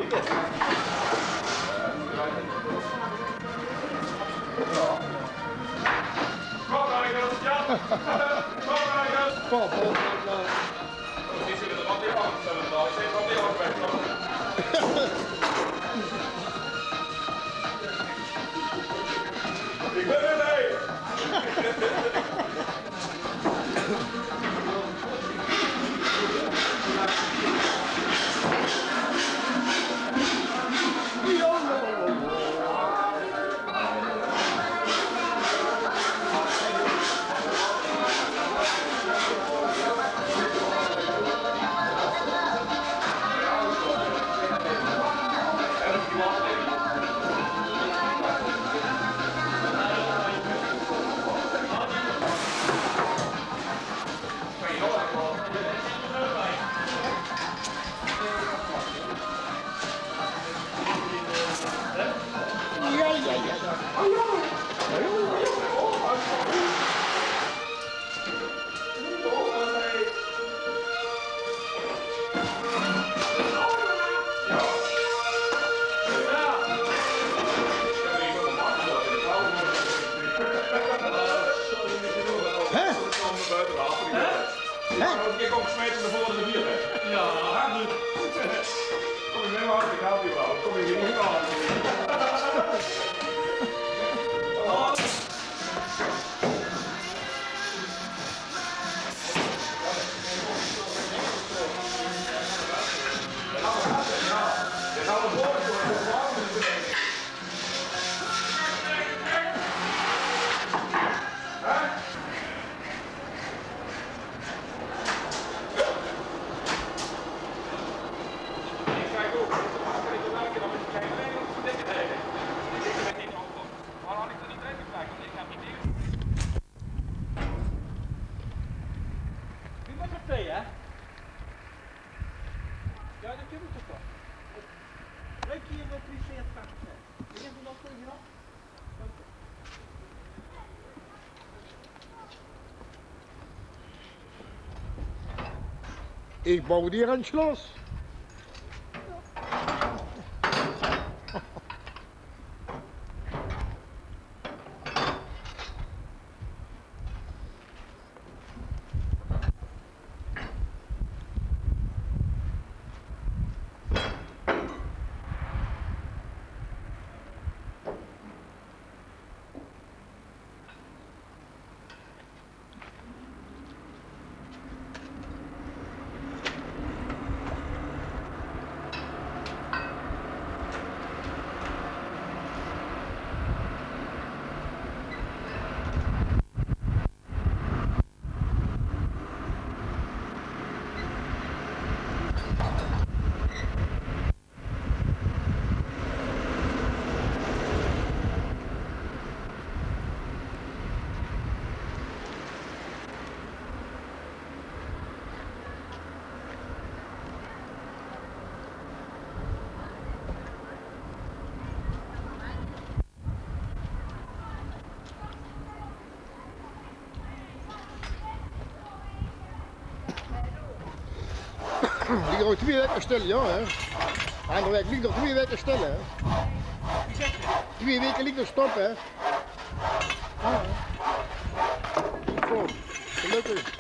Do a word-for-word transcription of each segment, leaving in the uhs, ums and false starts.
Hè? Hè? Kom, ik smijt hem ervoor de vier. Ja. Kom, ik ben wel, ik help je wel. Kom, ik ben wel. Wie mós det, hè? Ja, det kóns se toch waal. Leuk hier, eh, priveert van. Ich bouw dir ein Schloss. Ligk al twie waeke stil, ja, hè? Anger waek ligk nog twie waeke stil, hè? Twie waeke ligk nog stop, hè? Ja. Good. Gelökkig.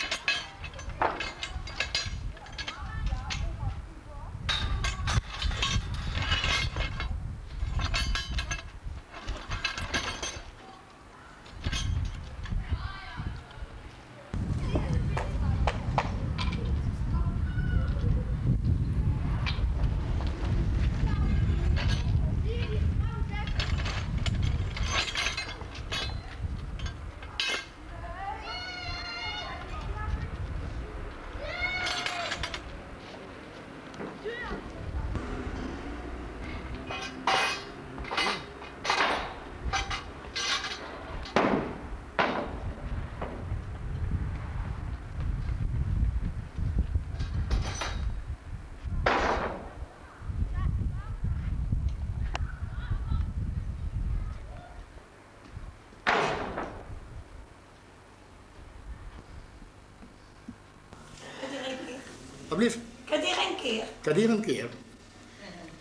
Alsjeblieft. Kan die ein keer? Kan die ein keer?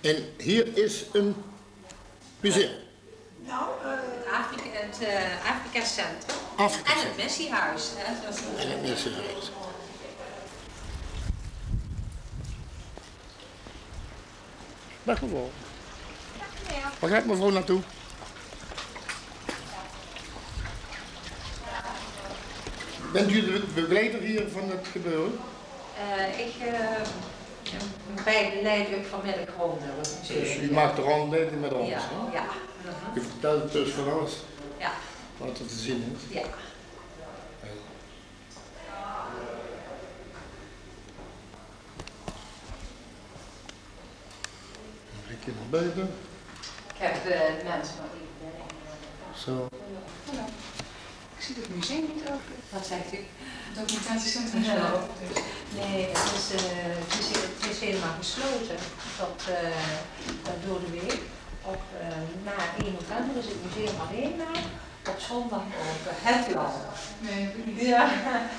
En hier is een museum. Nou, eh, Afrika, het, eh, Afrika Centrum. Afrika Centrum. En het missiehuis, hè. En het missiehuis. Dag mevrouw. Waar gaat mevrouw naartoe? Bent u de begeleider hier van het gebeuren? Eh, ik, eh, begeleid ook vanmiddag ronde, wat ik zeg. Dus u maakt de rondleiding met ons, hè? Ja. U vertelt dus van alles wat er te zien is. Ja. Een beetje naar buiten. Ik heb, eh, mensen nog even binnen. Zo. Hallo. Ik zie het museum niet ook. Wat zegt u? Het documentatiecentrum is wel open, dus. Nee, het is, eh, het is, het is helemaal gesloten. Dat, eh, dat door de week. Op, eh, na één november is het museum alleen maar op zondag open. Hebt u al? Nee, heb ik niet. Ja.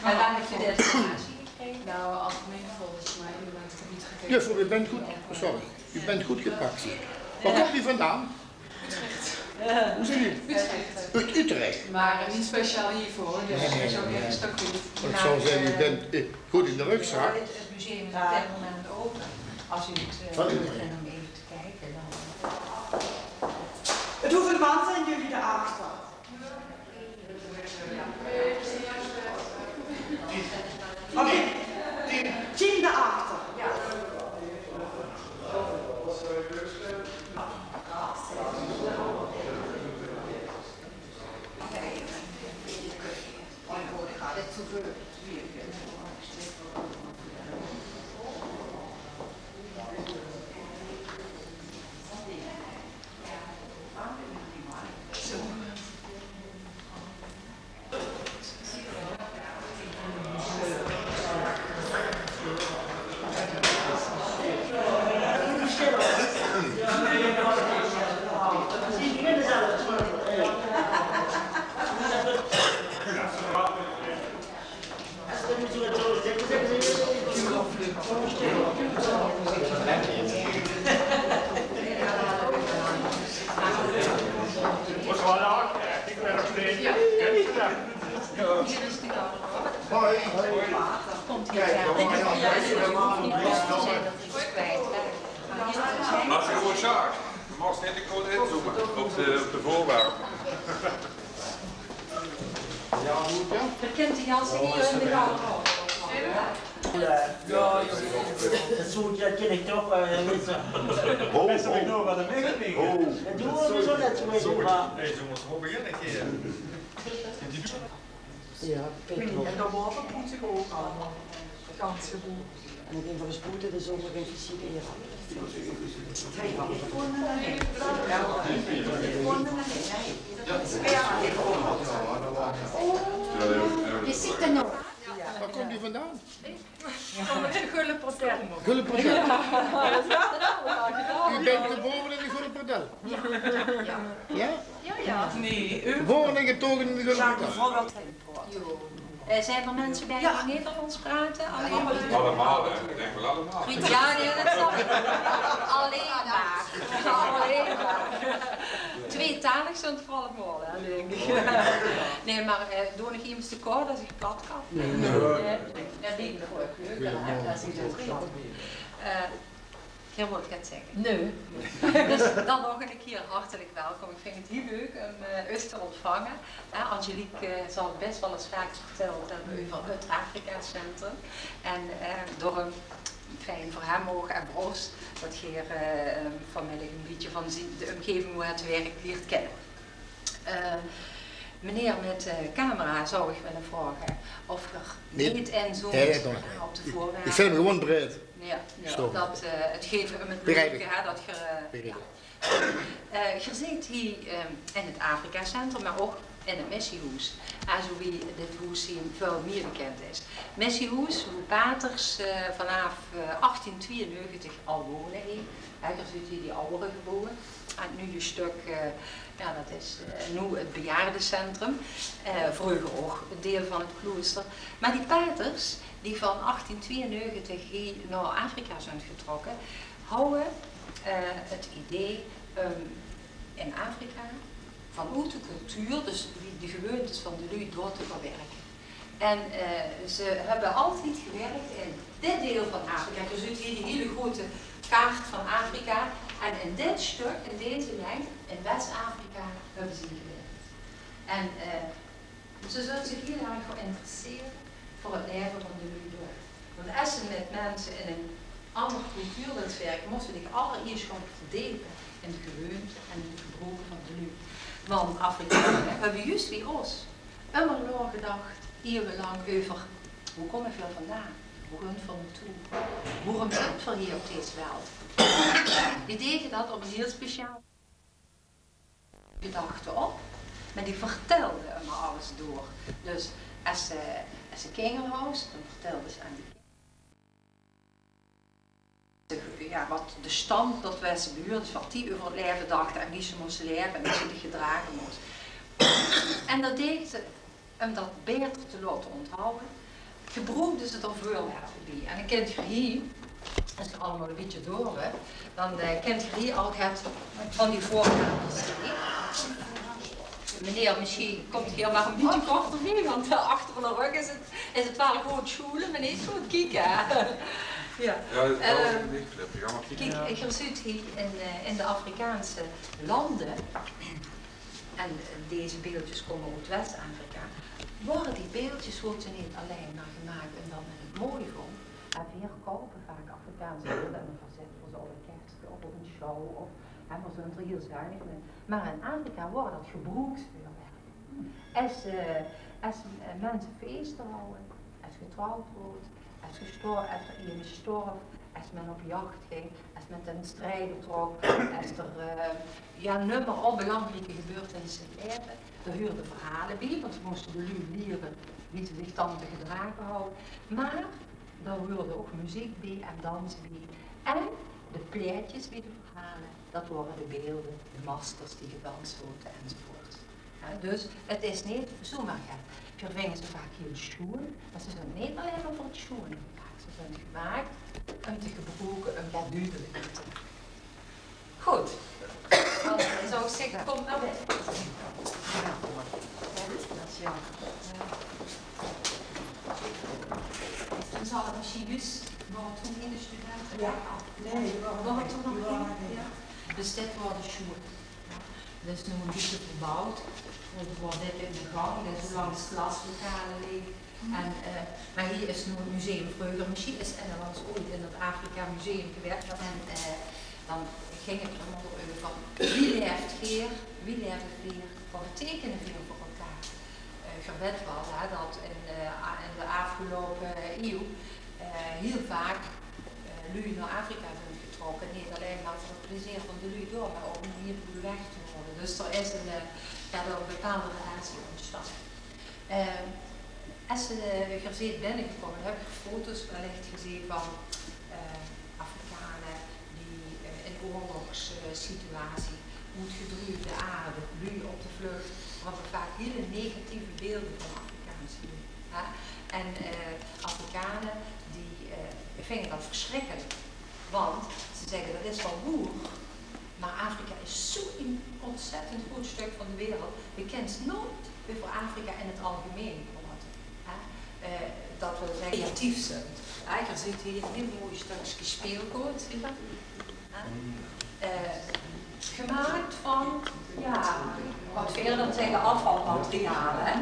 En waar heeft u de informatie gekregen? Nou, algemeen volgens mij, maar ik heb niet gekeken. Juffrouw, u bent goed, sorry. U bent goed gepakt hier. Waar komt u vandaan? Utrecht. Hoe zit u? Utrecht. Uit Utrecht? Maar niet speciaal hiervoor, dus nee, nee, nee, is ook geen stuk. Ik zou zeggen, u bent, eh, goed in de rugzak. Het museum is op dit moment open. Als u het, eh, leuk vindt om even te kijken, dan. Het hoeven man zijn jullie daarachter. Oké. Team daarachter. Hoi. Komt hier. Kijk, dan mag je nog even helemaal niet. Als je gewoon zag, dan mag je net gewoon inzoomen op de, op de voorwerpen. Herkent de jas hier in de garderobe? Ja, ja, dat zoetje, dat ken ik toch wel, ja, weet je. Ho, ho. Ho. Dat doen we zo net zo, weet je, maar. Hey, jongens, hoe begin ik hier? Ja, Peter. En daarboven komt zich ook allemaal. Gans goed. En ik denk van de spoed, dat is ook nog een fysieke eer. Je zit er nog. Waar komt u vandaan? Van de Gullepertel. Gullepertel. U bent geboren in de Gullepertel? Ja. Ja? Ja, ja. Nee, geboren en getogen in de Gullepertel. Eh, zijn er mensen bij die Nederlands praten? Alleen maar. Allemaal, hè? Ik denk wel allemaal. Ja, nee, dat snap ik. Alleen maar. Alleen maar. Tweetalig zijn het voor allemaal, hè, denk ik. Nee, maar, eh, doe nog iemand te kort als ik plat kan. Nee, nee. Eh, ja, nee, dat vond ik leuk, hè, als ik dat kan. Eh, Geer wólt get zègke? Nee. Dus dan nog ein kier hartelik welkom. Ik vind het hiel leuk um, eh, uch te ontvange. Hè, Angelique, eh, zal best wel eens vaker verteld hebbe euver het Afrika Centrum. En, eh, daorum fijn veur häöm ouch en veur ós dat geer, eh, vanmiddig ein bietje van zien, de umgeving, wie het werk, liert kenne. Eh, meneer mit, eh, camera zou ich wille vraoge of geer neet inzoomt op de voorwerpe. Ich film gewoon breid. Ja, ja, dat, eh, het geit um het leuke, hè, dat geer, eh, ja. Eh, geer zit hie, ehm, in het Afrika Centrum, maar ouch in het Missiehoes. En zo wie dit hoes hie väöl mieë bekend is. Missiehoes, wo paters, eh, vanaaf, eh, achttien twieënnegentig al wone hie. Hè, geer zuut hie die awwere gebouwe. En het nuuje stök, eh, ja, dat is, eh, noe het bejaardecentrum. Eh, vreuger ouch deil van het klooster. Maar die paters, die van achttien twieënnegentig hie nao Afrika zunt getrokke, hawwe, eh, het idee, ehm, in Afrika, vanoet de cultuur, dus wie de gewoontes van de luuj door te verwerken. En, eh, ze hebben altijd gewerkt in dit deel van Afrika. Dus u ziet hier de hele grote kaart van Afrika. En in dit stuk, in deze lijn, in West-Afrika, hebben ze gewerkt. En, eh, ze zullen zich heel erg geïnteresseerd voor het leven van de luuj door. Want es ze met mensen in een andere cultuur wilt werken, mós ze zich allereerst gaan verdiepen in de gewoonten en in de gebroeken van de luuj. Want Afrikanen hebben juist wie ons immer nagedacht, eeuwenlang, over: hoe kom ik hier vandaan? Hoe komt het toe? Waarom zitten we hier op deze wereld? Die deden dat op een heel speciaal gedachte op, maar die vertelden immer alles door. Dus es ze, es ze kinger was, dan vertelden ze aan die kinger, ja, wat de stand tot waar ze behuurde, dus wat die over het leven dachten en wie ze moesten leven en wie ze zich gedragen moesten. En dat deed ze om dat beter te laten onthouden, gebroekde ze er voorwerpen bij. En dan kent ge hier, es ge allemaal een beetje door, hè, dan, eh, kent ge hier al het van die voorwerpen. Meneer, misschien komt ge hier maar een beetje korter bij, want, eh, achter de rug is het, is het wel goed sjoelen, maar niet goed kieken, hè. Ja. Ja, dat is wel, ehm, een beetje flippig, ja, maar kiek. Kiek, ge ziet hier in, eh, in de Afrikaanse landen, en deze beeldjes komen uit West-Afrika, worden die beeldjes worden niet alleen maar gemaakt omdat men het mooi vond. En we kopen vaak Afrikaanse beelden en dan zetten we ze op een kaartje of op een show of, hè, maar zo een heel zuinig. Maar in Afrika worden dat gebroeksvoorwerpen. Es, eh, es, eh, mensen feesten houden, es getrouwd wordt, es gestor-, es er iemand storf, es men op jacht ging, es men ten strijde trok, es er, eh, ja, neum maar op, belangrijke gebeurtenissen in het leven. Daar huurden verhalen bij, want ze moesten de luuj leren wie ze zich dan te gedragen hadden. Maar daar huurde ook muziek bij en dans bij. En de plaatjes bij de verhalen, dat waren de beelden, de maskers die gedanst worden enzovoort. Ja, dus het is niet zomaar get. Veer vinge ze vaak heel sjoen, maar ze zien niet alleen maar voor het sjoen gemaakt. Ze zien gemaakt om te gebroeken, om get duidelijk te maken. Goed. Dan zou ik zeggen, kom naar binnen. Ja, dat is jammer. Ja. En zal het misschien dus, waar toen in de studenten... Ja. Nee, die waren... Waar toen nog in? Ja. Dus dit worden de sjoen. Ja. Dat is nu een beetje verbouwd. Vroeger was dit in de gang, dit is langs klaslokalen liggen. En, eh, maar hier is nu het museum. Vroeger, misschien is er wel eens ooit in het Afrika Museum gewerkt. En, eh, dan ging het er allemaal over: wie leeft hier, wie leeft hier, wat betekenen we voor elkaar? Eh, ge weet wel, hè, dat in, eh, a-, in de afgelopen eeuw, eh, heel vaak, eh, luuj naar Afrika zijn getrokken. Niet alleen maar voor het plezier van de luuj door, maar ook om hier boeleweg te worden. Dus er is een, eh, ja, wel een bepaalde relatie ontstaan. Eh, es ge, eh, ge zeet binnegekómme, höb ge foto's wellicht gezeen van, eh, Afrikanen die, eh, in oorlogssituatie, oetgedruuide aarde, luuj op de vlucht, v'r höbbe vaak hiel negatieve beelde van Afrikaanse luuj, hè? En, eh, Afrikanen die, eh, vinge dat versjrikkelik. Want ze zègke: dat is waal woer, maar Afrika is zoe'n ontzettend groot stök van de wereld. Ge kint noeit euver Afrika in 't algemein praote, hè. Eh, dat wil zègke, creatief zeen. Hè, ge zeet hie e hiel mooi stökske speelgood, zie ge? Hè? Eh, gemaak van, ja, wat veer dan zègke, afvalmateriaal, hè.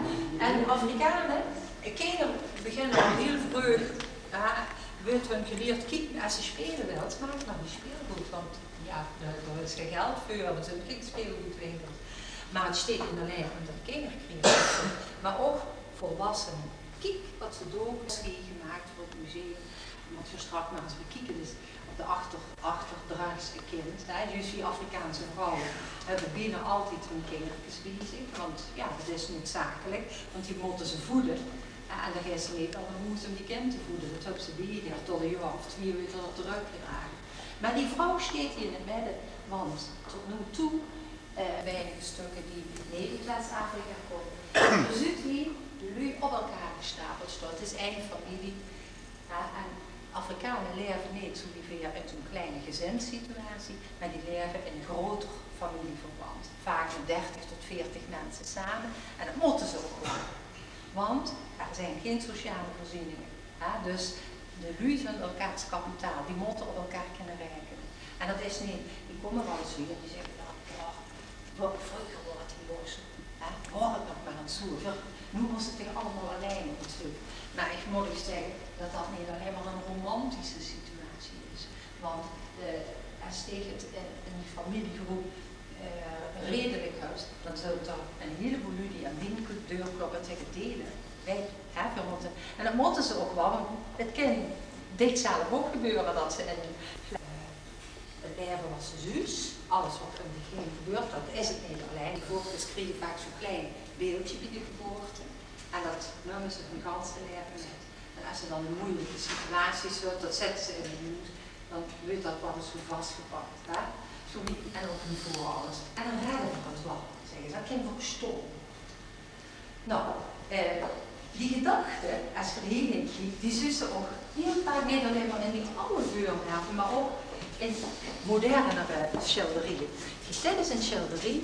En Afrikane, kinger beginne al hiel vreug, hè, weurt hun gelierd: kiek, es ge speule wilt, maak dan e speelgood, want ja, dao, dao is gei geld veur, d'r zint gei speelgoodwinkels. Maar 't sjteet neet allein umtot kinger creatief zeen, maar ouch volwassene. Kiek wat ze doon, is gemaak veur 't museum. Mót ge sjtrak mer ins bekieke, dus op de achter-, achterdrags e kind, hè, dus die Afrikaanse vrouwe höbbe bienao altied hun kingerkes bie zich, want ja, dat is noedzakelik, want die mótte ze veule. Ja, en dan geis se neet nao hoes um die kind te veule. Dat höbs se bie dich tot e jaor of twieë weer trökgedrage. Maar die vrouw sjteet hie in 't midde, want tot noe toe, eh, weinige stökke die neet oet West-Afrika kómme. Ge zeet hie de luuj op elkaar gestapeld staon. 't Is ein femilie. Ja, en Afrikane laeve neet zoe wie veer in zoe'n klein gezinssituatie, mer die laeve in e groter femilieverband. Vaak mit dertig tot veertig minse same. En dat mótte ze ouch waal. Want d'r zeen gein sociale veurzieninge. Hè? Dus de luuj zeen elkaars kapitaal. Die mótte op elkaar kinne raekene. En dat is neet, ich kóm waal ins veur, die zègke dan: "Oh, wa-, vreuger waor 't hie ouch zoe, hè, waor 't nog mer ins zoe. Noe mós se dich allemaol allein op 't stuk." Mer ich mót uch zègke dat dat neet allein mer 'n romantische situatie is. Want, eh, es dich 't in, in die femiliegroep, eh, redelik höbs, dan zeen d'r 'n hieleboel luuj die aan dien deur kloppe en zègke: "Dele, wej, hè, veer mótte." En dat mótte ze ouch waal, want 't kin dich zelf ouch gebeure dat se in 't laeve wat se zuus, alles wat óm dich heen gebeurt, dat is 't neet allein. Die vrouwkes kriege vaak zoe'n klein beeldje bie de geboorte. En dat numme ze hun ganse laeve mit. En es ze dan in meujelike situaties zitte, dat zitte ze in hun hoes, dan weurt dat waal ins zoe vasgepak, hè? Zoe wie, en op hun voorouders. En dan redde v'r 't waal, zègke ze. Dat kinne v'r ouch staon. Noe, eh, die gedachte, es geer hie-in kiek, die zuus se ouch hiel vaak neet allein mer in die aw veurwerpe, mer ouch in modernere sjilderieje. Kiek, dit is 'n sjilderie,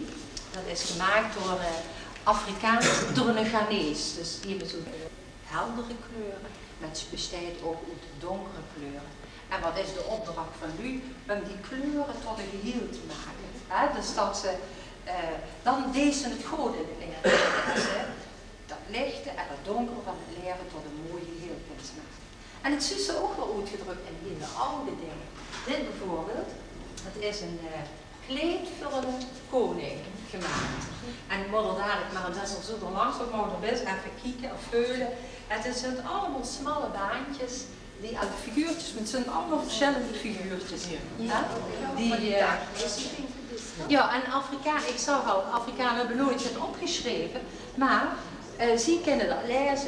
dat is gemaak door, eh, Afrikaans, door 'ne Ghanees. Dus die höbbe zoe, eh, heldere kleure, mer 't besteit ouch oet donkere kleure. En wat is de opdrach van luuj? Óm die kleure tot e geheel te make. Hè? Dus dat ze, eh, dan deis se 't good in 't laeve. Dat ze dat lichte en dat donkere van 't laeve tot e mooi geheel kins make. En 't zuus se ouch waal oetgedrök in hiel awwe dinger. Dit bieveurbeeld, dat is 'n, eh, kleed veur 'ne koning gemaak. En ich mót d'r dalik mer, es se zoe d'r langs loops, mós se d'r bès effe kieke of veule. 't Zeen allemaol smalle baantjes die aan de figuurtjes, want 't zeen allemaol versjillende figuurtjes. Hè? Die, eh, jao, en Afrika-, ich zag al, Afrikane höbbe noeats get opgesjreve, mer, eh, zie kinne dat laeze.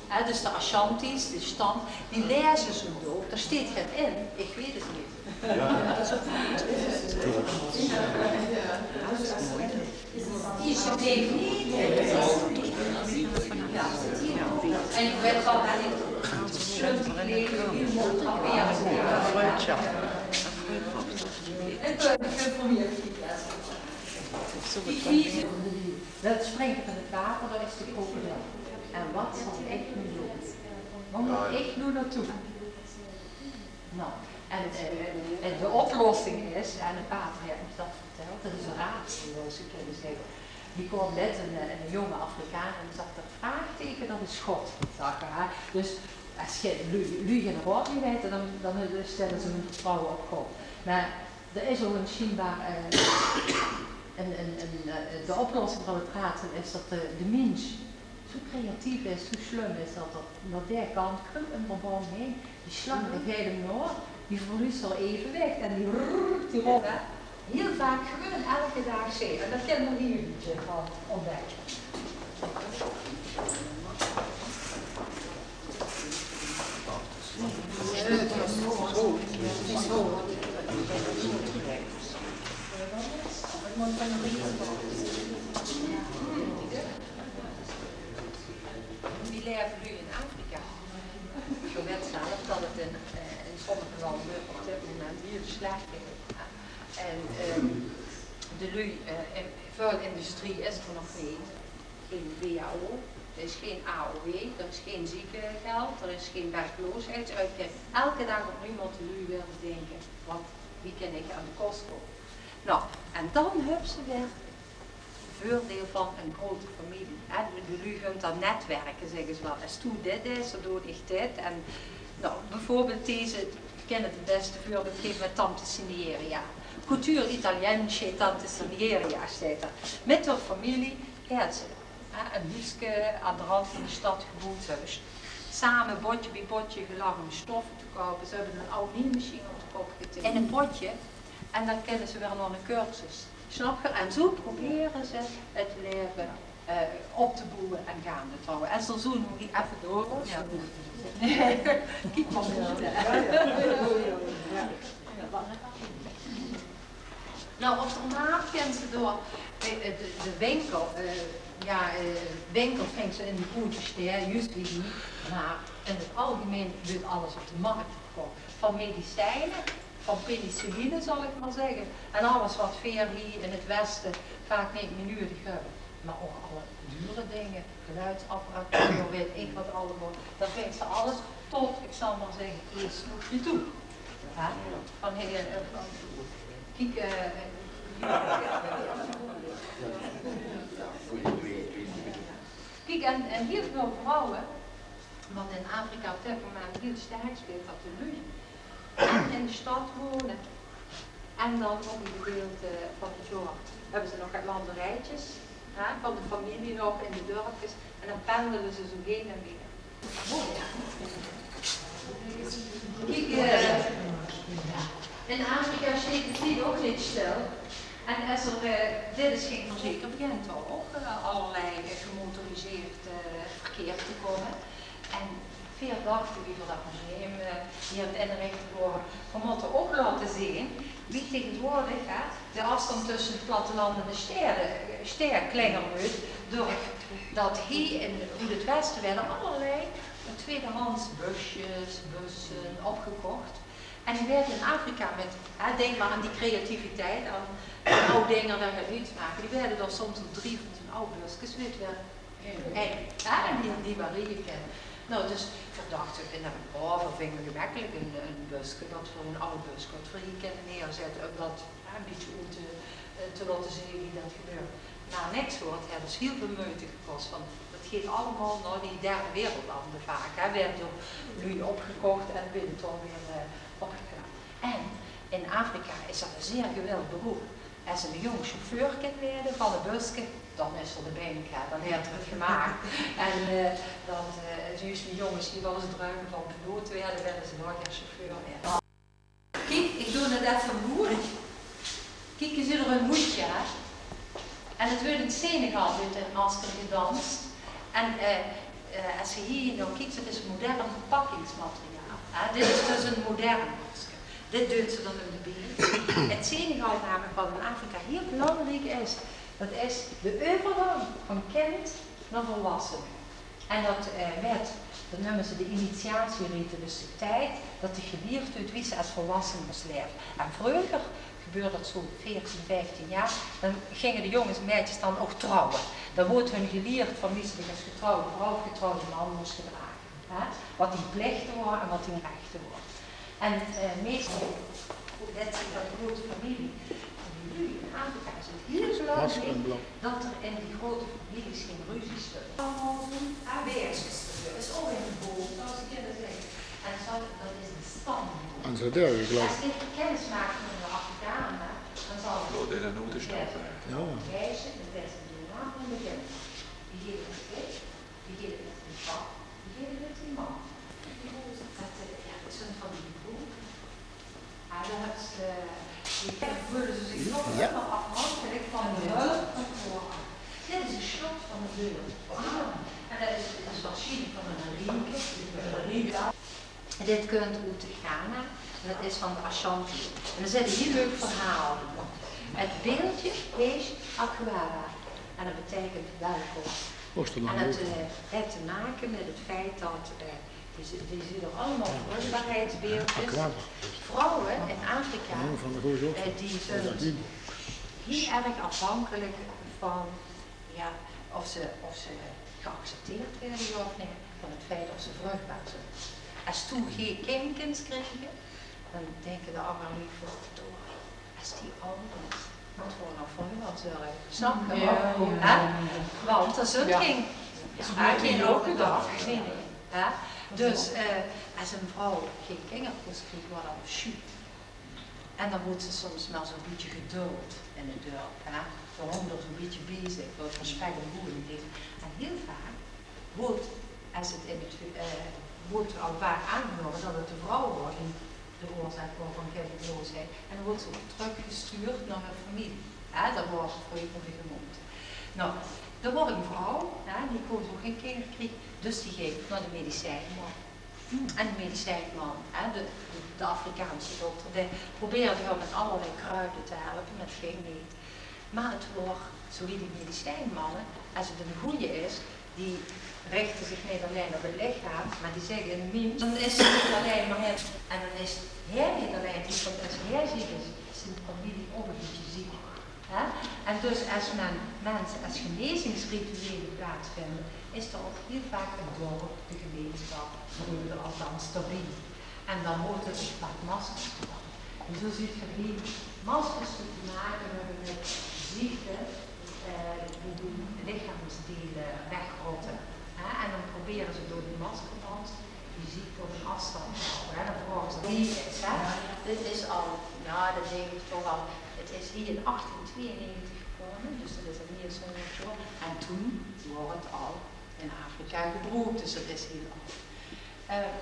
Hè, dus de Ashanti's, de stam, die laeze zoe ouch. Dao steit get in, ich weit 't neet. En ich weit waal dat ich slum gekleed, hiel mooi. En, eh, ich veur mich, ich, ich, dat springke van 't water, dat is de krokodil. En wat zal ich noe doon? Wo mót ich noe naotoe? Noe, en, eh, en de oplossing is, en de pater haet mich dat vertèld, dat is 'n raadsel, zouws se kinne zègke. Dao kwaam lèts 'n, eh, 'n jónge Afrikaan en dae zag: "Dat vraagteke, dat is God," zag 'r, hè. Dus es ge-, luuj, luuj geine raod mie weite, dan, dan stèlle ze hun vertrouwe op God. Mer d'r is ouch 'n sjienbaar, eh, 'n, 'n, 'n, eh, de oplossing van 't raadsel is dat de, de miens zoe creatief is, zoe slum is, dat 'r nao dae kant kröp 'm d'r bie heen, die slang, die geit 'm nao, die verleet 't evenwich en die rrrr, die rolt, hè. Hiel vaak gewoon elke daag zeen. En dat kinne v'r hie 'n bietje van óntdèkke. Wie laeve luuj in Afrika? Geer wèt zelf dat 't in, eh, in sommige lande op dit moment hiel slech geit. En, ehm, de luuj, eh, in, väöl industrie is d'r nog neet. Gein W A O, d'r is gein A O W, d'r is gein ziekengeld, d'r is gein werkloosheidsuitkering. Elke daag opnuuj mótte luuj weer bedinke: wat, wie kin ich aan de kos kómme? Noe, en dan höbs se weer veurdeil van 'n groete femilie. Hè, de, de luuj gunt dan netwerke, zègke ze waal. Es doe dit deis, dan doon ich dit. En, noe, bieveurbeeld deze, ich kin 't bèste veurbeeld gaeve mit Tante Sinieria. Couture italienne chez Tante Sinieria, steit d'r. Mit häör femilie haet ze, hè, 'n huuske aan d'r rand van de stad geboewd. Ze höbbe same bötje bie bötje gelag óm sjtof te koupe. Ze höbbe 'n aw niemesjien op de kop getik. In e bötje. En dan kinne ze weer nao 'ne cursus. Snap geer? En zoe probere ze 't laeve, eh, op te boewe en gaande te hawwe. En ze zoe noe hie effe door. Jao. Kiek mer good, hè. Noe, op de markt kinne ze door, eh, eh, de, de winkel, eh, jao, eh, winkel vingt ze in de groete sjtee, juust wie hie, mer in 't algemein weurt alles op de markt van medicijne, van penicilline, zal ik maar zeggen. En alles wat veer hie in het westen vaak neet mier nuuedig höbbe. Maar ouch alle dure dinger, geluidsapparatuur, weet ik wat allemaal. Dat wèt ze alles tot, ik zal maar zeggen, eers nog neet toe. Hè? Van, hey, eh, van, kiek, eh, kiek, en, en hiel väöl vrouwe, wat in Afrika op dit moment hiel sterk speelt, dat de luuj en in de stad wonen en dan op een gedeelte van het jaor höbbe ze nog get landerijtjes, hè, van de familie nog in de dörpjes en dan pendele ze zo heen en weer. Kiek, eh, in Afrika steit de tied ouch neet stil. En es er, eh, dit is gein verzeker, begint er ouch, eh, allerlei, eh, gemotoriseerd, eh, verkeer te kómme. En veer dachte, wie veer dat museum, eh, hie aan 't inrichte wore, veer mótte ouch laote zeen wie tegenwoordig, hè, de aafstand tösse 't platteland en de stede, eh, stede klenger weurt, doordat hie in, oet 't westen waerde allerlei tweedehands busjes, busse opgekocht. En die waerde in Afrika mit, hè, dink mer aan die creativiteit, aan die aw dinger, dao get nuuj te make. Die waerde dao soms op drie van zoe'n aw buskes, wit waal. Hey, hè, en die, die waal rieje kènne. Nou, dus veer dachte, en dan, oh, veer vinge gemekkelik ein, ein buske, dat veer ein aw buske, wat veer hie kinne neerzètte, um dat, hè, ein bietje oet te, eh, te laote zeen wie dat gebeurt. Mer niks, hoor, het haet ós hiel väöl meujte gekos, want dat geit allemaol nao die derde wereldlande vaak, hè. Waere door luuj opgekocht en waere dan weer, eh, opgeklaap. En in Afrika is dat ein zeer gewild beroep. Es eine jóng chauffeur kin waere van ein buske, dan is er de bink, hè. Dan haet er 't gemaak. En, eh, dat, eh, zjus die jónges die waal ins druime van piloot waere, waere ze dan gaer chauffeur waere. Kiek, ik doon 't effe moeilijk. Kiek, ge zuut d'r ein hoedje, hè. En het weurt in Senegal, weurt in masker gedans. En, eh, eh, es ge hie nao kiek, dat is modern verpakkingsmateriaal, hè. Dit is dus ein modern masker. Dit dunt ze dan um de been. In Senegal, namelik, wat in Afrika hiel belangriek is, dat is de euvergank van kind nao volwassene. En dat, eh, mit, dat neume ze de initiatieriete, dus de tied dat dich gelierd weurt wie se es volwassene mós laeve. En vreuger gebeurde dat zo veertien, vieftien jaor, dan ginge de jónges en maedjes dan ouch trouwe. Dan woort hun gelierd van wie se dich es getrouwde vrouw of getrouwde man mós gedrage. Hè? Wat dien plichte wore en wat dien rechte wore. En, eh, meestal, det zeen dan grote femilie. En die luuj in Afrika is het hiel belangriek det er in die grote femilies gein ruzie steit. Allemaol zoe'n aanwezig. Det is ouch in de boom, zoals ze kinne zègke. En zo, det is de stam. En zo deur, ik geloof. Es ik kennis maak mit de Afrikanen, dan zal ik... Door de noten stappen. Ja. Wijzen, de beste doen, maar dan begin ik. Die geven het dit. Die geven het in pap, die geven het in mam. Dat, eh, ja, dat zijn van die boeken. Ah, dan hebben ze, die voelen ze zich toch helemaal afhankelijk van de hulp van vooraf. Dit is een slot van de deur. Ah, en dat is, dat is waarschijnlijk van een rieke, een rieke. Dit kunt oet Ghana, en dat is van de Ashanti. En d'r zit 'n hiel leuk verhaal in. Het beeldje heet Akwaba en dat betekent welkom. En het, eh, heeft te maken met het feit dat, eh, die, zi- die zien er allemaal vruchtbaarheidsbeeldjes. Vrouwen in Afrika, eh, die zijn heel erg afhankelijk van Ja, of ze, of ze geaccepteerd waere, ja of nee, van het feit of ze vruchtbaar zien. Es doe gee kind kins kriege, dan dinke de angere luuj: "Verdorie, es die aw is, wat veur 'n vrouw zal zörge." Snap je? Ja, ja, ja, ja. Hè? Want er zunt gee, ja, gee oge dach. Nee, nee. Hè? Dus, eh, es 'n vrouw gee kinger kós kriege, waor dat sjoen. En dan woort ze soms mer zoe'n bietje geduld in het dörp, hè. Ze hóng d'r zoe'n bietje bie zich, veur 't respect en boeing te kriege. En hiel vaak woort, es het in het, eh, woort al vaak aangenómme det het de vrouw waor die de oorzaak waor van kinderloosheid. En dan woort ze ouch trökgestuurd nao häör femilie. Hè, det waor vreuger de gewoonte. Nou, d'r waor 'n vrouw, hè, die kós ouch gee kinger kriege, dus die ging nao de medicijnman. En de medicijnman, hè, de, de, de Afrikaanse dokter, dae probeerde häör mit allerlei kruide te helpe, mer 't ging neet. Mer 't waor, zoe wie die medicijnmanne, es 't 'ne goeie is, Die richte zich neet allein op 't lichaam, mer die zègke: 'ne mins, dan is 't neet allein mer 't, en dan is hae neet allein ziek, want es hae ziek is, is zien femilie ouch e bietje ziek. Hè? En dus es men, minse, es genezingsrituele plaatsvinde, is d'r ouch hiel vaak 't dörp, de gemeinsjap, de ruimte, althans, d'rbie. En dan hoort 't ouch mit maskers te doon. En zoe zuut geer hie maskers die te make höbbe mit ziekte, eh, die die lichaamsdeile wegrotte. Hè? En dan probere ze door die maskerdans die ziekte op 'n aafstand te hawwe. Hè? Dan vraoge ze: "Wie is 't?" Dit is al, jao, dat dink ich toch al, 't is hie in achttien twieënnegentig gekómme, dus dat is al mieë es hóngerd jaor. En toen woort 't al in Afrika gebroek, dus dat is hiel aad. Ehm,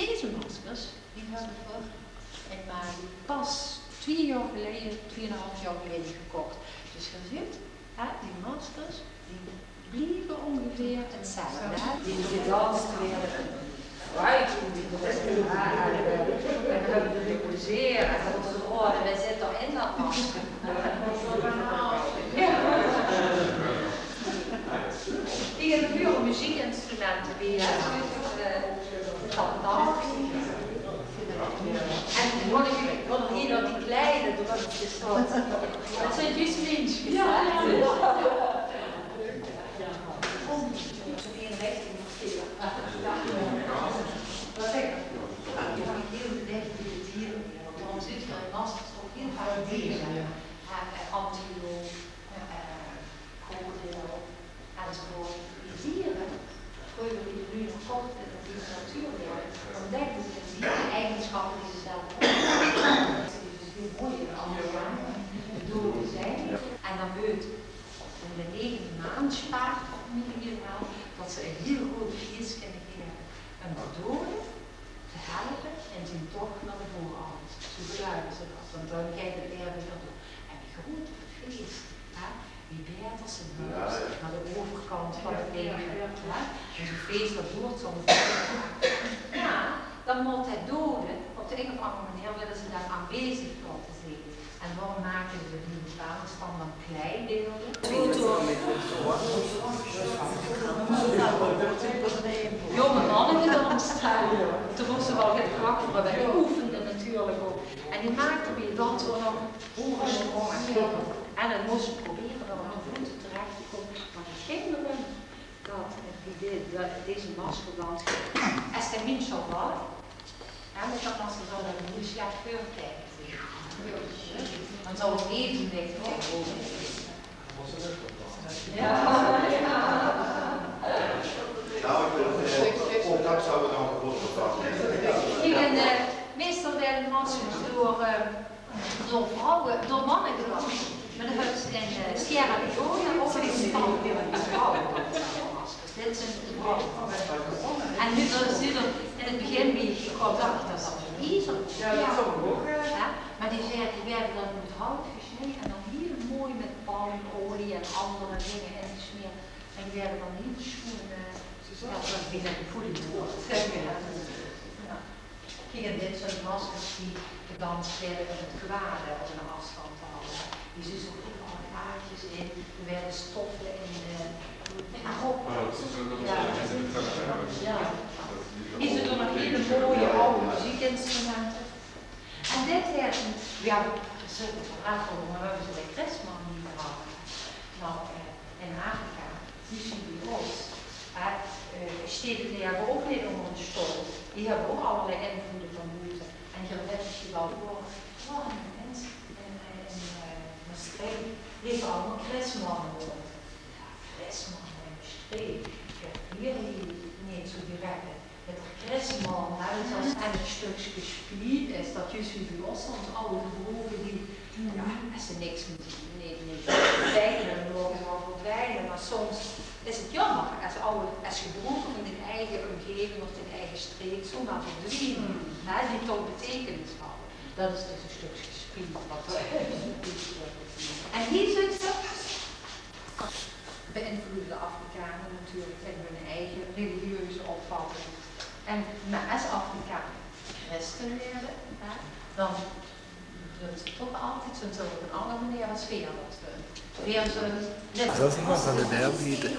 deze maskers, die höbbe v'r in Mali pas twieë jaor geleje, twieënhalf jaor geleje gekoch. Dus geer zuut, hè, die maskers, die blieve óngeveer 'tzelfde, hè. Die gedans waere, ruike die, en höbbe de plezeer, en dan: "Oh, veer zitte in dat masker." Jao. Hie höbbe v'r muziekinstrumente bie, hè. Eh, de tamtam. En dan wille v'r, wille v'r hie nog die kleine, dat is zjus, dat zeen zjus minskes, hè. Wat zègk ich? Hieël de diere, want dan zuut geer in maskers ouch hieël väöl diere. Eh, eh, antiloop, eh, krokodil, enzovoort. Die diere, vreuger, die v'r noe nog kóchte in de literatuur, dan dènke ze in die eigensjappe die ze zelf ouch höbbe. Die zeen hiel mooi in Afrika, de dode zeen. En dan weurt in de negende maond spaart in eder geval dat ze e hiel groot fieës kinne gaeve aan de dode, te helpe in zien toch nao de voorouders. Zoe geluide ze dat, want dan geit 't laeve weer door. En wie groter 't fieës, hè, wie baeter se höbs nao de euverkant van 't laeve, hè. En zoe'n fieës, dat doert zoe'n, jao, dan mót de dode op de ein of anger meneer, wille ze dan aanwezig laote zeen. En waorum make ze die in Afghanistan dan klei, beelden? Jónge manne gedans, hè. Toen mós ze waal get klaktere, want die oefende natuurlik ouch. En die maakde bie 't danse ouch nog hoge sprónge. En dan mós ze probere dao aan de voete terech te kómme. Mer 't ging d'rum dat, eh, bie de, de, deze maskerdans, es de mins zouw valle, hè, mit dat masker zouw dat 'n hiel slech veurteike zeen. Dan zouw 't evenwicht ouch. Jao, jao. Kiek, en, eh, meistal waere maskers door, eh, door vrouwe, door manne gedanse. Mer dan höbs se in, eh, Sierra Leone ouch 'n stam vrouwe. Dit zeen vrouwe. En noe, dat is noe in 't begin, wie ich al zag, dat is iezer. Jao, dat zów ouch, eh. Jao, mer die zeen, die waere dan oet hout gesnede en dan hiel mooi mit palmolie en anger dinger ingesmeerd. En die waere dan hiel sjoen, eh, jao, zoewie dat 'n poedel weurt. Jao. Kiek, en dit zeen maskers die gedans waere óm 't kwade op 'n aafstand te hawwe. Die zuus se ouch in alle plaatjes in. D'r waere stoffen in, eh, in de kop. Jao. Hie zuus se nog hiel mooie aw muziekinstrumente. En dit haet 'n, jao, veer zölle 't waal aafvraoge, waorum höbbe ze de Christman hie gehawwe? Noe, eh, in Afrika, hie zuus se bie ós, hè, eh, steit 't laeve ouch neet ónger 'ne stoel. Die höbbe ouch allerlei invloede van boete. En geer wèt mesjien waal, oh, oh, en mins in, eh, in, eh, Mestreech lepe allemaol Christmanne rónd. Jao, Christmanne in Mestreech, geer veert hie neet zoe direk mit de Christman, hè, dus es 't stökske spiet is, dat zjus wie bie ós soms aw gebroeke die, jao, es ze niks mie, neet, neet verdwijne, dan moge ze waal verdwijne, mer soms is 't jaomer es aw, es gebroeke van dien eige ómgeving of dien eige streek zoemer verdwiene, hè, die toch beteikenis hawwe. Dat is dus e stökske spiet wat d'r En hie zuus se, beïnvloede de Afrikane natuurlik in hun eige religieuze opvatting. En, mer es Afrikane christen waere, hè, dan, dat Toch altied zo'n, zo'n op een andere manier als veer dat doen. Veer zo'n... Dat is nog aan de derde.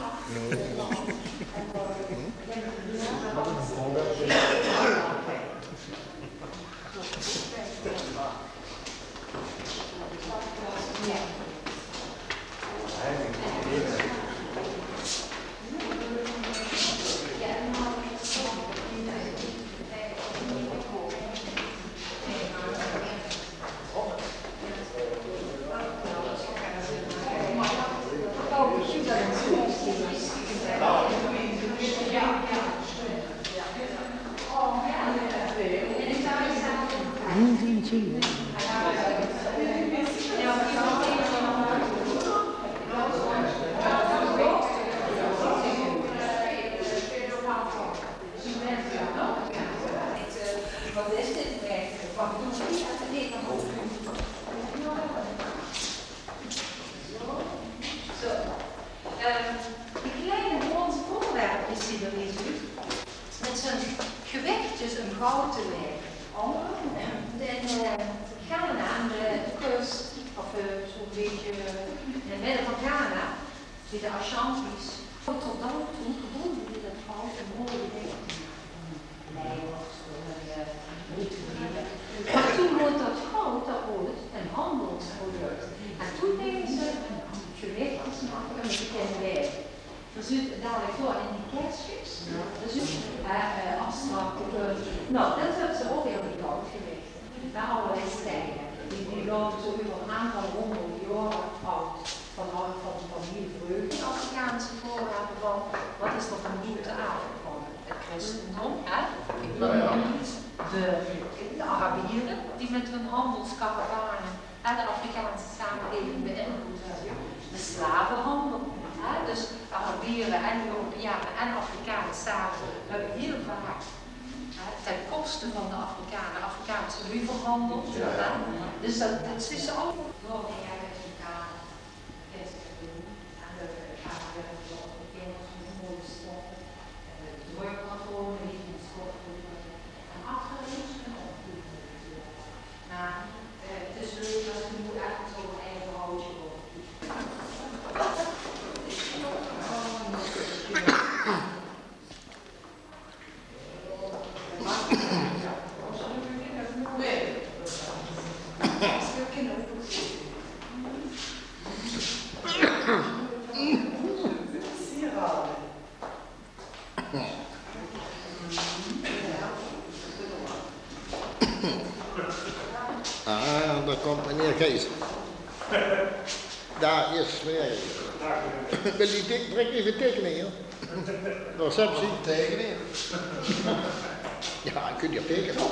Zo. Ehm, die kleine bronze voorwerpjes die er hier ziet, met zo'n gewichtjes om goud te wegen. En, eh, Ghana aan de kust, of, eh, zo'n beetje, eh, in het midden van Ghana, bij de Ashantis, tot dan toe gebruikten die dat goud om mooie dingen te maken. Leiders, eh, moeten nemen. Maar toen wordt dat goud, dat wordt een handelsproduct. En toen deden ze gewichtjes maken om te kunnen wegen. Dus u, dadelijk door in die kistjes, dus u, eh, eh, afstrappen. Nou, dat hebben ze ook heel veel goud gewicht. Naar allerlei steden. Die, die lopen zo over een aantal honderd jaren oud. Van, van, van heel vreugde Afrikaanse voorwerpen van, wat is er van boete aangekomen? Het christendom, hè? De, de Arabieren, die met hun handelskarawanen, hè, de Afrikaanse samenleving beïnvloed hebben. De slavenhandel, hè? Dus Arabieren en Europeanen en Afrikanen samen hebben heel vaak, hè, ten koste van de Afrikanen, Afrikaanse lui verhandeld, hè? Dus dat, dat is allemaal door de Amerikanen. Ah, daar komt meneer Gijs. Daar is meneer Gijs. Wil u dik-, direct even tekenen hier? De receptie. Tekening. Ja, kunt u op tekenen.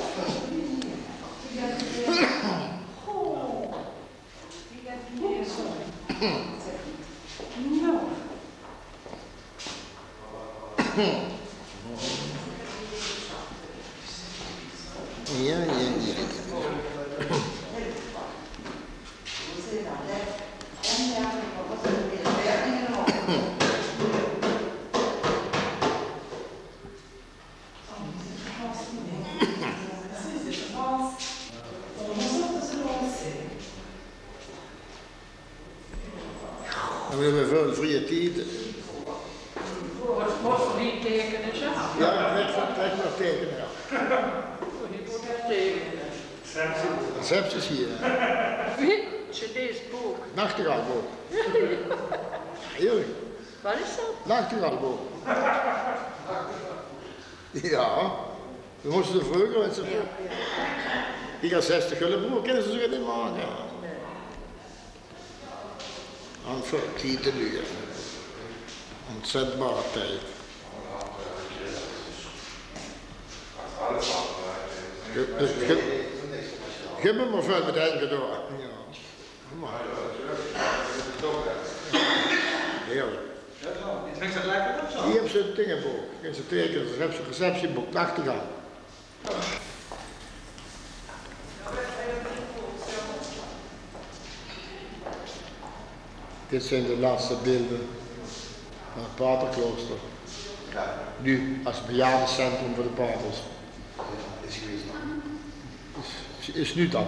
Ja, ja, ja, ja. En we hebben veel vrije tijd. Wat, wat voor die tekenen, zeg? Ja, ik wil, ik wil tekenen, ja. Oh, je moet echt tekenen. Receptie is hier. Wie? Chinees boek. Nachtegaalboek. Ja, heerlijk. Wat is dat? Nachtegaalboek. Ja, we moesten er vroeger met z'n... Ja, ja. Die gaan zestig gulden broer, kunnen ze zich niet maken. Nee. Aan verkieten nu. Ontzetbare tijd. Ge-, ge-, ge-, geef me maar veel met eigen door. Ja. Heerlijk. Is dat lekker of zo? Hier hebben ze het dingenboek. Kunnen ze tekenen, receptie-, receptieboek, prachtig aan. Dit zijn de laatste beelden van het paterklooster. Nu als bejaardencentrum voor de paters. Is, is nu dan.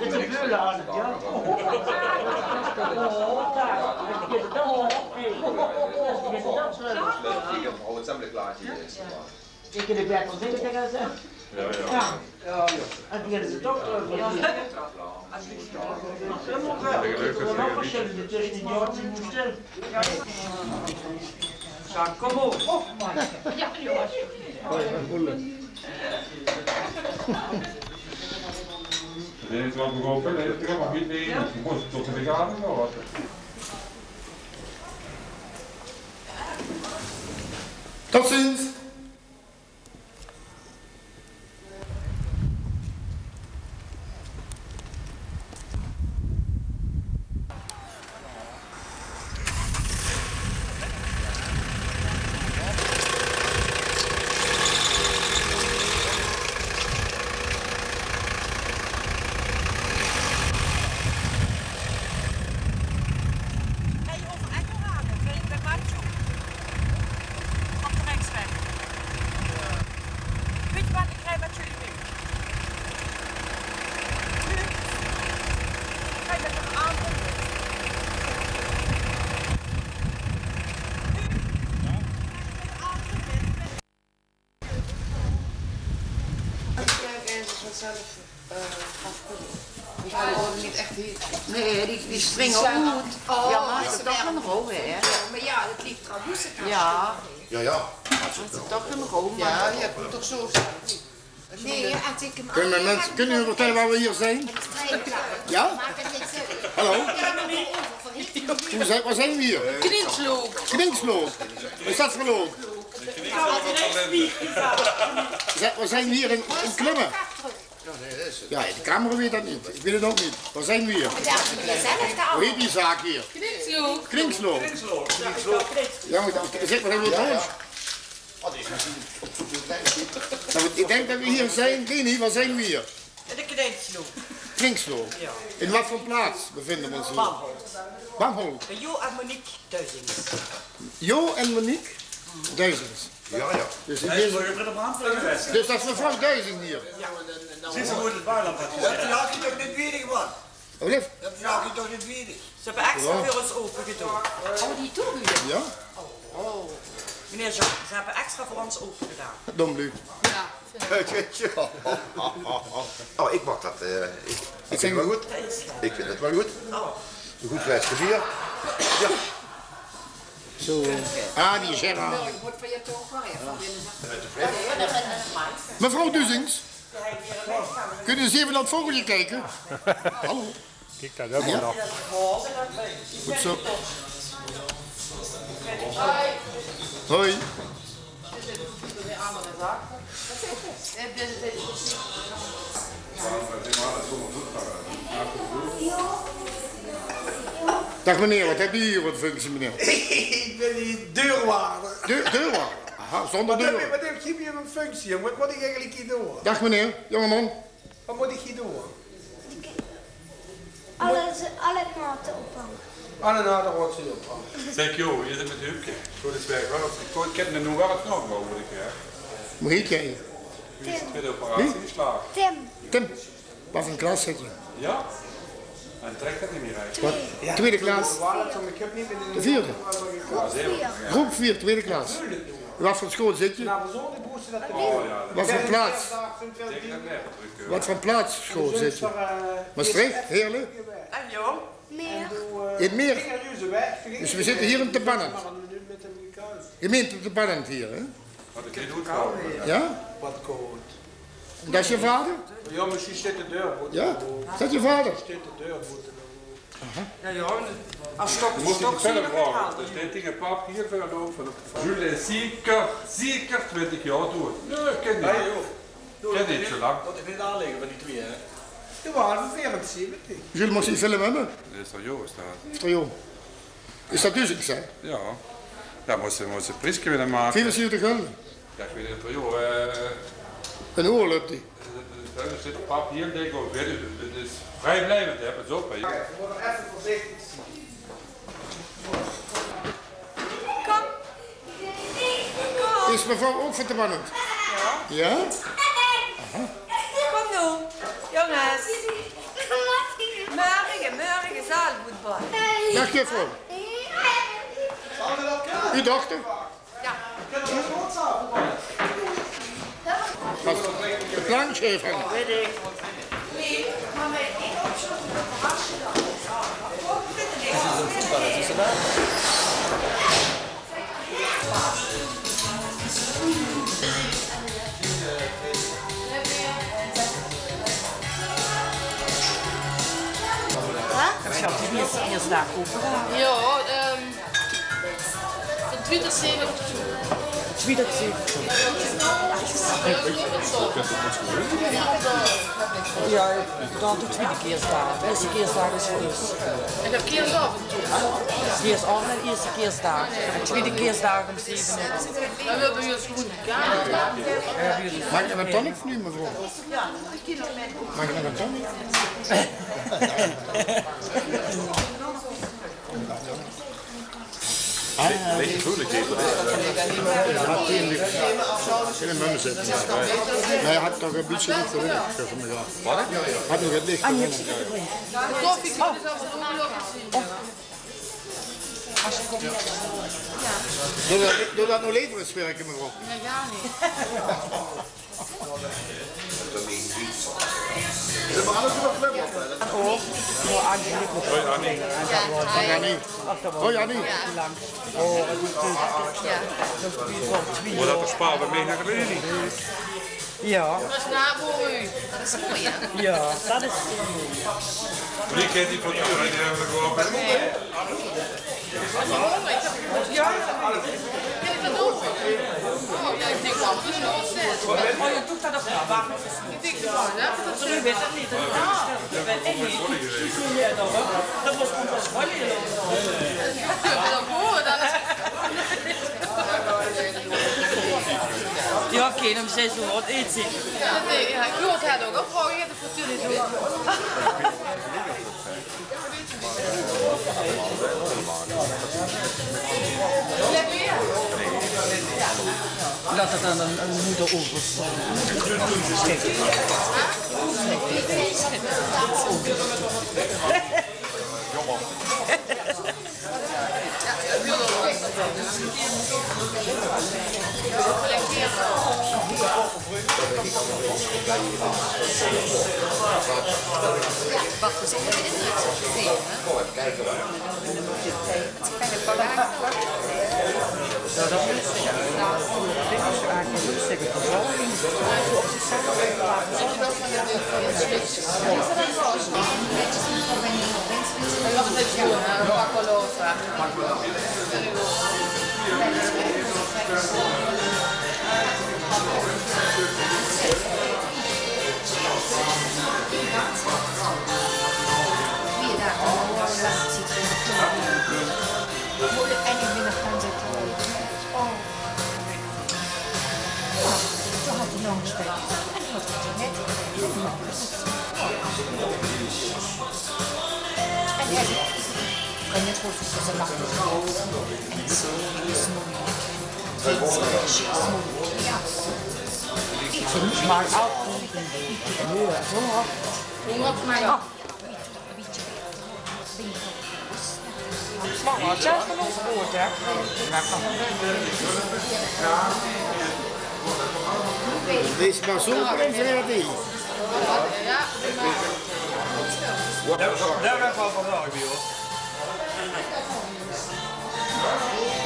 Dit is een veulen aan het, ja. Oh, daar. Dit is toch, hey. Dit is toch zo. Ik in de bed van zitten tegen ze. Ja, ja. Ja. En die hebben ze toch terug. Ja. Nog verschillende tussen die George moesten. Ja, kom op. Op, man. Ja, ja. Dit is wel begonnen, hè? Dit is nog niet, nee. Je moet toch in de gaten houden. Tot ziens. Hey, over Echo halen, bij, bij Machu. Op de rechtsweg. Weet je wat, ik rij met jullie mee. Ruud, ik rij met een andere. Ruud, ik rij met een andere. En die kan ik ergens vanzelf, eh, afkoelen. Die gaan gewoon niet echt hier. Nee, die, die springen zijn oet. Oh, ja, maar ze toch een rol, hè? Ja, maar ja, dat ligt trouwens. Ja. Ja, ja. Ze toch een rol, maar ja, je hebt hem toch zo staan. Nee, als ik hem... Kunnen mensen, kunnen jullie vertellen waar we hier zijn? Ja? Hallo? Hoe zijn, waar zijn we hier? Kninsloog. Kninsloog. Is dat verloop? Zet, waar zijn we hier in, in Klummen? Ja, de camera weet dat niet. Ik weet het ook niet. Waar zijn we hier? Hoe heet die zaak hier? Kninsloog. Kninsloog. Ja, maar zeg maar even wat anders. Nou, ik denk dat we hier zijn. Rini, waar zijn we hier? De Kninsloog. Kninsloog. Ja. In wat voor plaats bevinden we ons hier? Bamholt. Bamholt. Bij Jo en Monique Duizings. Jo en Monique Duizings. Ja, ja. Dus, ik ben, dus dat is mevrouw Duizing hier. Ja. Zie ze hoe het buitenland gaat. Dat zag je toch niet wierig, man? Oh, lief. Dat zag je toch niet wierig? Ze hebben extra voor ons open gedaan. Oh, die toeburen? Ja. Oh. Meneer Jean, ze hebben extra voor ons open gedaan. Dom Luc. Ja. Oh, ik mag dat, eh, ik, ik vind het wel goed. Ik vind het wel goed. Oh. Een goed flesje bier. Ja. Zo. Ah, die Gerard. Mevrouw Duzings, kunt u eens even naar het vogeltje kijken? Hallo? Kiek, dat höbbe v'r nog. Good zo. Hoi. Dag meneer, wat hebbe v'r hie veur functie, meneer? Ich bön hie deurwaarder. Deur-, deurwaarder? Aha, zónger deur. Wat höb ich hie veur ein functie, jóng? Wat mót ich eigelik hie doon? Dag meneer, jóngeman. Wat mót ich hie doon? Alle, alle naote ophange. Alle naote mót ich ophange. Zeg, joh, hie zit mit Hupke. Good, is weg. Waat, ich höb noe waal 't nog, wou ich, hè. Wie hèt geer? Wie is de tweede operatie geslaag? Tim. Tim. Wat veur klas zit geer? Ja? En trek det neet mieë, hè? Wat? Tweede klas. De vierde. Groep vier. Groep vier, tweede klas. Wat veur school zit geer? Wat veur plaats? Wat veur plaats school zit geer? Maastricht, Heerlen? Meer. In Meer. Dus we zitten hier in Te Pannend. Gemeente Te Pannend hier, hè? Ja? En dat is je vader? Ja, maar ze zit de deur. Ja? Is dat je vader? Aha. Ja, ja, als stok, stok, stok, stok. D'r steit hie ein pap hie veur de hoop van de Jules is zeker, zeker twintig jaor doed. Nee, ich kin neet. Kin neet zo lang. Mót ich neet aanlegge van die twee, hè? Die ware van veerenzeventig. Jules, mós se die film höbbe? Is dat Joost, hè? Is dat Joost? Is dat Duzings, hè? Ja. Ja, mós se, mós se ein prieske wille make. Veerenzeventig gulde. Ja, ich weit neet, joh, eh, ein oorlog die. D'r zit ein pap hie, dink ich, op. Dit is vrijblijvend, hè, pas op, hè. Kom. Is mevrouw ook van Te Pannend? Ja. Ja? Aha. Kom noe, jónges. Morge, morge zaalvoetbal. Dag juffrouw. Uw dochter? Ja. Wat? De plank even. Weit ich. Wat? Sjat, die is, die is dao ope. Ja, ehm, de twiede zeventig. Twiede zeventig. Ja, dan de twiede keersdaag. De ierste keersdaag is veur us. Ich höb keersaovend. Keersaovend en ierste keersdaag. En twiede keersdaag óm zeve oor. Dan höbbe v'r us good. Maag ich nog ein tonic of neet, mevrouw? Maag ich nog ein tonic? Ah, ja. Lekker gevoelig, hè? Ja, tuurlijk. In de mum zitten. Nae, haw toch ein bietje lichter, hè? Wat? Haw nog get lichter. Ah, niks. De koffie, oh. Doot dat, doot dat noe lever ins wirke, mevrouw? Nae, gaar neet. Hoi, Annie. Hoi, Annie. Hoi, Annie. Hoi, dat is spaar bij mij naar de baby. Ja. Dat is nabo u. Dat is mooi, hè? Ja, dat is mooi. Wie kent die van u? Die hebben we gewoon bij. Ja, oké, dan zijn ze wat eten. Ja, ik wil het ook opvragen. Laot 't aan ein, ein moder euversjtèlle. Wat veur indrök, hè? Het is bijna palaver. Ich finde, ich mag auch. Hunger op mij. Mama, zelf van ons brood, hè? Deze maar zo erin verder. Ja, maar. Daar, daar ben ik wel van bij, hoor.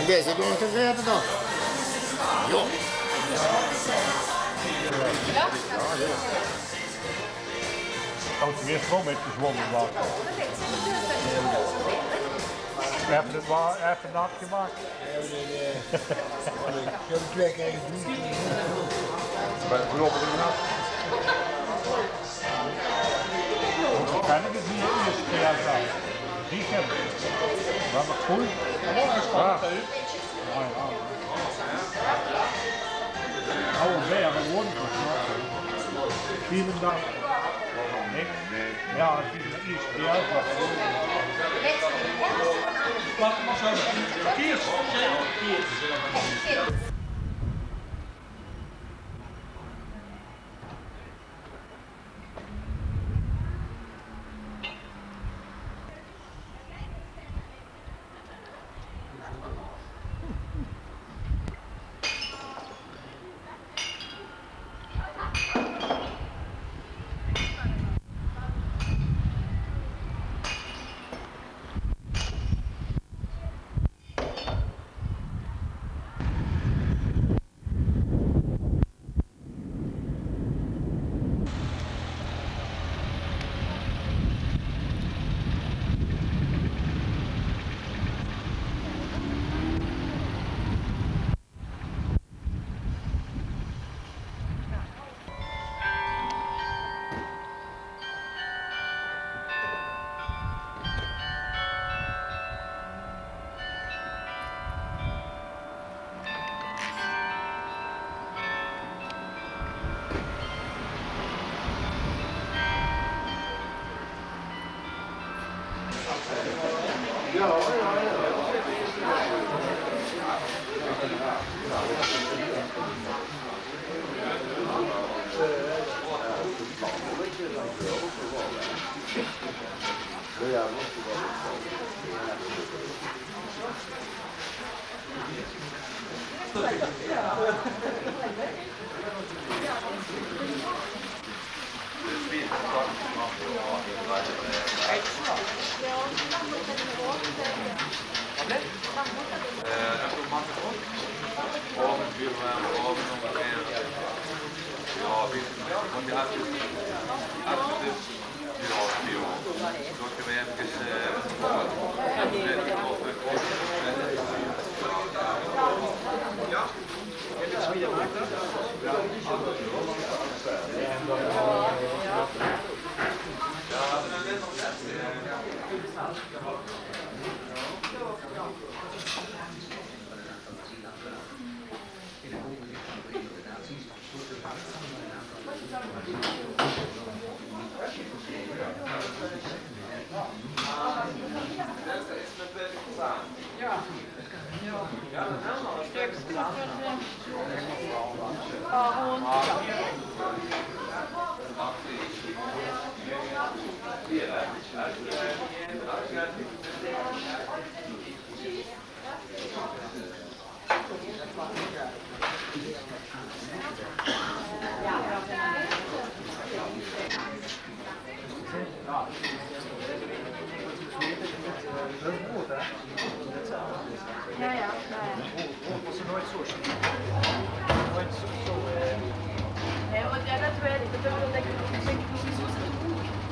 Deze doen te verder dan. Jo. Ja? Als je weer schoon bent gezwommen, maar. We hebben het wel even nat gemaakt. Ik heb twee keer gedoucht. Bij de knoppen in nat. Kan ik het niet eens, ja, zo. Die heb ik. Wat een koel. Ja. Mooi, ja. Oude bergen, hoor. Vielen Dank. Ja, het is een iets, ja. Wat was dat? Kiers. Kiers.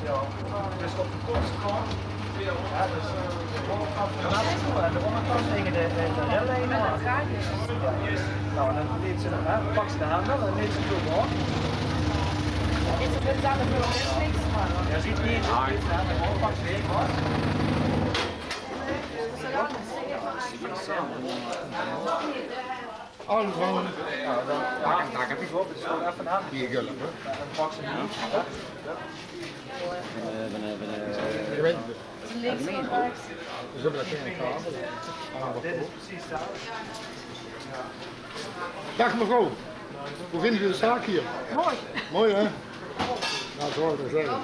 Dus op de kortste kant, ja, dus de bovenkant van de navel en de óngerkant tegen de, de, de rillijn aan. Ja. Nou, en dan leet ze, hè, pak ze de hendel en leet ze zo door. Ja, ziet niet, ziet niet, hè, dan pak ze even vast. Al van, ja, dan, ja, dan heb ik op, dus gewoon even aan. Hier, gulp, hè? Ja, dan pak ze hem. Ja. Gemeente. Gemeente. Ze zullen dat geen kabel. Dit is precies hetzelfde. Dag mevrouw, hoe vindt u de zaak hier? Mooi. Mooi, hè? Nou, zo wil ik het zeggen.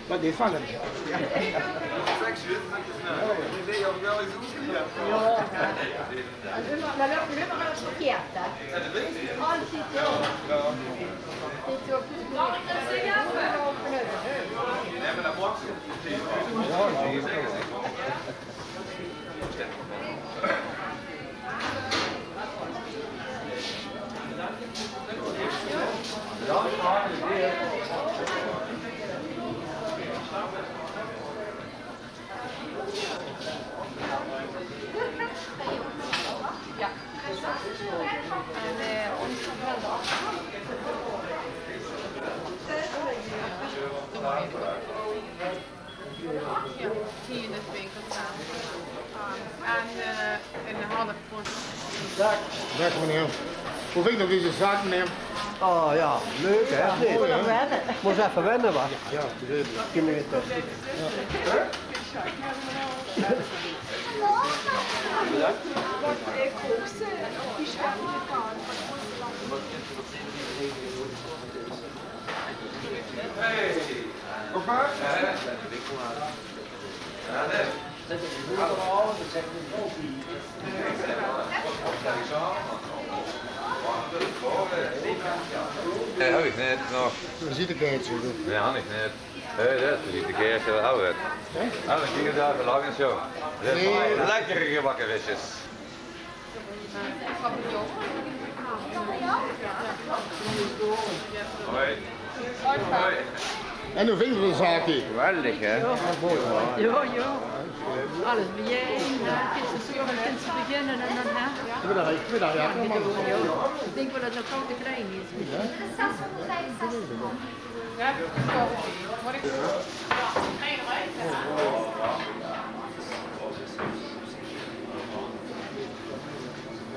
Wat die van hem? Ja. Dat loopt helemaal verkeerd, hè? Altijd zo. Dit is ook niet. Ja, tien in de winkel staan. En, eh, een half pond. Dag meneer. Hoe vindt u deze zaak, meneer? Oh ja, leuk hè? Mooi, hè? Moest even wennen, wa? Ja, begrijp ik. Kunnen we het, eh, Nee, had ich net nog. Visitekaartje, hè? Nee, had ich net. Hé, dat is visitekaartje, dat hadde we. Hè? Ah, dan gingen we daar verlangen, zo. Nee. Lekkere gebakken visjes. Hoi. Hoi. En hoe vindt u de zaak hier? Geweldig, hè? Ja, ja. Alles bijeen, hè. Kins se zo, kins se beginnen en dan, hè? Goedemiddag, goedemiddag, ja. Ja, ik denk wel dat het nog te klein is. Ja.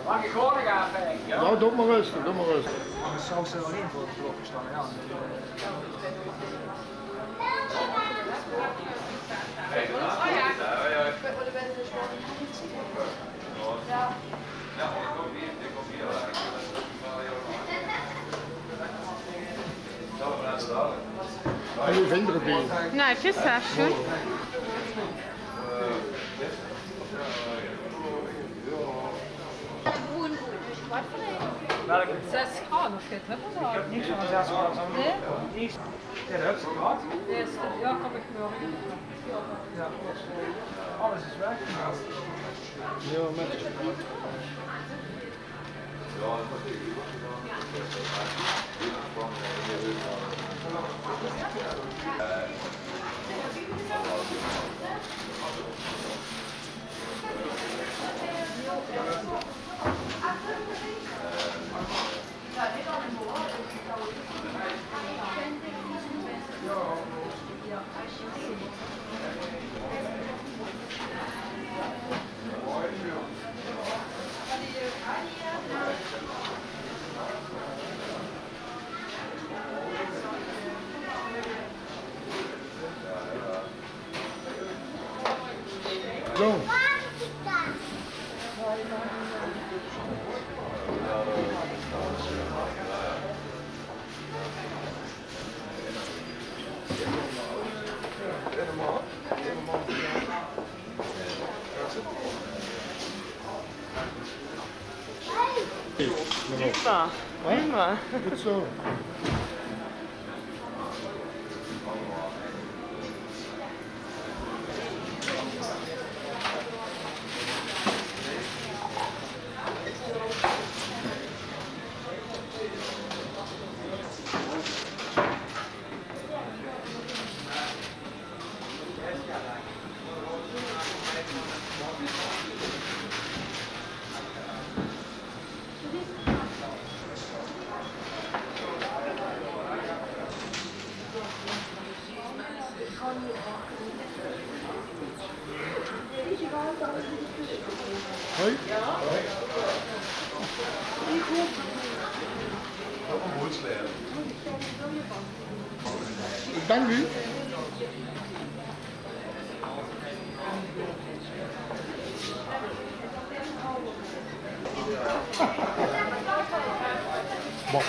Mag ik gewoon nog aankijken, ja? Ja, doe maar rustig, doe maar rustig. Anders zou ze alleen voor de blokken staan, ja. En wie vindt u het hier? Nou, het is heel schoon. Welke? Zes graden of zo, hè? Niks van zes graden. Nee? Niks. Ja, dat heb ik gehad. Ja, snap ik wel. Ja. Alles is weg. Ja, maar Zo. Prima, prima. Goed zo. Hoi. Dank u. Bon.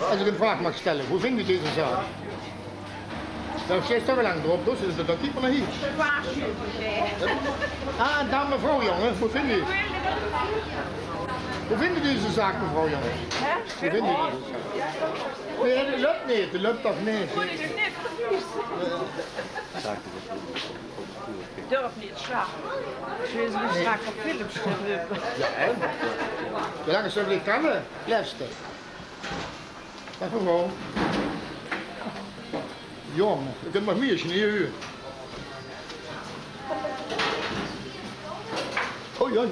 Als ik een vraag mag stellen, hoe vindt u deze zaak? Daar zit toch al lang op, dus is dat ook niet van hier. Ah, dan mevrouw Jonge, hoe vindt u? Hoe vindt u deze zaak, mevrouw Jonge? Hè? Hoe vindt u deze zaak? Nee, dat loopt niet, dat loopt toch niet? Durf niet, sjaak. Ze is een sjaak van Philips. Ja, hè? Wie lang is dat liggen, hè? Leefste. Dag mevrouw. Jong, ik heb nog meer sneeuw. Oh ja.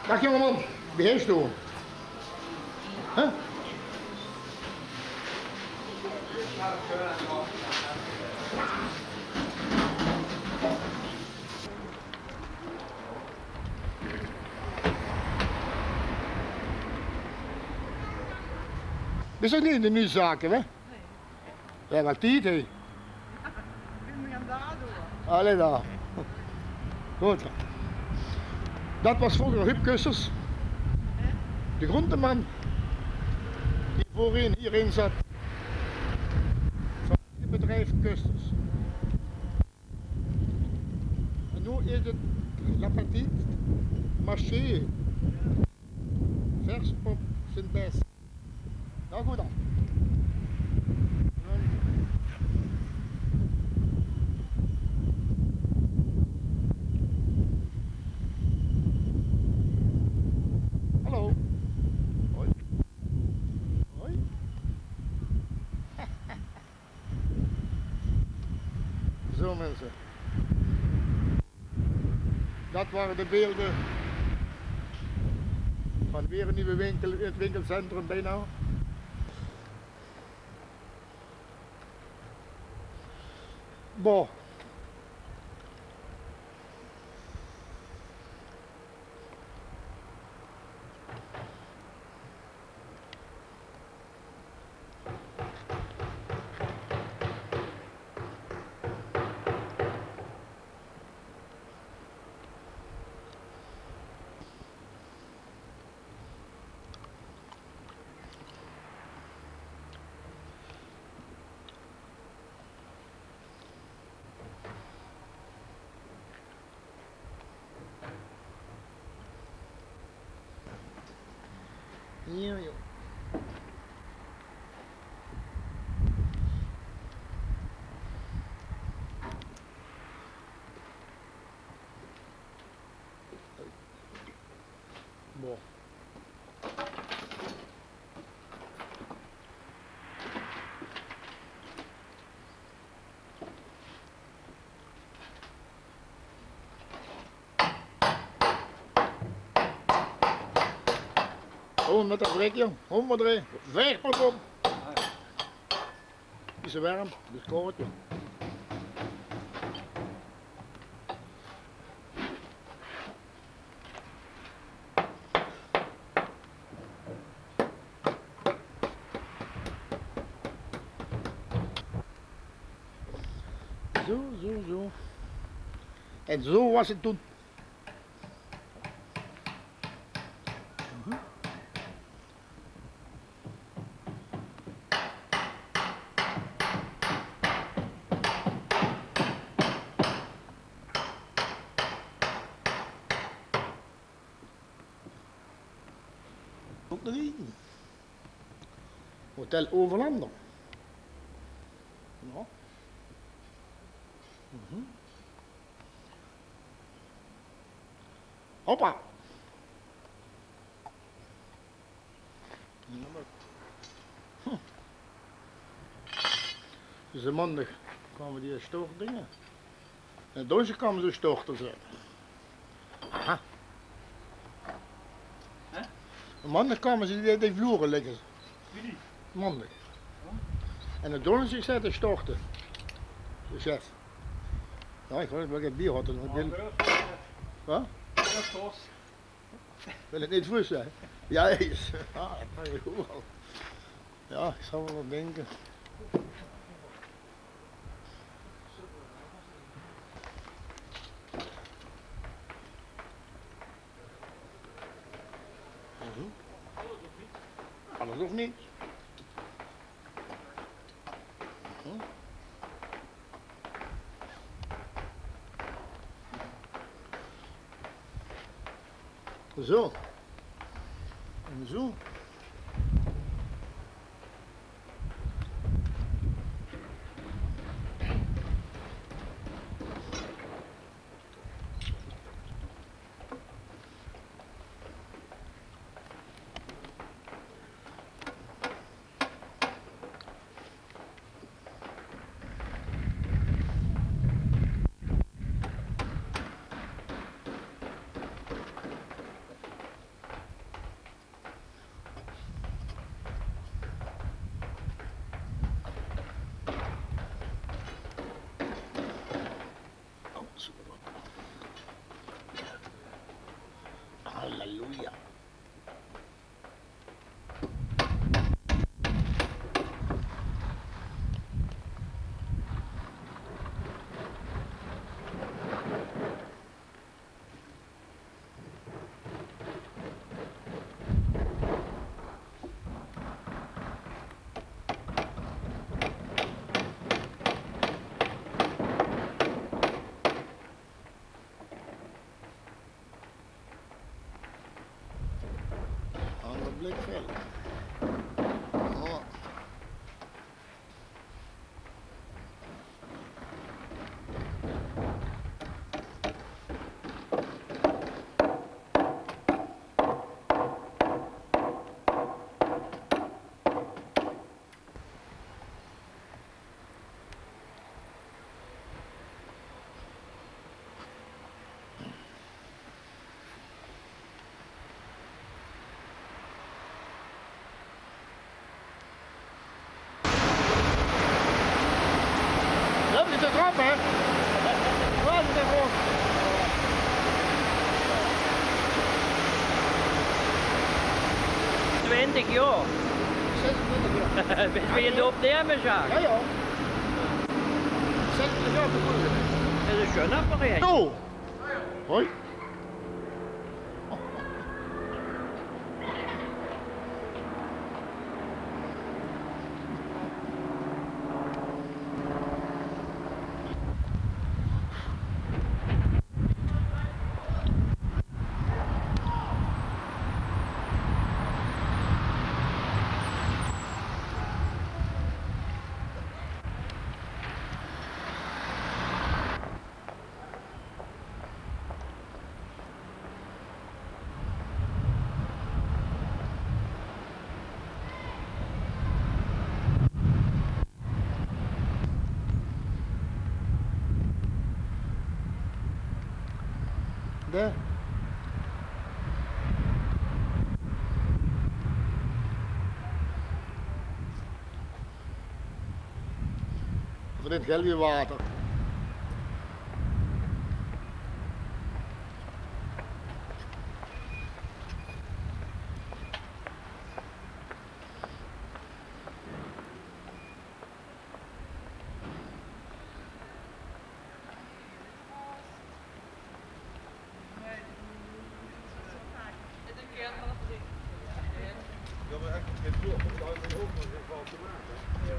Dag jongeman, wie heetst du? Hè? Is dat niet in de nieuwe zaken, hè? Ja, wat tied, hè? Allee dan. Goed. Dat was vroeger Huub Kusters. De groenteman die voorin hierin zat. Van het bedrijf Kusters. En nu is het La Petite Marché. Vers op zijn best. Nou, goed dan. Hallo. Hoi. Hoi. Zo mensen. Dat waren de beelden van weer een nieuwe winkel in het winkelcentrum bijna. Boah. Hier, joh. Boah. Oh, met dat brekje, jong. Honderd drie. Veeg maar op. Is ze werm, dus koud, jong. Zo, zo, zo. En zo was het toen. Mhm. Drie. Hotel Overlander. Ja. Mhm. Hoppa. Ja, maar, hm. Dus de maondig kómme die stortdinge. En donderdig kómme ze storte zètte. Aha. Hè? Maondig kómme ze die, die vloere lègke. Wie die? Maondig. Ja. En de donderdig zètte ze storte. De chef. Ja, ich weit neet, waat ich bie haw. Wat? Wil ich neet veur zègke. Ja, is. Ja, dat kan ich ouch waal. Ja, ich zal waal dinke. Mhm. Alles of niets. Mhm. Zo. En zo. Halleluja. Anger blikveld. Oh. Ja, die zit erop, hè? Ja, die zit erop. Twintig jaor. Zesentwintig jaor. Bis weer in de opname, Sjaak? Ja, ja. Zesentwintig jaor begonnen. Dat is ein sjoon apparaat. Zo. Hoi. De. Veur dit geld weer water. Ja, maar echt, het is wel, het is wel te maken, hè?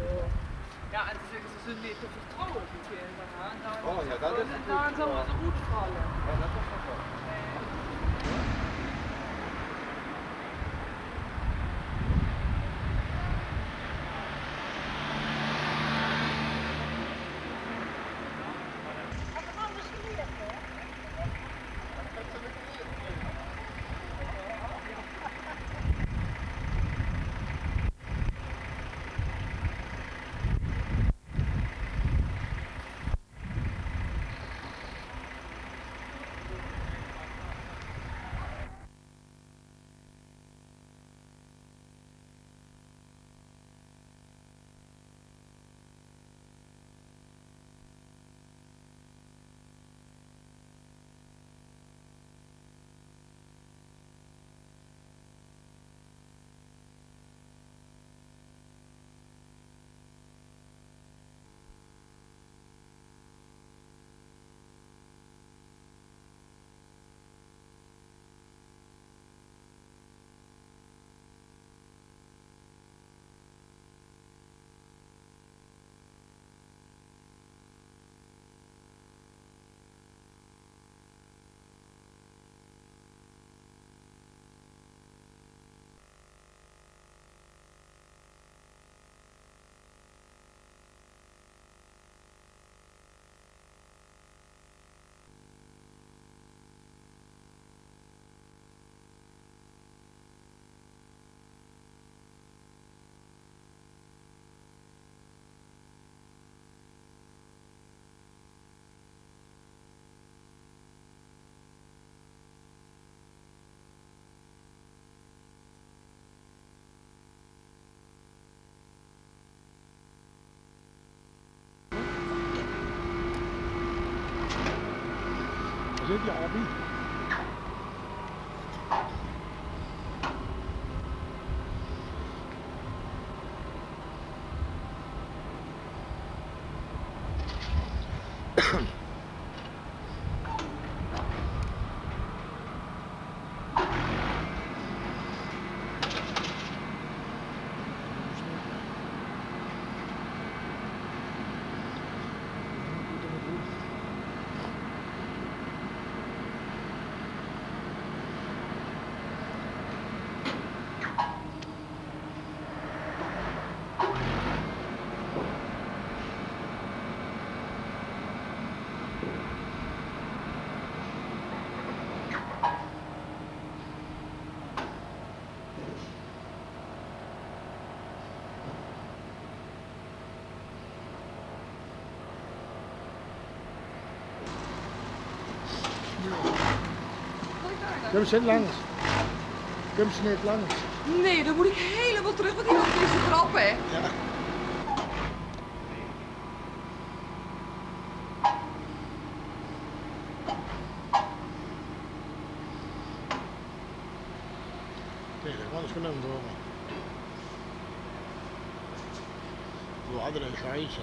Ja, en ze zègke, ze zeen neet te vertrouwe, die kindere, hè? Oh, ja, dat is en dan natuurlik zouden ze oetvalle. Ja, dat is wel zo. Nee. Ja, Abi. Kums se neet langs? Kums se neet langs? Nee, dan moet ik helemaal terug, want die loopt in zijn grap, hè. Ja. Nee, dat kan ik gewoon door. Door andere scheids.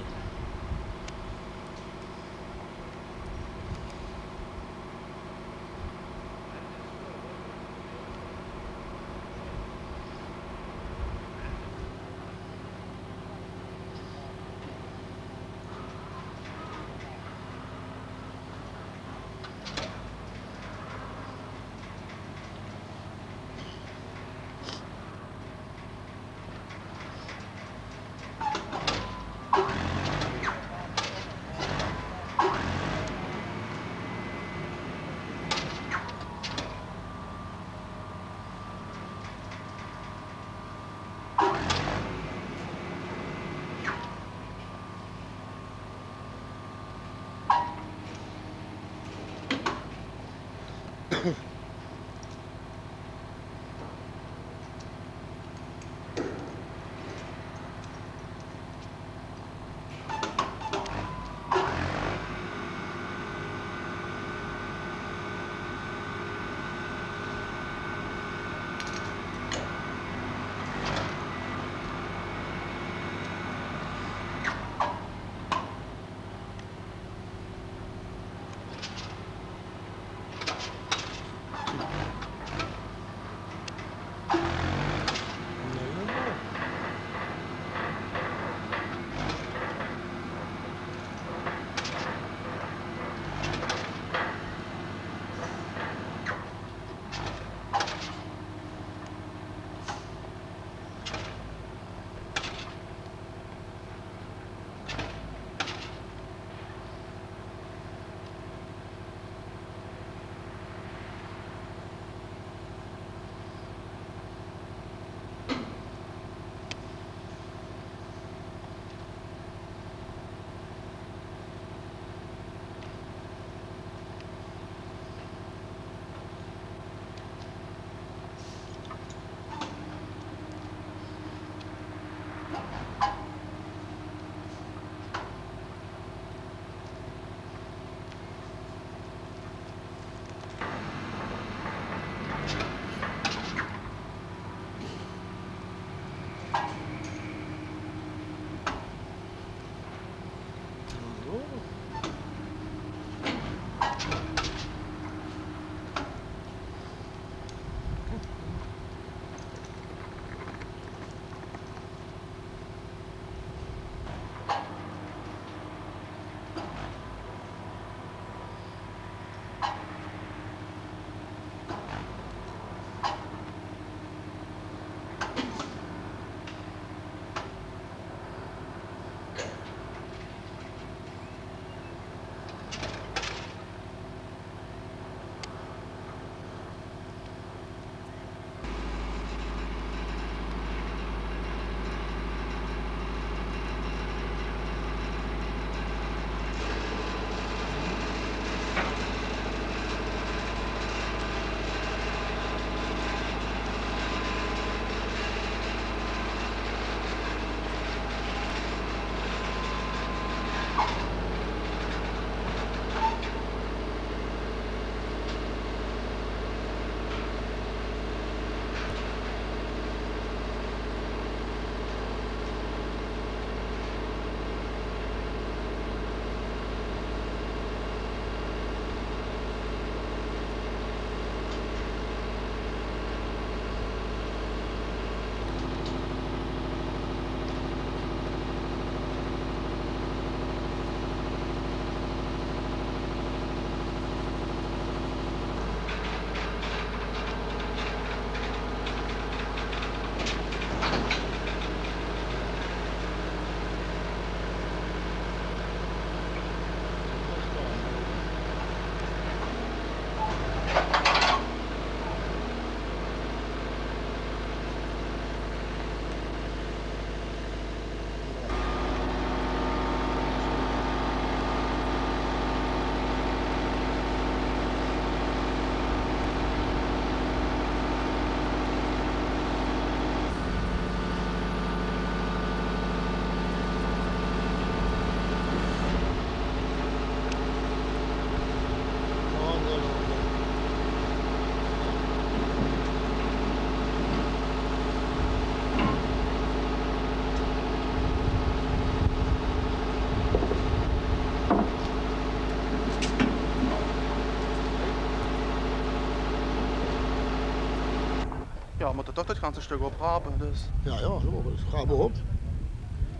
Veer mótte toch det ganse stök oprape, dus. Jao, jao, zo, det rape v'r op.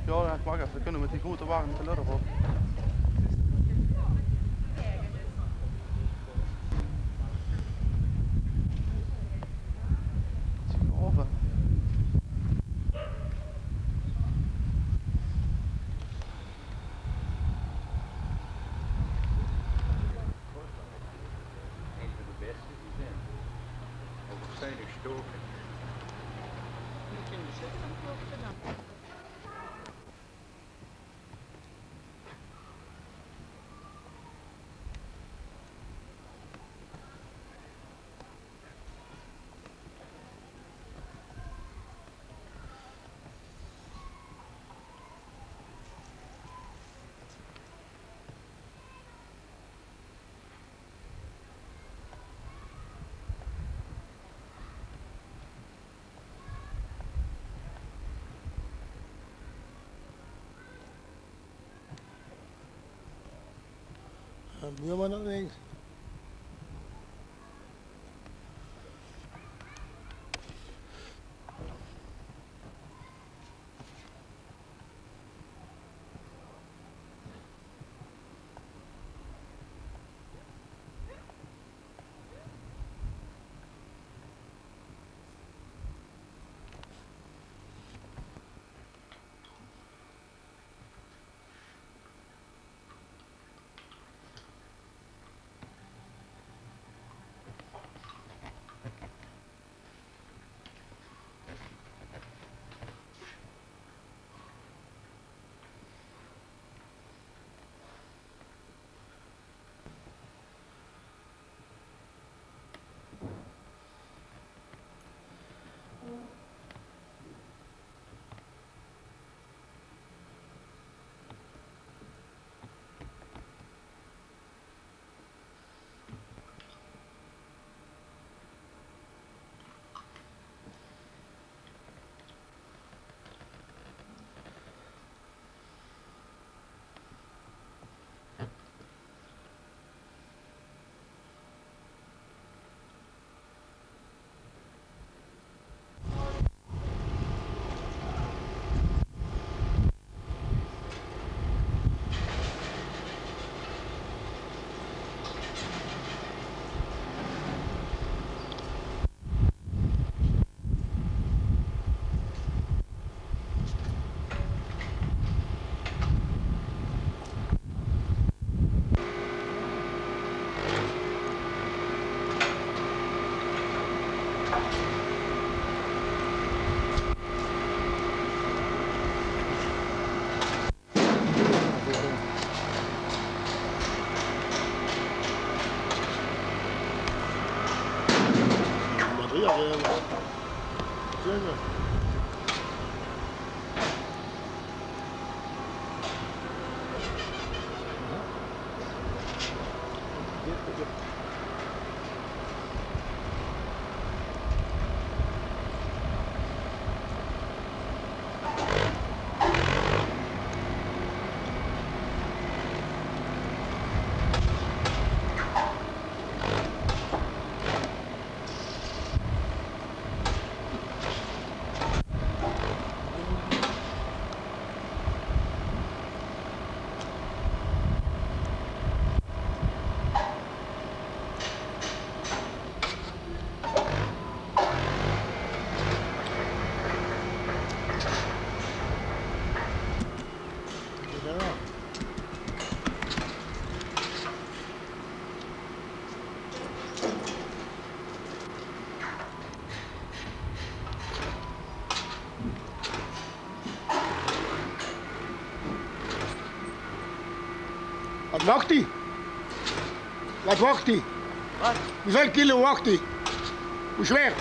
Jao, jao, wach effe. Dan kónne v'r mit die groete wage mit de ladder op. Zie, ove. Ein van de bèste die d'r zeen. Ouch op zuinig stoke. Jao, buurman allein. Wat wach die? Wat wach die? Wat? Wieväöl Kilo wach die? Wie schwer?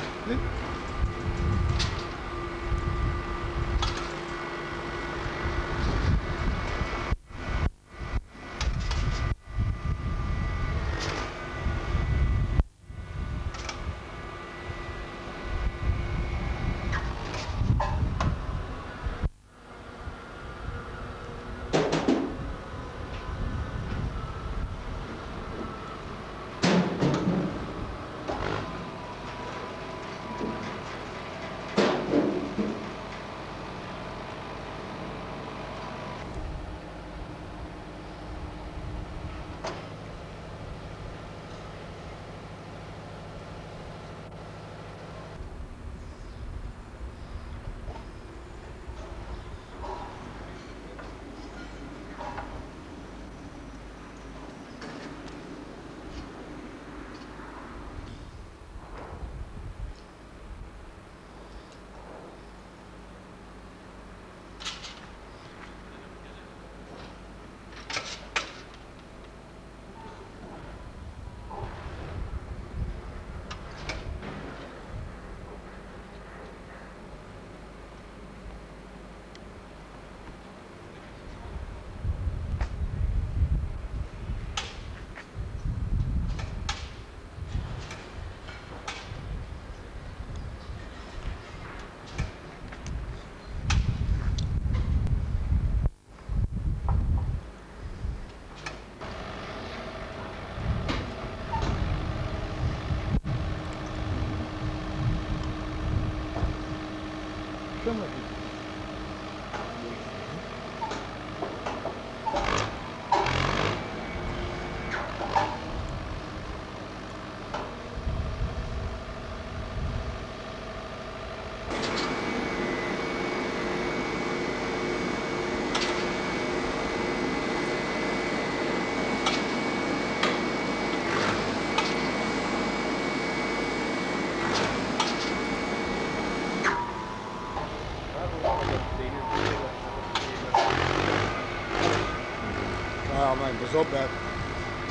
Jao, mer pas op, hè.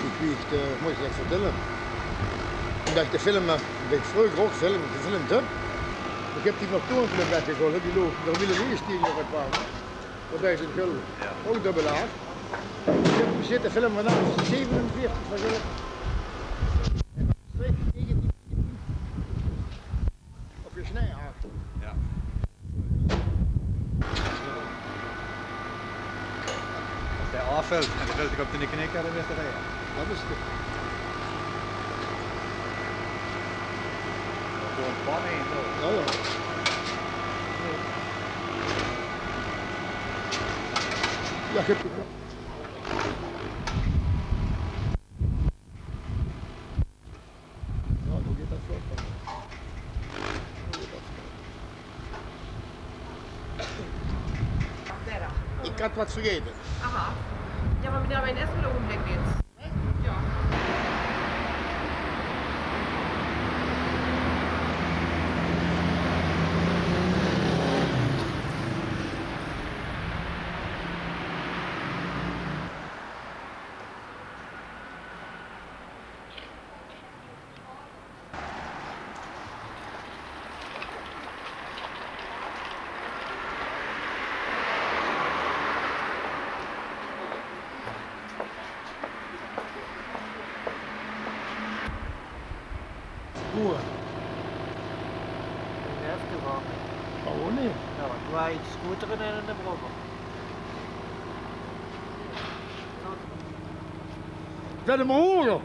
Ich weit, eh, mót ich dich vertèlle. Ómdet ich de film, eh, det ich vreuger ouch film, gefilmp höb. Ich höb die van Toon Club weggehaold, die loog, dao wille die ieësjte nog ein paar. Veur duizend gulde. Jao. Ouch dubbel A. Ich höb gezeen de film vanaaf zevenenveertig, waat is det? Of gesneden. Jao. Es dae aafvèlt en dae vèlt dich op de knik, jao, dan is 't d'r, jao. Det is 't. Gewoon pan in, zo. Jao, jao. Jao, ich höb Jao, noe geit det vlot, hè. Noe geit det vlot. Ich had waat vergaete. Aha. Jao, mer meneer, mien S-Beleid neet. Jao. Boer. Jao, det is toch waal. Gewoon neet. Jao, mer doe haet scooteren en de brommer. Zèt 'm mer hoger.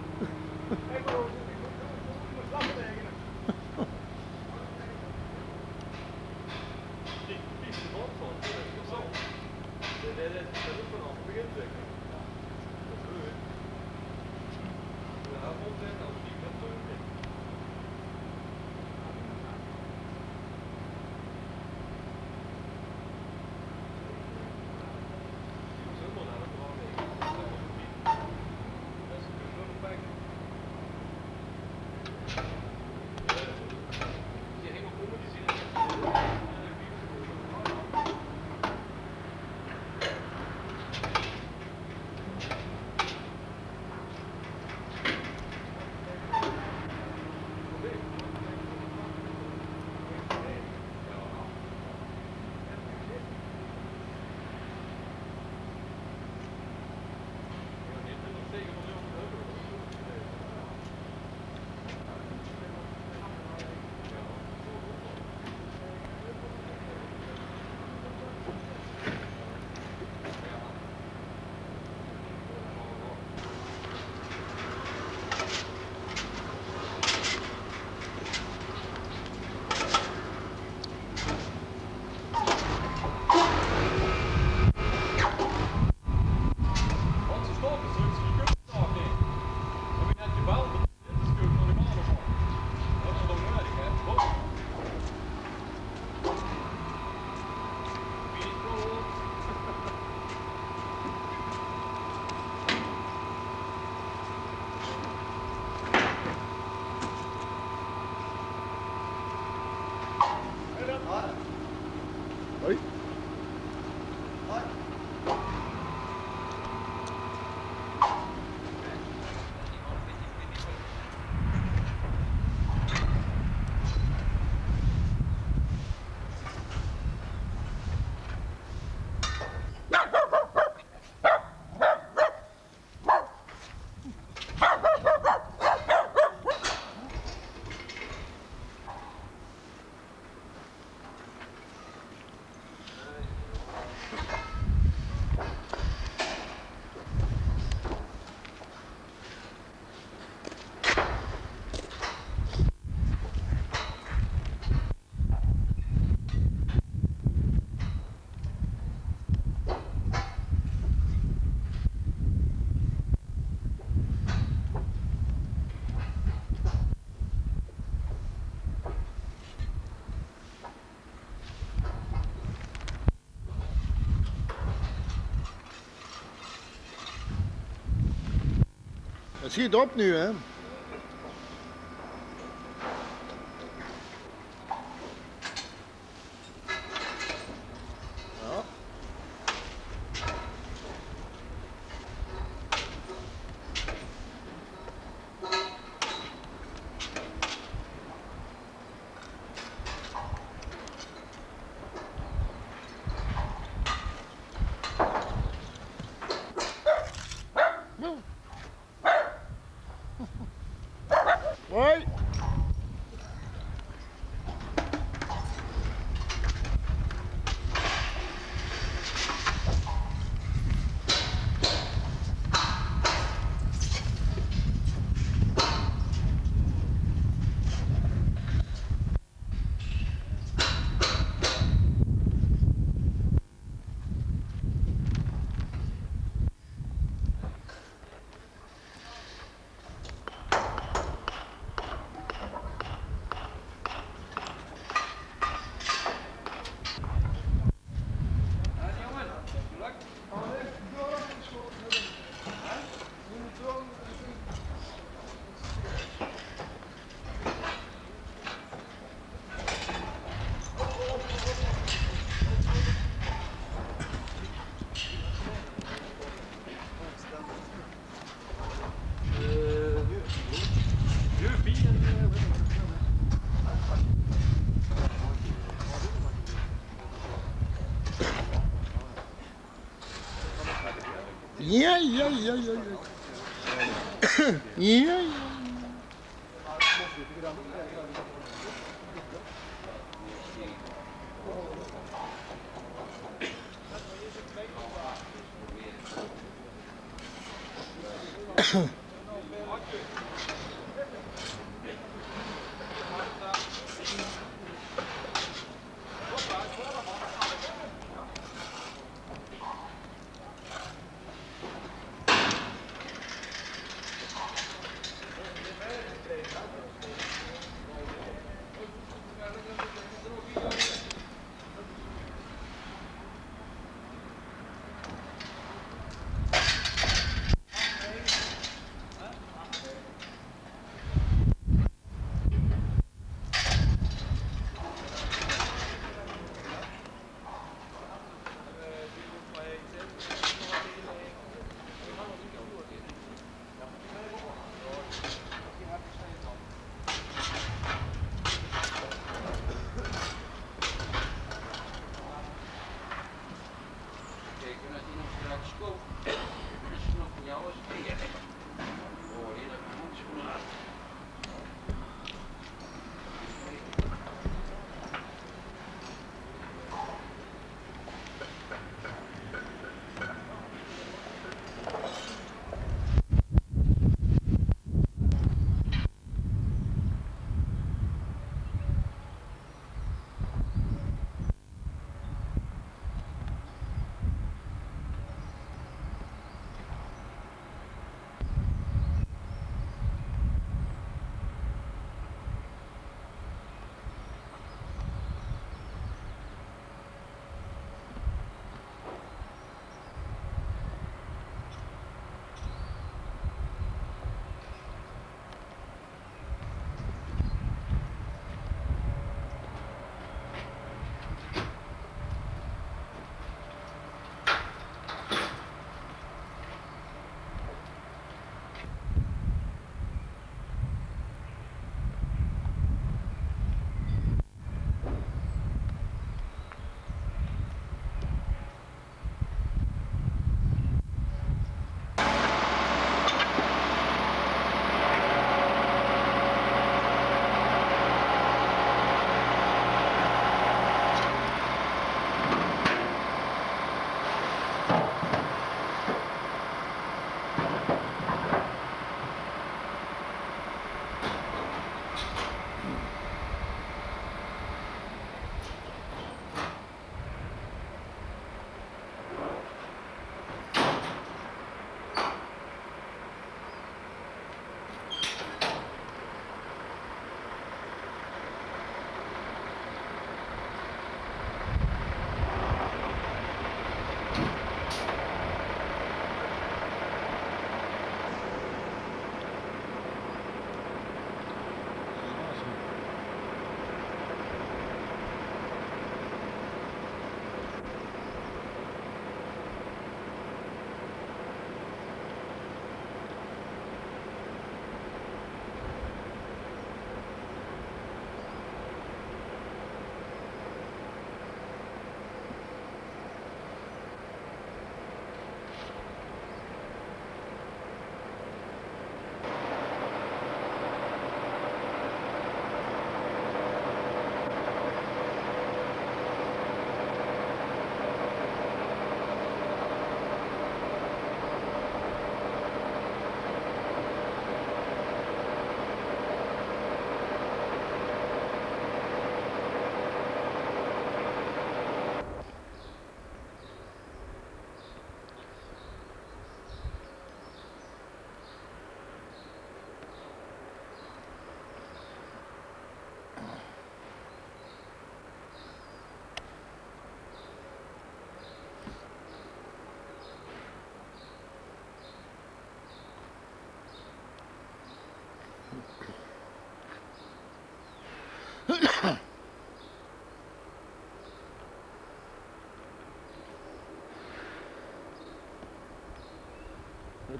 Hoi. Det schiet op noe, hè? Jao. Ja, ja, ja, ja, ja. Ja, ja. Jao,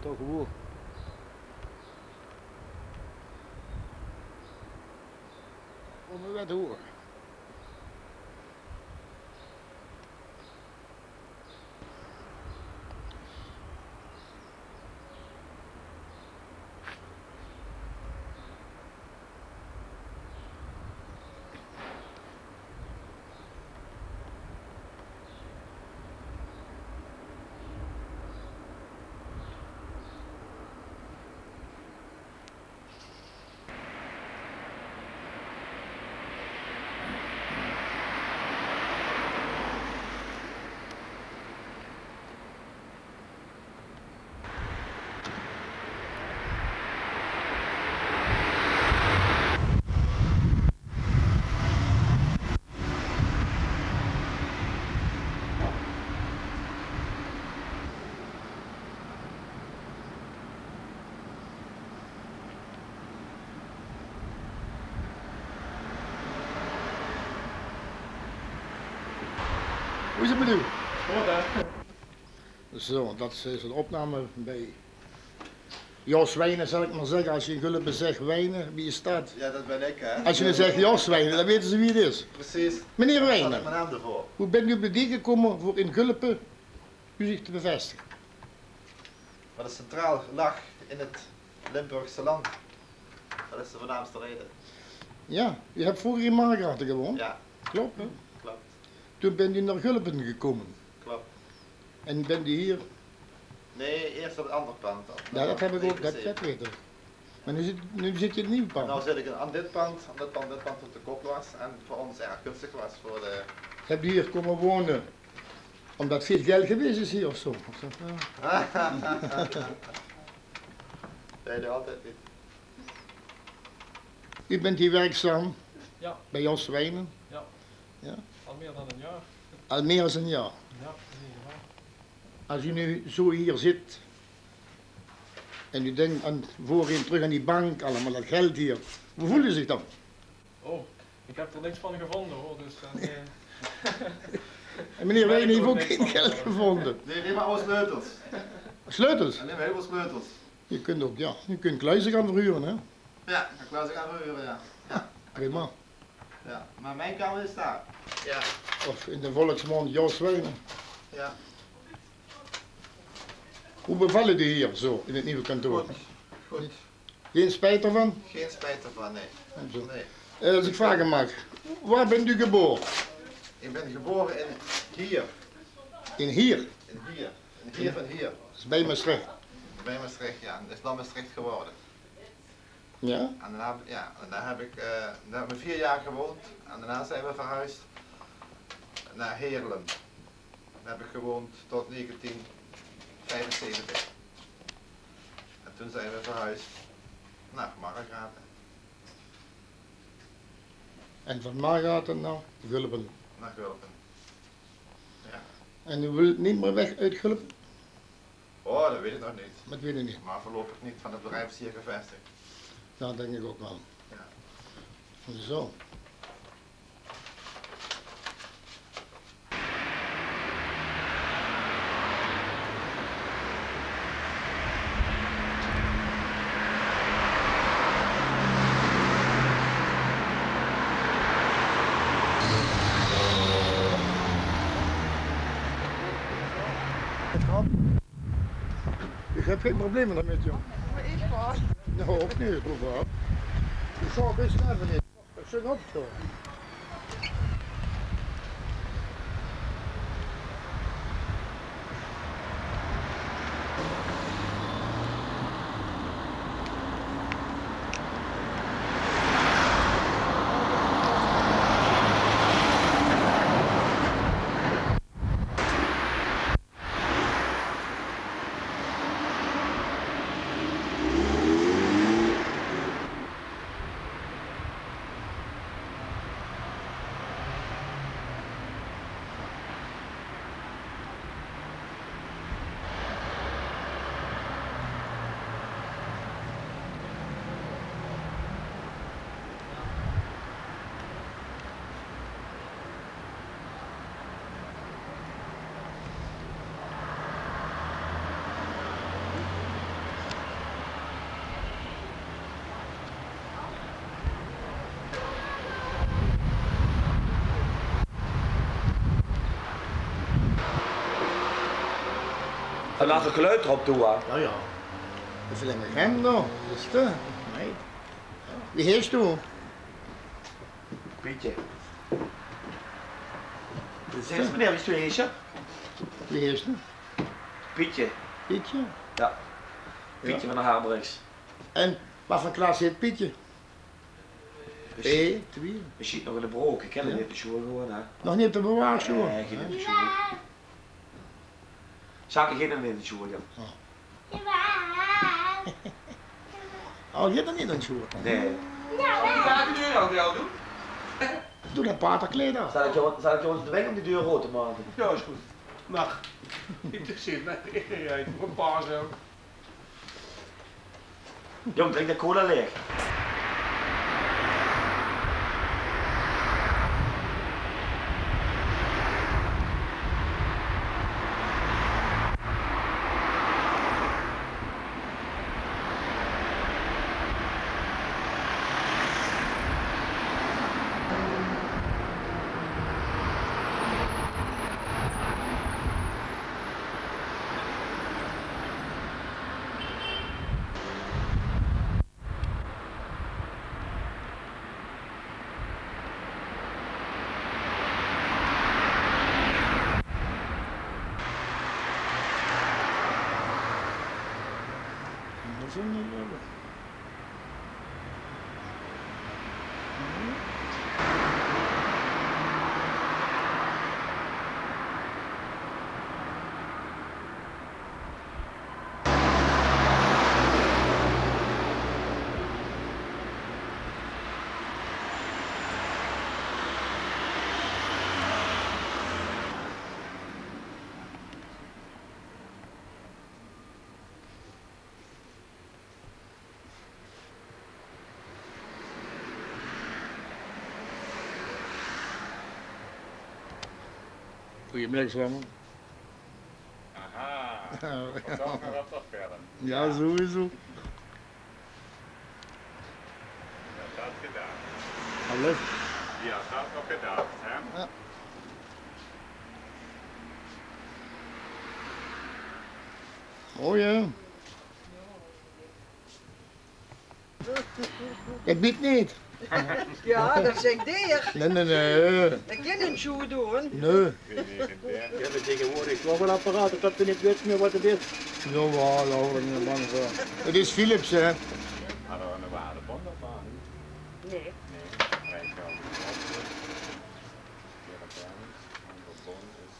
toch gewoen. Kómme v'r weer door. Wie is 't mit uch? Good, hè? Zo, dat is 'n opname bie Jos Wijnen, zal ik maar zegge. As se in Gulpe zegs Wijnen, wie is dat? Jao, dat bin ik, hè. As se dan zegs Jos Wijnen, dan weite ze wie 't is. Precies. Meneer Wijnen, hoe bent u op het idee gekomen voor in Gulpe u zich te bevestigen? Wat is centraal gelag in het Limburgse land. Dat is de voornaamste reden. Ja, u hebt vroeger in Margraten gewoond? Ja. Klopt, hè? Klopt. Toen bent u naar Gulpen gekomen? Klopt. En bent u hier? Nee, eerst op het andere pand. Ja, dat heb ik ook, dat, dat weet ik. Maar nu zit, nu zit je in het nieuwe pand. Nou zit ik aan dit pand, omdat pand, dit pand te kop was en voor ons erg gunstig was voor de... Hebt u hier komen wonen omdat veel geld geweest is hier of zo? Of zo? Ja. Nee, nog altijd niet. U bent hier werkzaam? Ja. Bij Jos Wijnen? Ja. Ja. Al meer dan een jaar. Al meer dan een jaar. Ja, in ieder geval. Als u nu zo hier zit en u denkt aan voorheen, terug aan die bank, allemaal dat geld hier, hoe voelt u zich dan? Oh, ik heb er niks van gevonden, hoor, dus, eh, nee. En meneer Wijnen heeft ook geen geld gevonden. Nee, alleen maar oude sleutels. Sleutels? Alleen maar heel veel sleutels. Je kunt ook, ja, je kunt kluizen gaan verhuren, hè? Ja, ik kan kluizen gaan verhuren, ja. Ja. Prima. Ja, maar mijn kamer is daar. Ja. Of in de volksmond Jos Wijnen. Ja. Hoe bevalt het u hier zo in het nieuwe kantoor? Goed, goed. Geen spijt ervan? Geen spijt ervan, nee. Zo. Nee. Eh, als ik vragen mag, waar bent u geboren? Ik ben geboren in Hier. In Hier? In Hier. In Hier van Hier. Dat is bij Maastricht. Bij Maastricht, ja. Dat is dan Maastricht geworden. Ja? En daarna, ja, en daar heb ik, eh, daar hebben we vier jaar gewoond. En daarna zijn we verhuisd naar Heerlen. Daar heb ik gewoond tot negentien vijfenzeventig. En toen zijn we verhuisd naar Margraten. En van Margraten naar Gulpen. Naar Gulpen. Ja. En u wilt niet meer weg uit Gulpen? Oh, dat weet ik nog niet. Dat weet u niet. Maar voorlopig niet, van het bedrijf is hier gevestigd. Dat denk ik ook wel. Ja. Zo. Ik heb geen problemen daarmee, joh. Maar ik wel. Nou, ook niet, hoor. Ik zou best hebben. Dat is een optie. En laat het geluid erop toe, hè? Ja, ja. Dat is alleen maar Gendo, dat is de, nee. Wie heetst doe? Pietje. Zeg eens, meneer, wie is het, heetst doe? Wie heetst doe? Pietje. Pietje? Ja. Pietje van de Haarbreks. En wat voor klas heet Pietje? Eén, twee. Misschien nog in de broek. Ik ken het niet, de sjoel gewoon, hè. Nog niet op de bewaarsjoel? Nee, geen de sjoel. Zaken geen in de sjoel, ja. Oh. Oh, je hebt er niet aan het sjoel. Nee. Zal ik de deur aan jou doen? Doe dat paterkleed aan. Zal ik jou, zal ik jou de weg om die deur rood te maken? Ja, is goed. Mag. Interesseert mij. Ja, ik moet een paar zo. Jong, drink de cola leeg. Goeiemiddag, zwemmer. Aha. Vandaag nog op dat verder. Ja, sowieso. Dat had gedaan. Alles. Ja, dat had nog gedaan, hè? Ja. Mooi, hè? Det biedt neet. Ja, det zèk ich. Nae, nae, nae. Det kin ein sjoe doon. Nae. Veer höbbe taengewoordig zoväöl apparate det veer neet weite mieë waat 't is. Jawaal, dao hoef ich neet bang veur. 't Is Philips, hè? Hadde veer 'n waardebon d'rvan? Nae. Nae, waardebon is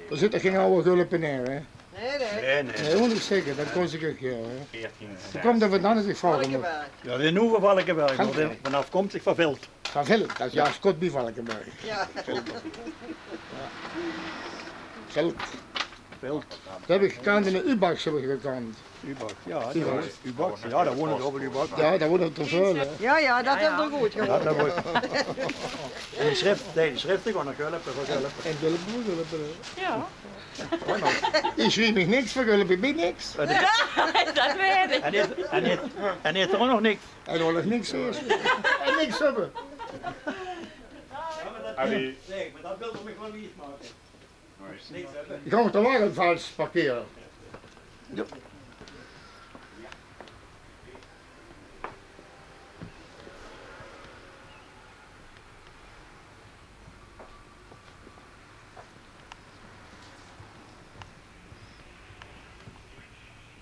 Dao zit toch gein awwe gulp in, hè? Nae, nae. Nae, nae. Nae, mót ich zègke, det kós ich ouch, hè. Veertien. Wo kump det vandaan, es ich vraoge maag? Valkeberg. Ja, de Noeve Valkeberg, mer de, vanaaf kump zich van Veld. Van Veld, det is juus kort bie Valkeberg. Ja. Veld. Ja. Veld. Veld. Det höb ich gekand, in de Ubachs höb ich gekand. Ubach, ja, Ubach. Ubach. Ja, dao wone d'r väöl Ubach. Ja, dao wone d'r väöl, hè. Ja, ja, det höb ich good gehuurd. Ja, det wone. En die sjrif, nae, die sjrifte gaon nao Gulpe, veur Gulpe. En Gulpe, veur Gulpe, hè. Ja. Ich sjrief mich niks veur Gulpe, ich bön niks. Det weit ich. En neet, en neet, en neet ouch nog niks. En ouch nog niks, hè. En niks höbbe. Allee. Nae, mer det wilt mich waal lief make. Ich gaon de wage vals parkere. Ja.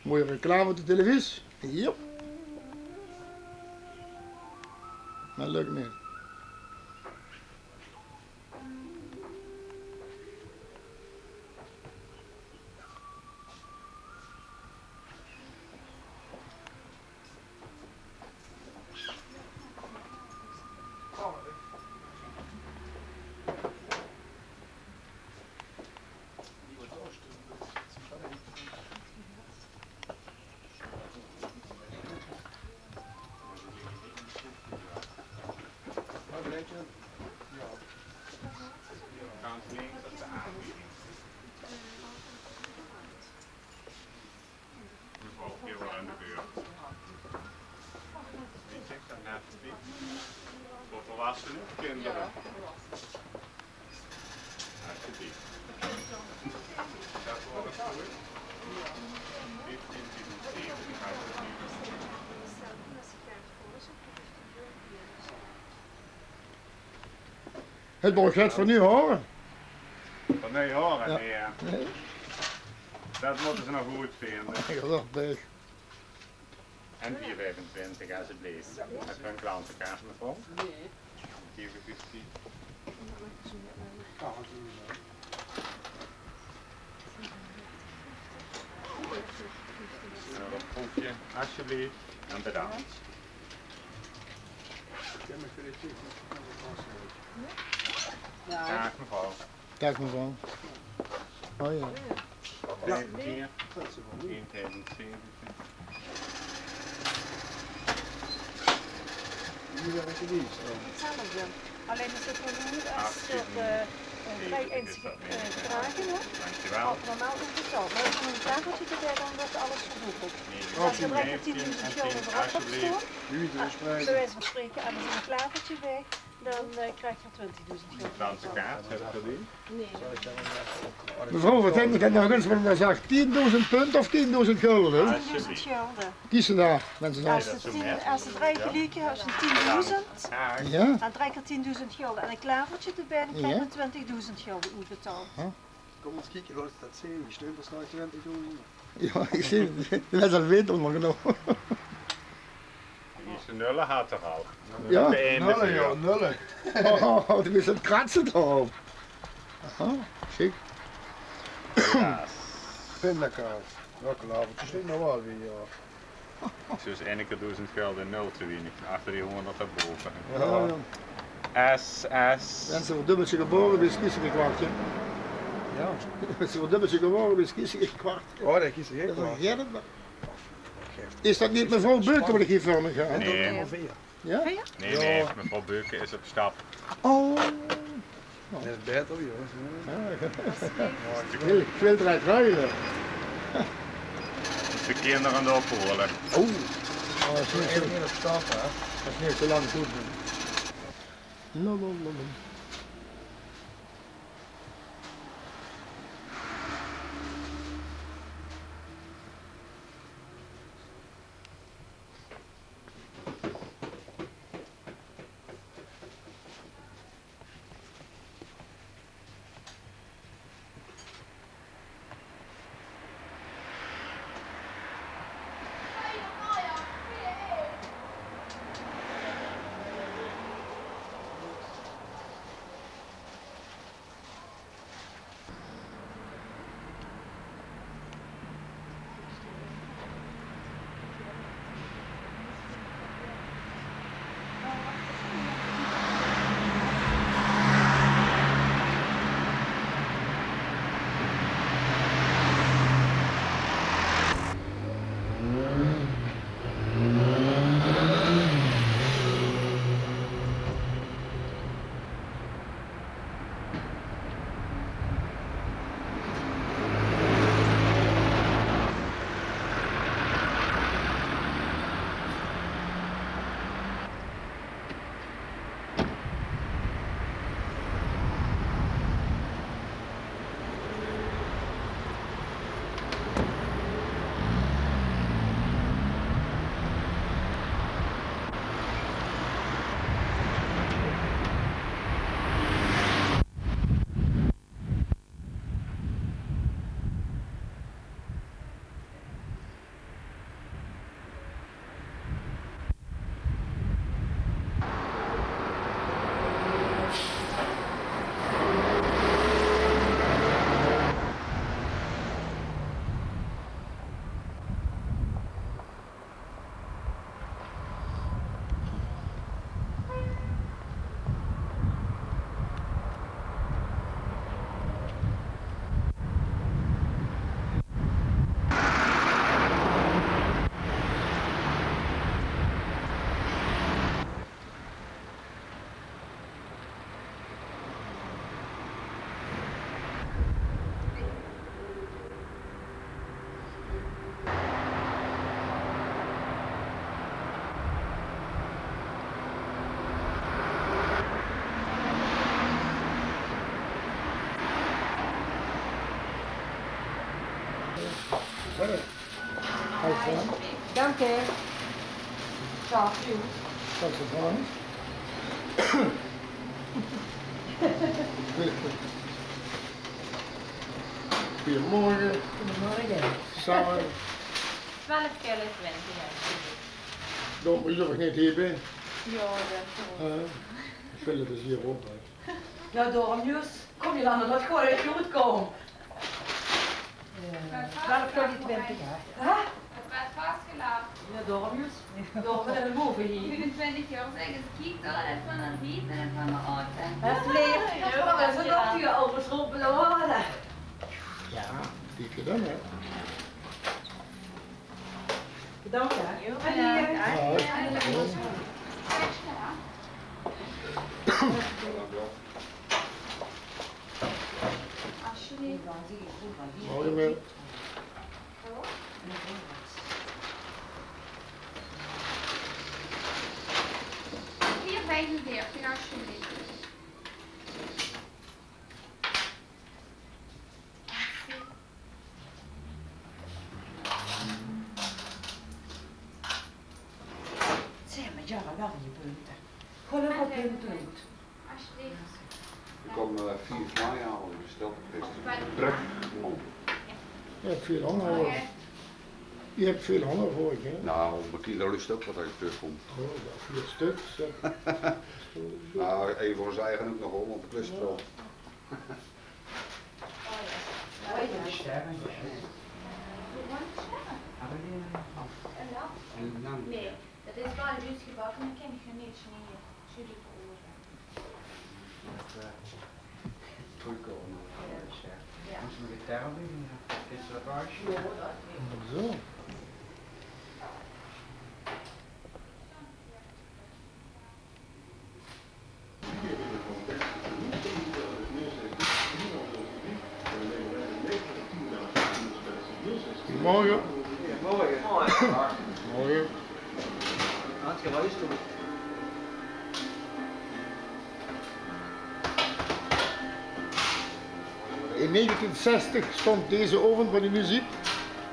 Mooie reclame op de televisie. Jop. Mer lök neet. Mevrouw, hier weer aan de beurt. Wie zegt dat net? Voor volwassenen of kinderen? Alsjeblieft. Dat voor het goed. Dit is die zeven. 't Borget van Nuujhove. Van Nuujhove, ja. Nae, hè. Nae. Det mótte ze nog good vinde. Ich geloof 't. En vier vijfentwintig, alsjeblieft. Höb geer 'n klantekaart, mevrouw? Nae. Geef ich uch die. Zo, dat proefje, alsjeblieft. En bedankt. Daag, mevrouw. Daag, mevrouw. Oh ja. Vijfentien, eenenzeventig. Hetzelfde. Allein is het gewoon nu echt dat, eh, een vrij ernstige, eh, vragen, hè? Dankjewel. Wat normaal ingesteld. Maar als er een tafeltje erbij, dan wordt alles verdubbeld. Als er direct een tienduizend gulden erop komt staan, bij wijze van spreken, en er is een klavertje bij, dan, eh, krijgt er twintigduizend gulden. Franse kaart, heb je die? Mevrouw, wat denk je dan nog eens, want dan zag tienduizend punt of tienduizend gulden? Tienduizend gulden. Kies ze daar, mensen. Als ze tien, als ze drie gelijk hebben, is het tienduizend. Ja? En drie keer tienduizend gulden en een klavertje erbij, dan krijg je twintigduizend gulden uitbetaald. Kom ens kieke, wat is det? Zeven, steunt er straks twintig euro in. Jao, ich zeen, det is al wied óngergenómme. Die is de nulle had er al. Jao? De eine nulle, jao, nulle. Oh, die is aan 't kratse dao. Aha, sjiek. Pindakaas. Jao, klaor. 't Is neet normaal wie, jao. Zoe is eine kier doezend gölde nul te wienig. Achter die hóngerd dao bove. Jao, jao. S, S. Wens se veur dubbeltje gebore bös, kriegs se gein kwartje. Jao. Wens se veur dubbeltje gebore bös, kriegs se gein kwartje. Oh, det kriegs se gein kwartje. Is det neet mevrouw Beuken waat ich hie veur mich höb? Nae. Jao? Nae, nae, mevrouw Beuken is op stap. Oh. Det is baeter, jao. Jao, jao. Väöl, väöl trèk ruile. De kinjer aan 't ophole. Oh. Oh, det is neet zoe, det is neet zoe lang good. Lololol. Dank je. Ciao, Piet. Goeiemorge. Goeiemorge. Same. Twelf kier twintig, jao. Dao mót ich toch neet hie bie? Jao, det is good. Jao, ich wil 't dus hie ouch, hè. Jao, daorum, Niels, kóm hie dan, det geit neet good kómme. Eh, twelf kier twintig, hè? Hè? Det waert vasgelag. Jao, daorum, Niels. Daorum wille v'r bove hie. Vieëntwintig jaor, zègk ins, kiek dao, det van de riet en det van de aod, hè? Det is leef. Jao, det is nog die oude schrompele waal, hè? Jao, die gedaan, hè? Bedank, hè. Jao, bedank. Daag. Alsjeblieft. Morge, meneer. Vier vijfenveertig, alsjeblieft. Zèk, mer jao, det waere die punte. Gewoon op punte. Alsjeblieft. Ich kóm, eh, vief mei al besteld op Facebook. Brekman. Jao, ich vin 't ouch waal. Geer höb väöl hónger, huuer ich, hè? Nou, Martien, dae lust ouch waat es ich trökkóm. Oh, jao, veer stök, zèk. Nou, effe veur ós eige ouch nog, huuer, want de klus is waal. Nae, det is waal juus gebakke, dan kin ich 't neet snieje. Jullie veroordelen. Det, eh, trökkómme, eh, jao. Mós se nog get term in, eh, is det waor? Jao, det weit ich. Zo. Goedemorgen. Goedemorgen. Goedemorgen. Hartstikke leuk. In negentien zestig stond deze oven van de muziek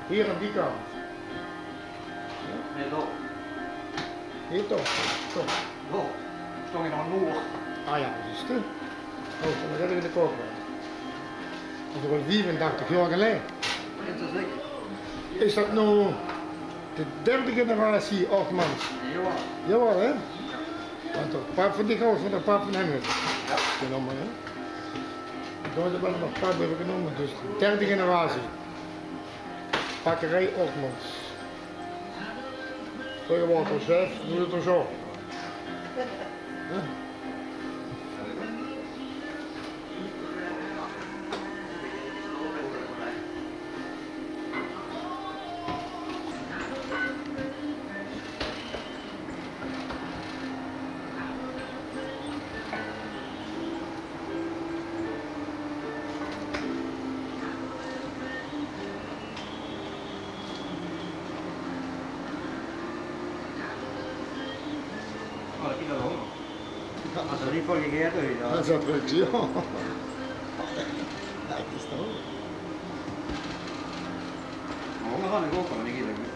hier aan die kant. Nae, toch. Nae, toch. Toch. Toch. Stóng in Hannover. Ah jao, det is 't. Oh, dan höb ich de kop. Det is al viefentachtig jaor geleje. Is det noe de derde generatie Ortmans? Jawaal. Jawaal, hè? Want de pap van die gozer, de pap van häöm, höbbe ze genómme, hè? Dao höbbe ze waal nog pap euver genómme, dus de derde generatie. Bakkerij Ortmans. Vreuger waor 't chef, noe is 't zo. Oh, det is al honger. As ze neet väöl gegete höbbe, jao. Det is waal leuk, jao. Jao, det is toch. Mer honger han ich ouch waal, ich eet ouch.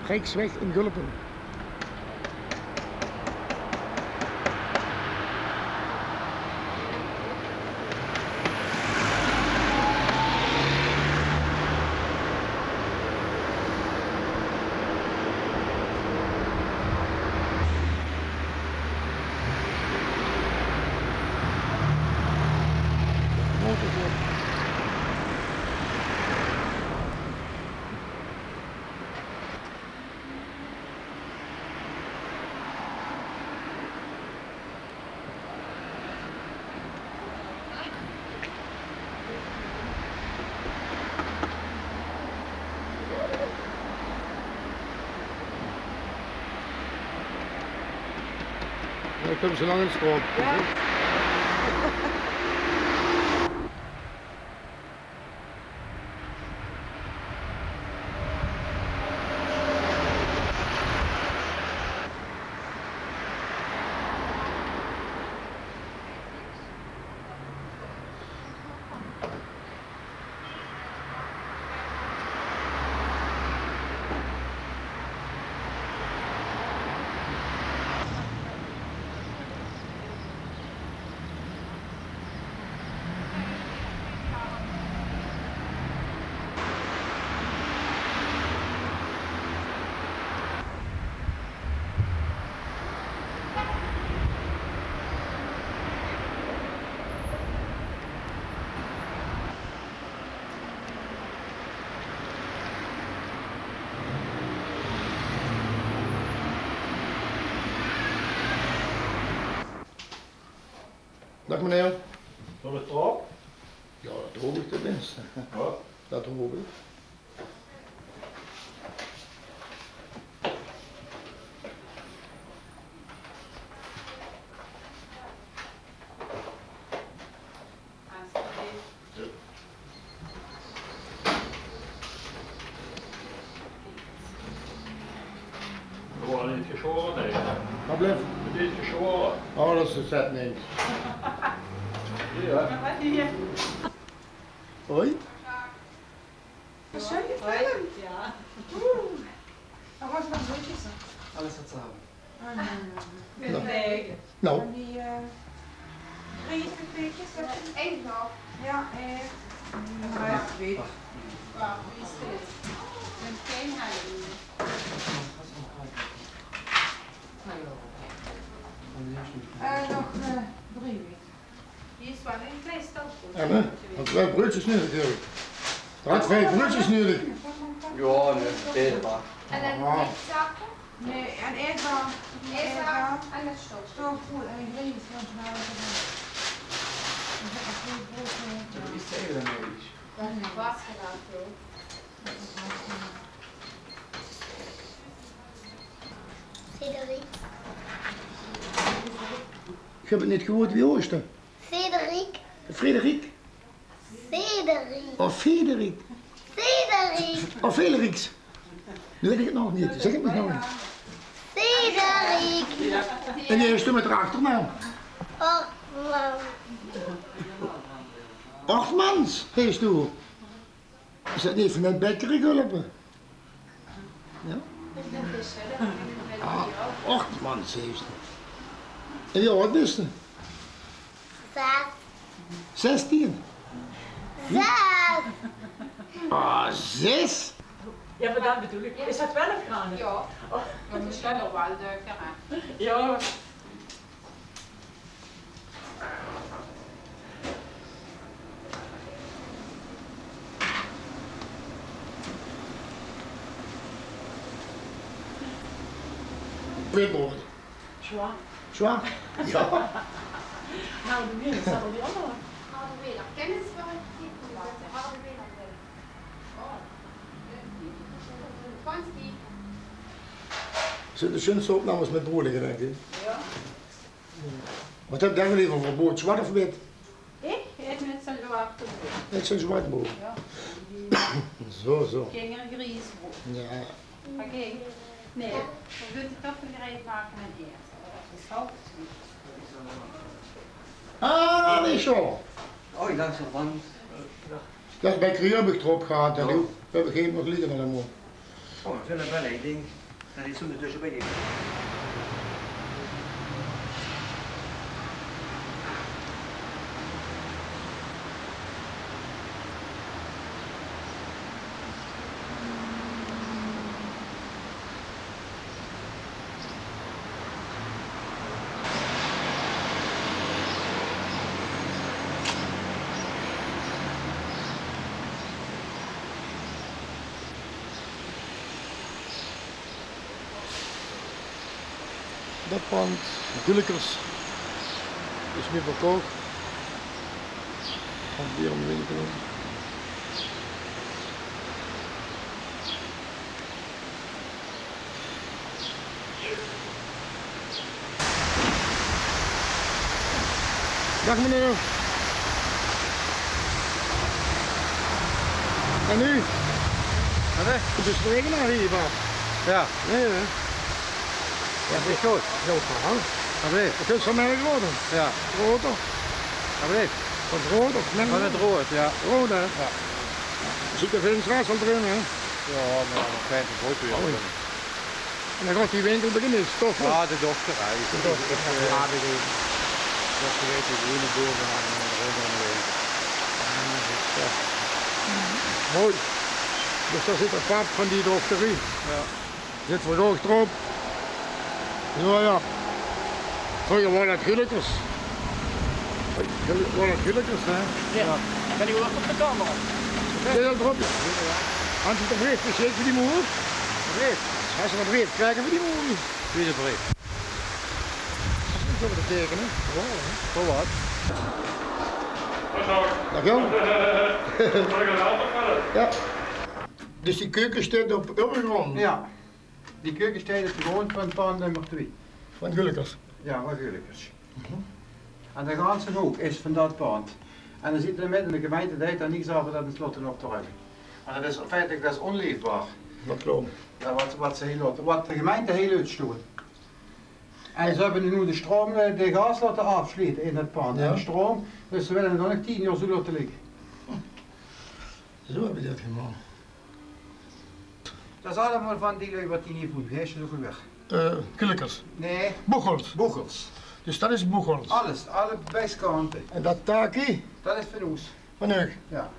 Rijksweg in Gulpen. Ja, ich höb ze lang in de stroop. Ja. Daag meneer. Zölle v'r d'rop? Ja, det haop ich tenminste. Waat? Det haop ich. Gewoon neet gesjaore, nae. Waat blief? Neet gesjaore. Oh, det is de zet neet. Ja. Hoi. Waat zeen die film? Ja. Oeh. Waat waas det leuk is? Alles waat ze höbbe. Noe. Van die, eh, grieze kleedjes, hè? Eén nog. Ja, eh, ja, ich weit. Eh, nog, eh, drie weke. En, hè? Want veer bruudsjes nudig, höb ich. Veer hawwe veer bruudsjes nudig. Ja, nae, veer, mer. En dan niks zakke? Nae, en Eva. Eva en de stop. Stop, goed. En ich weit neet wat ze nou gedaan. Ich höb nog gein brood, eh. Ja, det is Eva dan nog ins. Det is vastgelegd, joh. Frederik. Ich höb 't neet gehuurd, wie heitste? Frederik. Frederik? Frederik. Oh, Frederik. Frederik. Oh, Felix. Noe weit ich 't nog neet. Zèk 't mich nog ins. Frederik. En wie heitste mit de achternaam? Ortman. Ortmans heitste. Is det neet van de bekkerie, Gulpe? Ja? Ah, Ortmans heitste. En wie aad bis se? Zes. Zestien? Zes. Ah, zes? Ja, mer det bedoel ich. Is det twelf graad? Ja. Oh. Mer mesjien nog waal dökker, hè? Ja. Witbrood. Zwaar. Zwaar? Ja. Harde Wieler, is det al die anger? Harde Wieler. Kennis van Harde Wieler. Is det de sjunste opnames mit broedige, dink ich? Ja. Waat höb ich dan leever veur brood, zwart of wit? Ich? Ich mit zo'n zwart brood. Mit zo'n zwart brood. Ja. Zo, zo. Kingergries brood. Ja. Oké. Nae, veer mótte toch gereid make en ete. Det is zout. Ah, nae, zo. Oh, ich dach zo van. Det is bie Kriebig d'rop gehad, hè. Ja. Die höb ich nog ligke allemaol. Oh, ich vinj 't waal ein ding. Det is zo'n tösjebie. Dat pand, Gulikers, is weer verkoch. Pand weer om de winkel. Dag meneer. En u? Wat, hè? U bent eigenaar hiervan? Ja. Ja, ja. Ja, is goed. Heel verhaal. Allee. Het is van mij geworden. Ja. Groter. Allee. Wat groter. Van het rood, ja. Rood, hè? Ja. Zit de Vinsstraat al erin, hè? Ja, maar dat schijnt een groot weer te zijn. En dan gaat die winkel beginnen, is toch? Ja, de dochter, hè. De dochter, ja. Ja, de dochter heeft de groene boven en de rode onderweg. Ah, dat is toch mooi. Dus daar zit de pap van die dochter in. Ja. Zit verkocht erop. Ja, ja. Vroeger waren dat Gulikers. Waren dat Gulikers, hè? Ja. Ja. Kan je ook op de camera? Zit dat erop? Ja. Had je de brief gekregen voor die moer? De brief? Had je de brief gekregen voor die moer? Wie de brief? Dat is niet zo te tekenen. Gewoon, hè? Voor wat? Dag Jan. Ja. Dus die keuken staat op uw grond? Ja. Die keuken staat op de grond van pand nummer twee. Van Gulikers? Ja, van Gulikers. Mhm. En de ganse hoek is van dat pand. En dan zit er met in de gemeente, die heeft daar niks aan dat in slotte op te ruimen. En dat is feitelijk, dat is onleefbaar. Dat klopt. Ja, wat, wat ze heel laten, wat de gemeente heel uitstoot. En ze hebben nu de stroom, eh, de gas laten afsluiten in het pand. Ja. En de stroom, dus ze willen het nog tien jaar zo laten liggen. Zo hebben ze dat gemaakt. Dat is allemaal van die lui wat die niet voelen. Wie heet ze ook alweer? Eh, Gulikers. Nee. Boegels. Boegels. Dus dat is Boegels. Alles, alle bijskanten. En dat taki? Dat is van ons. Van u? Ja.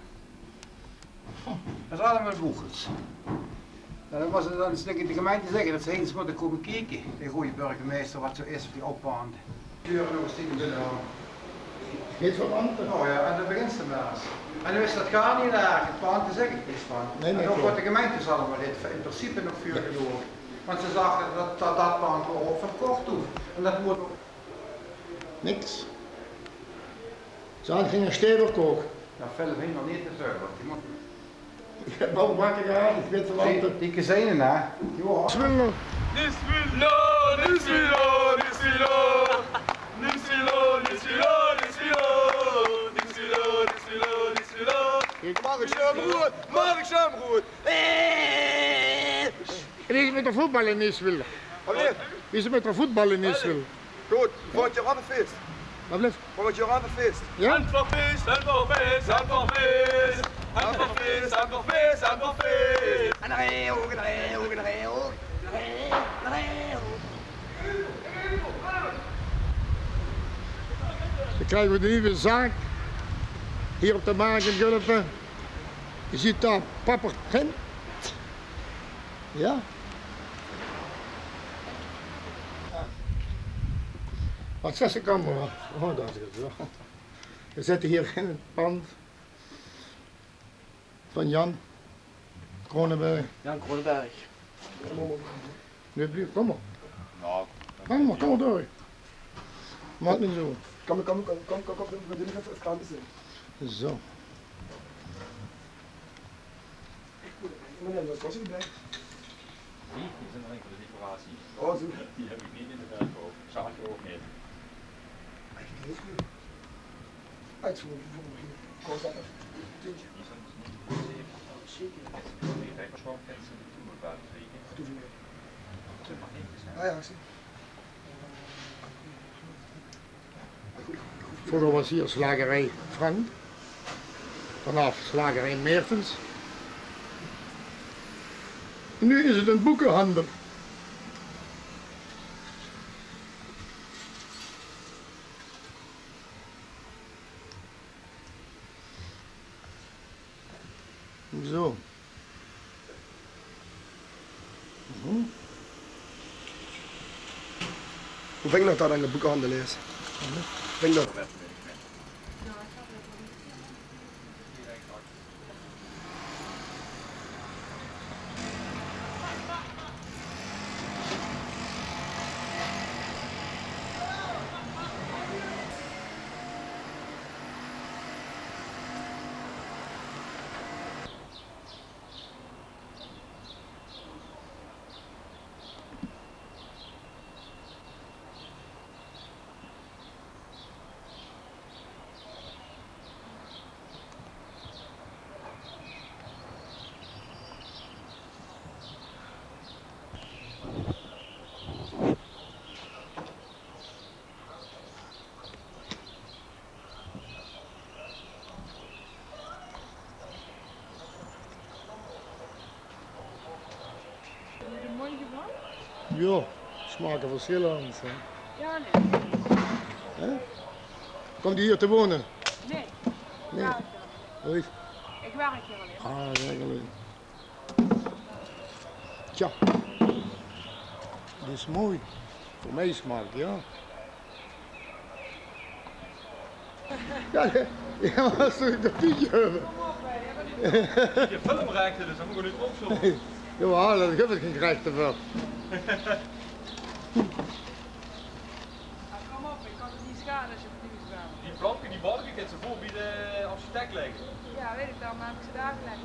Dat is allemaal Boegels. Ja, dat was het dan eens tegen de gemeente zeggen dat ze eens moeten komen kijken. De goede burgemeester, wat zo is, die oppanden. Deuren nog eens stiekem binnen. Geet van Anten? Oh ja, en dan begint ze maar eens. En nu is dat gaar niet erg, het pand is echt niks van. Nee, nee, en ook klopt. Wat de gemeente zal allemaal dit in principe nog vuur gedoog. Want ze zagen dat dat, dat pand wel verkocht hoeft. En dat moet ook. Niks. Ze hadden geen stever kocht. Ja, veel hinder niet te veel, want die moet Bouwbakker gehad, ik weet wel altijd. Die, die kezijnen, hè? Bismillah. Bismillah, bismillah, bismillah. Bismillah, bismillah, bismillah. Bismillah, bismillah, bismillah. Mag ik zo brood? Mag ik zo brood? Eh! Wie is het met de voetbal in Niswil? Allee. Wie is het met de voetbal in Niswil? Good, volgend jaor weer fees. Wat blieft? Volgend jaor weer fees. Ja? Handbalfeest, handbalfeest, handbalfeest. Handbalfeest, handbalfeest, handbalfeest. En dan heel hoog, en dan heel hoog, en dan heel hoog. En dan heel hoog, en dan heel hoog. Dan krijgen we de nieuwe zaak hier op de markt in Gulpen. Je ziet daar Papper Tent. Ja. Wat zegt de camera? Oh, daar zit het wel. We zitten hier in het pand van Jan Kronenberg. Jan Kronenberg. Nee, blijf, kom maar. Kom maar, kom maar door. Maak niet zo. Kom, kom, kom, we doen het, het kan niet zijn. Zo. Meneer, wat kost het bij? Die, die zijn alleen voor de decoratie. Oh, zo. Die heb ik niet in de verkoop. Zag ik ook niet. Echt heel goed. Uitvoering voor me. Kost dat een tientje? Die zijn niet zeker. Zeker. Die zijn niet. Ah ja, ik zie. Vroeger was hier slagerij Frank, vanaf slagerij Mertens. Nu is het een boekenhandel. Zo. Mhm. Hoe vind ik nog dat aan de boekenhandel is? Mhm. Vind ik nog. Jao, smake versjillend, hè. Jao, nae. Hè? Kump die hie te wone? Nae. Nae. Jao, ich, ich werk hie allein. Ah, werk allein. Tja, dit is mooi. Veur mich smaak, jao. Jao, jao, mer es ze de video höbbe. Filmrechte, dus dan mót ich neet opzoeke. Jao, dao höb ich gein rechte veur. Kóm op, ich kan 't neet sjade es se benieuwd bös. Die planke, die balke, kins se veur bie de architect lègke. Jao, weit ich waal, mer höb ich ze dao gelag.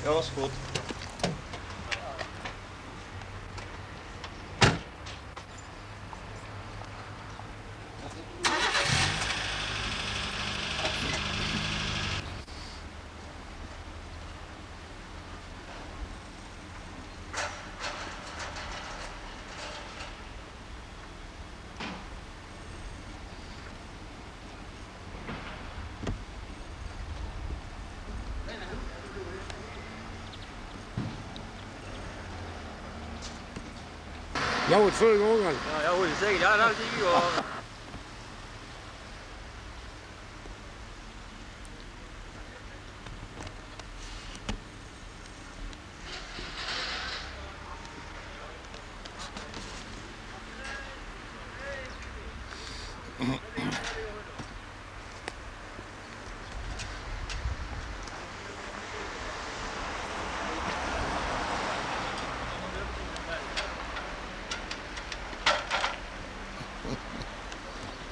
Jao, is good. Jao, 't völ ónger. Jao, jao, wól ich zègke. Jao, noe zeen v'r waal.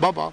Baba.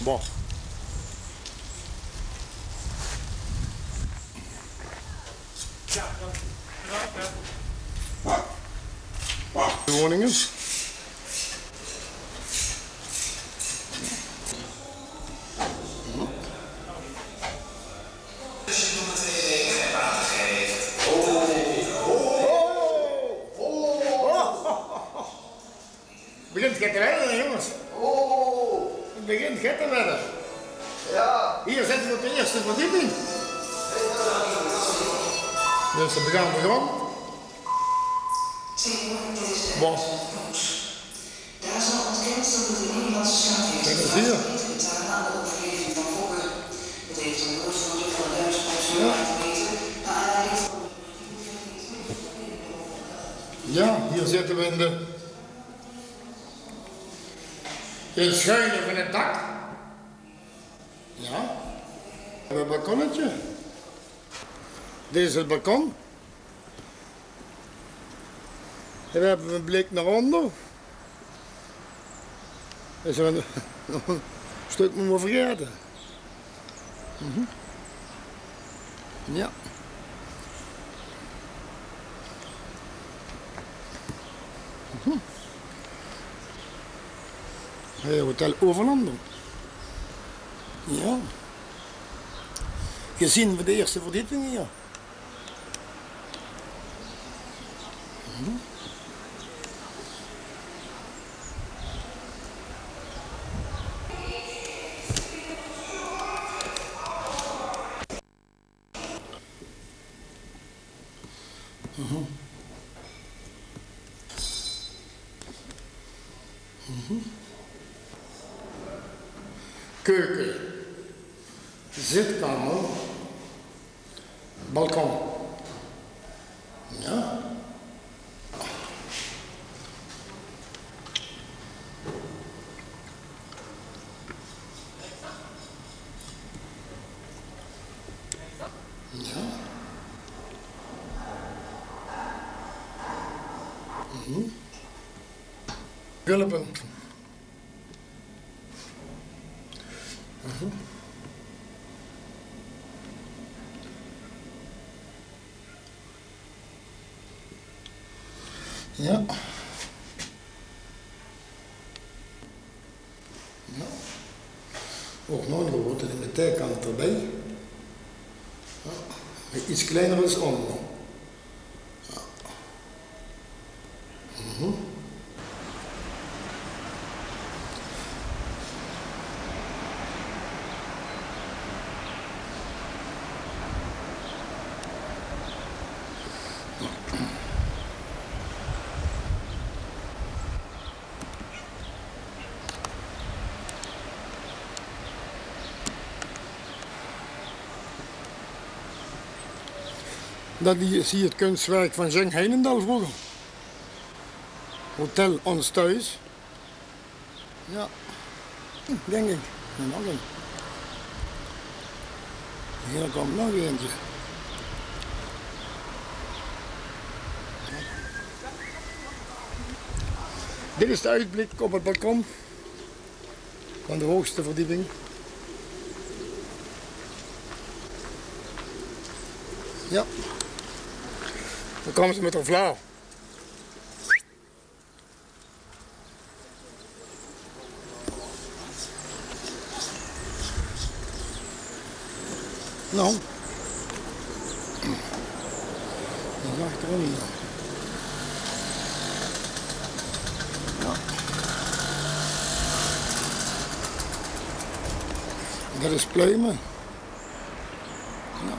Bon. De woninge. Begint get te wennen, hè, jónges. Oh. Het begint get te wennen. Ja. Hier zitte we op de eerste verdieping. Dus we gaan begonnen. Bon. Daar zal ontkend dat het een Nederlandse schaat heeft. Kijk eens hier. Aan de overleving van Fokker. Dat heeft een woordvoerder van de Duitse politie laten weten. Naar aanleiding van Ja, hier zitte we in de, in het schuine van het dak. Ja. We hebben een balkonnetje. Dit is het balkon. En we hebben een blik naar onder. Is er een, een stuk, maar vergeten. Mhm. Ja. Mhm. Hey, Hotel Overlander. Ja. Gezien van de eerste verdieping hier. Mhm. Mhm. Mhm. Keuken. Zitkamer. Balkon. Ja. Ja. Mhm. Gulpen. Mhm. Ja. Ja. Ook nog een grote met de kant erbij. Ja. Iets kleiner is onder. Ja. Mhm. Dat is hie 't kunstwerk van Jeng Heinendal vreuger. Hotel Ons Thuis. Jao, dink ich. En nog ein. Hie kump nog eintje. Dit is de oetblik op 't balkon van de hoogste verdieping. Jao. Dan kómme ze mit de vlao. Nou. Dat mag toch niet. Ja. Dat is pluimen. Ja.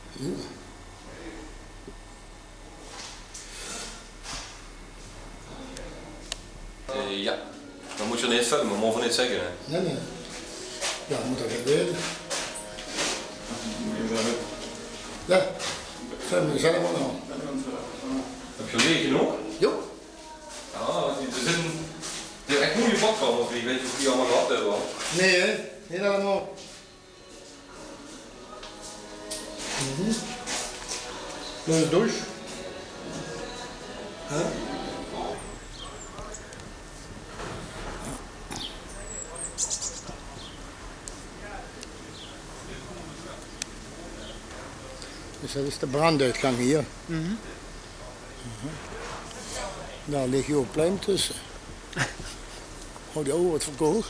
Ja. Eh, ja. Dan mós se neet filme, mós se neet zègke, hè? Nee, nee. Ja, dat mót toch neet weite. Ja, filme zelf waal nog. Höbs se leeg genóg? Jo. Ah, die, die zeen, die höbbe ech gooj badkamers, ich weit neet of die allemaol gehad höbbe, huur. Nee, hè? Neet allemaol. Mhm. Nog ein douche. Hè? Dus dat is de branduitgang hie. Mhm. Dao ligk hie 't plein tösse. Oh, die ouwe weurt verkoch.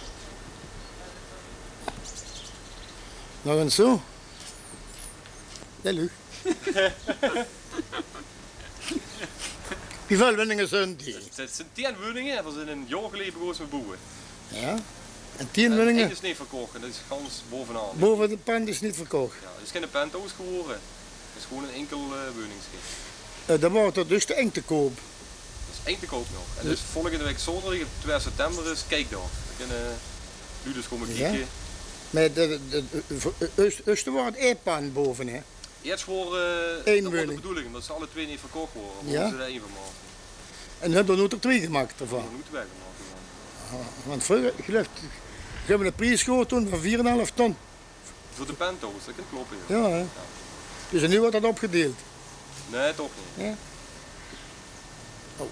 Nog ins zo. Hallo. Wieväöl wunninge zunt die? Dat, dat zeen tieën wunninge en veer zeen ein jaor geleje begós mit boewe. Ja. En tieën wunninge? Ein is neet verkoch en dat is gans bovenaan. Bove 't pand is neet verkoch. Ja, 't is gein penthouse gewore. 't Is gewoon ein inkel, eh, wunningske. Eh, dan waor 't dus te eng te koup. Dat is eng te koup nog. En dus volgende waek zaoterdig, op twieë september, is kiekdaag. Dan kinne luuj dus kómme kieke. Mer de, de, de, höbs, höbs se waal 't eetpand bove, hè? Ieërs waor, eh, dat waor de bedoeling, ómdat ze alle twieë neet verkoch wore. Wouwe ze d'r ein van make. En höbs se d'r noe toch twieë gemaak d'rvan? Noe twieë gemaak d'rvan. Ah, want vreuger, ich geluif, ich höb 'ne pries gehuurd toen van veer en 'n haaf ton. Veur de penthouse, dat kin kloppe, jao. Jao, hè? Jao. Dus en noe weurt dat opgedeild? Nae, toch neet. Jao. Oh.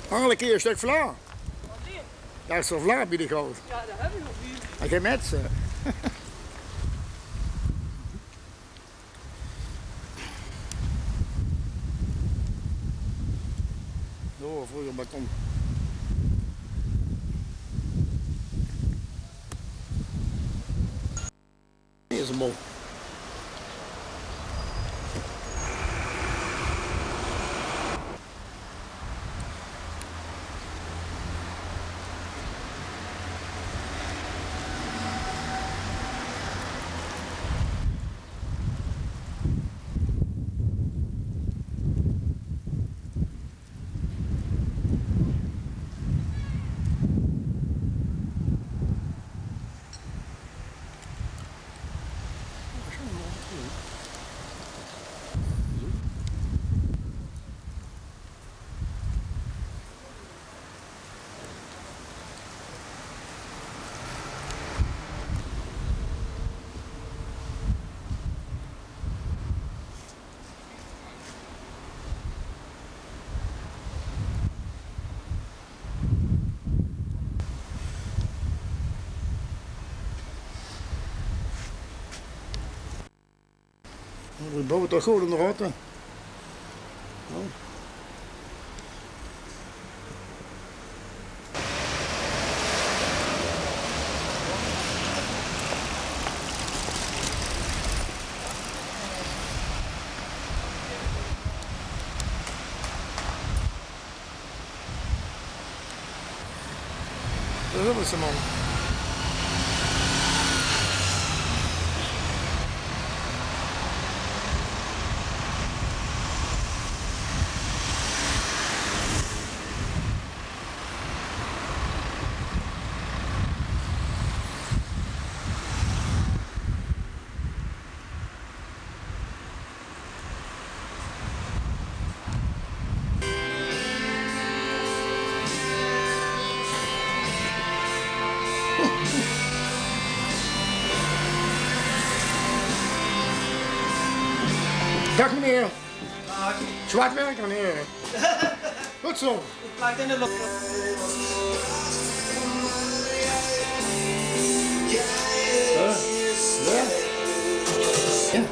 Harlekee, e stök vlao. Wat is? Dao is zoe vlao bie de goud. Jao, dat höb ich nog neet. En gein mètse. Zo, vreuger balkon. Deze bol. Die bouwe toch good in de rotte. Ja. Dao höbbe ze 'm al. Daag meneer. Daag. Zwaar werk, meneer. Good zo. Plak in de lof. Hè? Hè? Ja.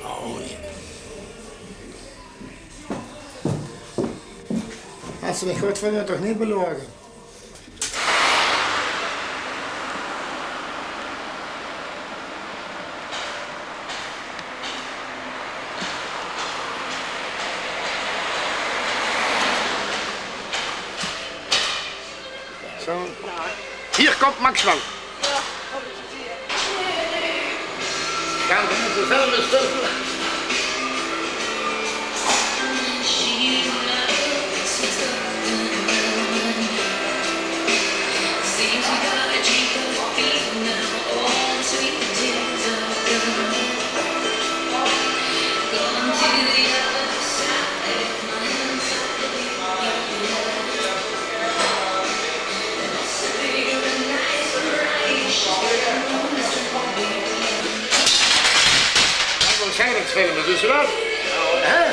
Oh, ja. Es ze mich good vinje, toch neet beloge. Zo. Hie kump Max Planck. Kan ich neet zo zelf besjtumme. Waat zeen det filme, dus waat? Hè?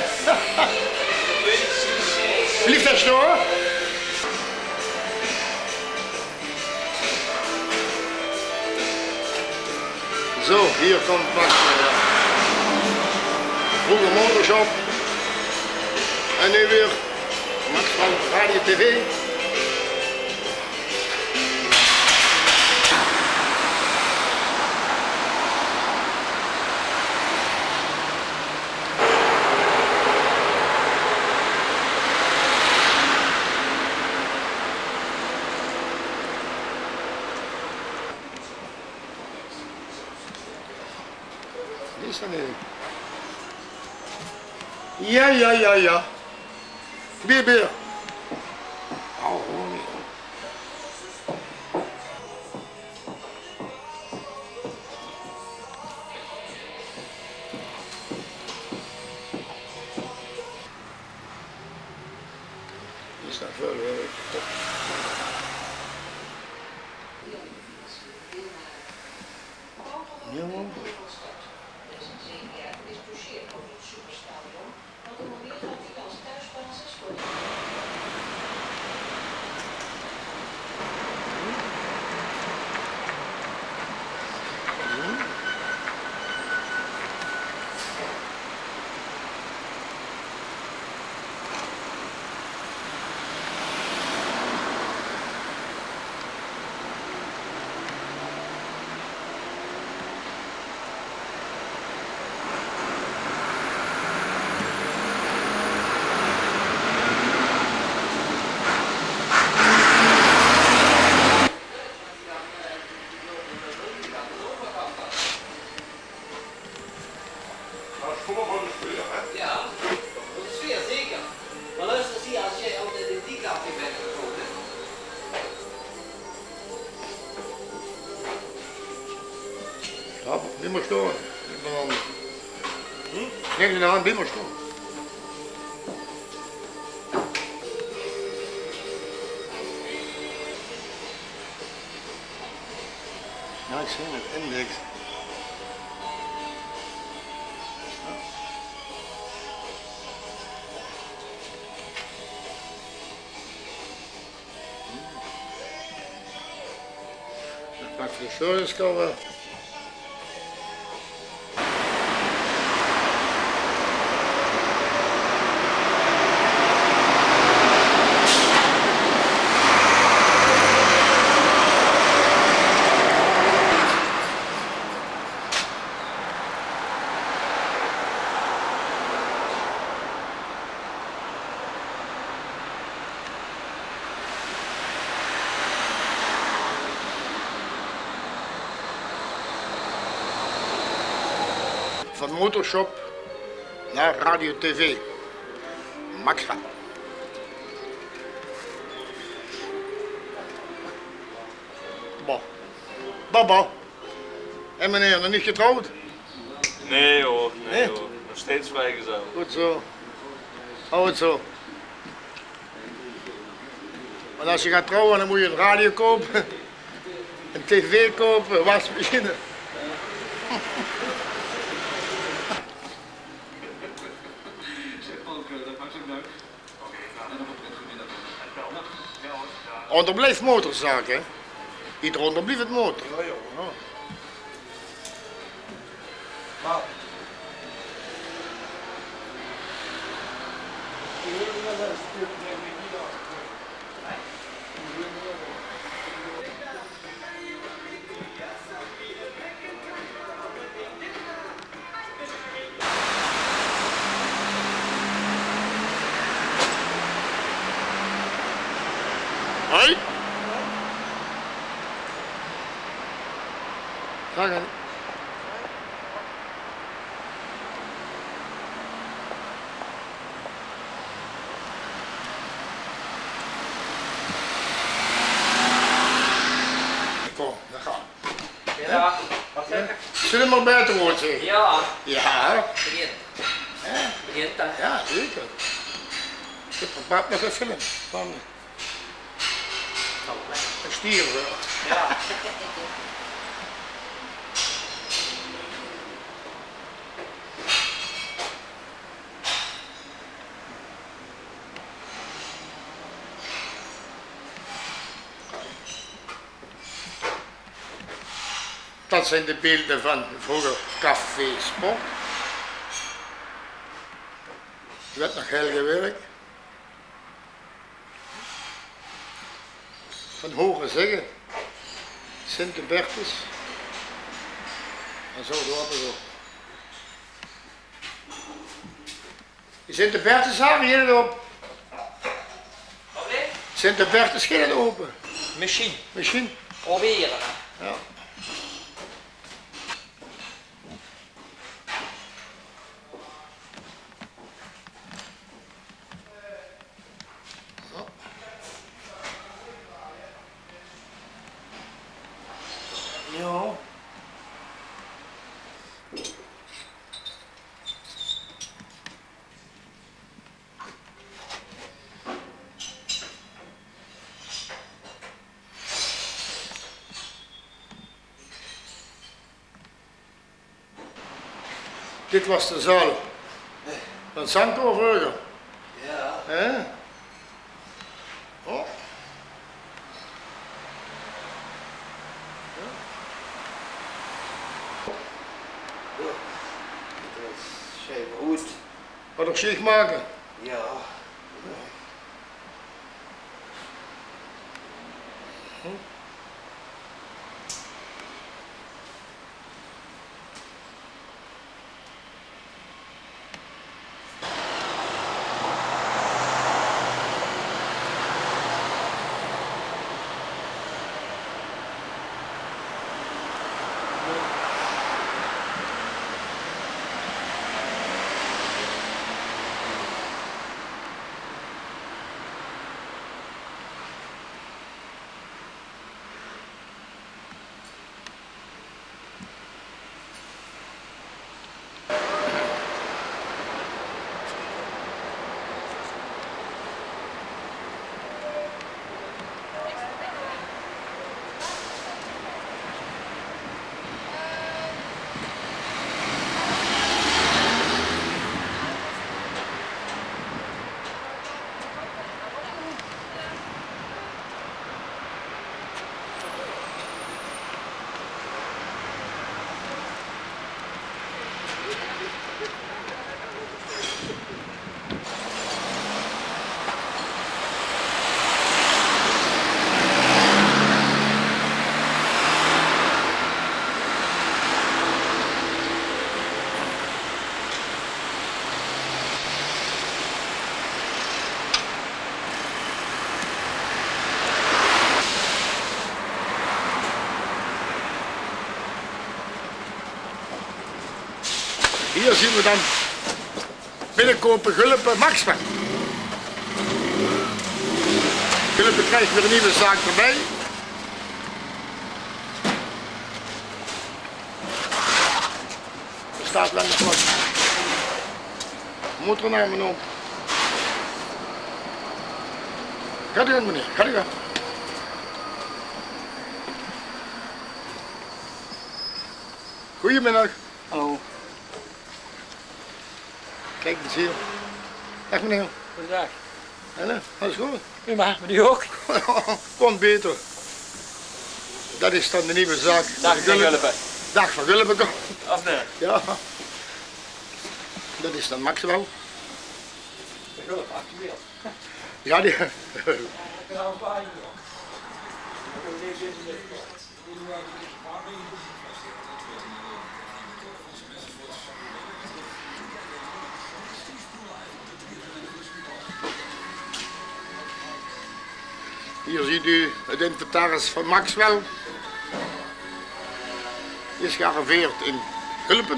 Blief det sjtoon? Zo, hie kump Max weer. Vroeger Motorshop. En noe weer Max van Radio T V. Is det neet? Ja, ja, ja, ja. Beer, beer. Oh, hoor. Is det väöl werk? Jao. Mer 't kump waal de sfeer, hè? Jao, de sfeer, zeker. Mer luuster, zie, es doe altied in die café bès gekomme, hè? Jao, blief mer sjtoon. Hm? Nae, nae, blief mer sjtoon. Jao, ich zeen 't, index. Achter de servicecover. Van motorshop naar radio tv. Maxa. Bon. Baba. En meneer, nog niet getrouwd? Nee hoor, nee hoor. Nog steeds vrijgezel. Goed zo. Hou het zo. Want als je gaat trouwen, dan moet je een radio kopen, een tv kopen, een wasmachine. Onderblijft motorzaak, hè? Ieder onderblijft het motor. Ja, ja. Hoi. Daag. Kom, dan gaan we. Ja, wat zeg ik? Zullen we maar buiten worden, zeg? Ja. Ja. Begint. Hè? Begint dan. Ja, zeker. Ik heb nog een film van. Zal wel. Een stier, hoor. Ja. Dat zijn de beelden van vroeger Café Sport. Er werd nog heel gewerkt. Van horen zeggen, Sint Hubertus. En zo door en zo. Die Sint Hubertus hebben hier op. Wat bleef? Sint Hubertus ging het open. Misschien. Misschien. Proberen, hè? Ja. Ja. Dit was de zaal van Santo vroeger. Ja. Hè? Oh. Ja. Ja, dat is schijnbaar goed. Wat nog schiek maken? Ja. Hm? Hie zeen v'r dan binnekoume Gulpe Maxwell. Gulpe krijg weer ein nuuj zaak d'rbie. D'r steit waal nog get motornaame op. Gaot uch gaank, meneer, gaot uch gaank. Goeiemiddig. Hallo. Kiek ins hie. Daag meneer. Goojendaag. Hallo, alles good? Prima, mit uch ouch? Kós beter. Det is dan de nuuj zaak. Daag van Gulpe. Daag van Gulpe. Of neet? Jao. Det is dan Maxwell. Gulpe, actueel. Jao, die. Hie zeet geer 't inventaris van Maxwell. Is gearriveerd in Gulpe.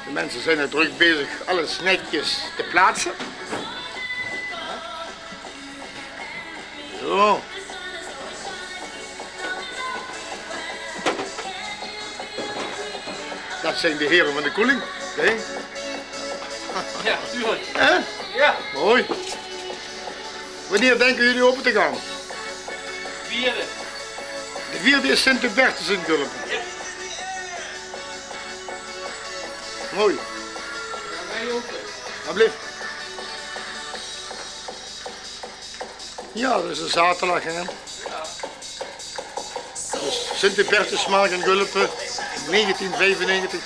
De minse zeen drök bezig alles netjes te plaatse. Zo. Det zeen de here van de koeling, hè? Jao, natuurlik. Hè? Jao. Mooi. Wanneer dinke geer ope te gaon? Veerde. De veerde is Sint Hubertus in Gulpe. Jao. Mooi. Alsjeblieft. Jao, det is ein zaoterdag, hè. Dus Sint Hubertusmarkt in Gulpe, negentien vijfennegentig.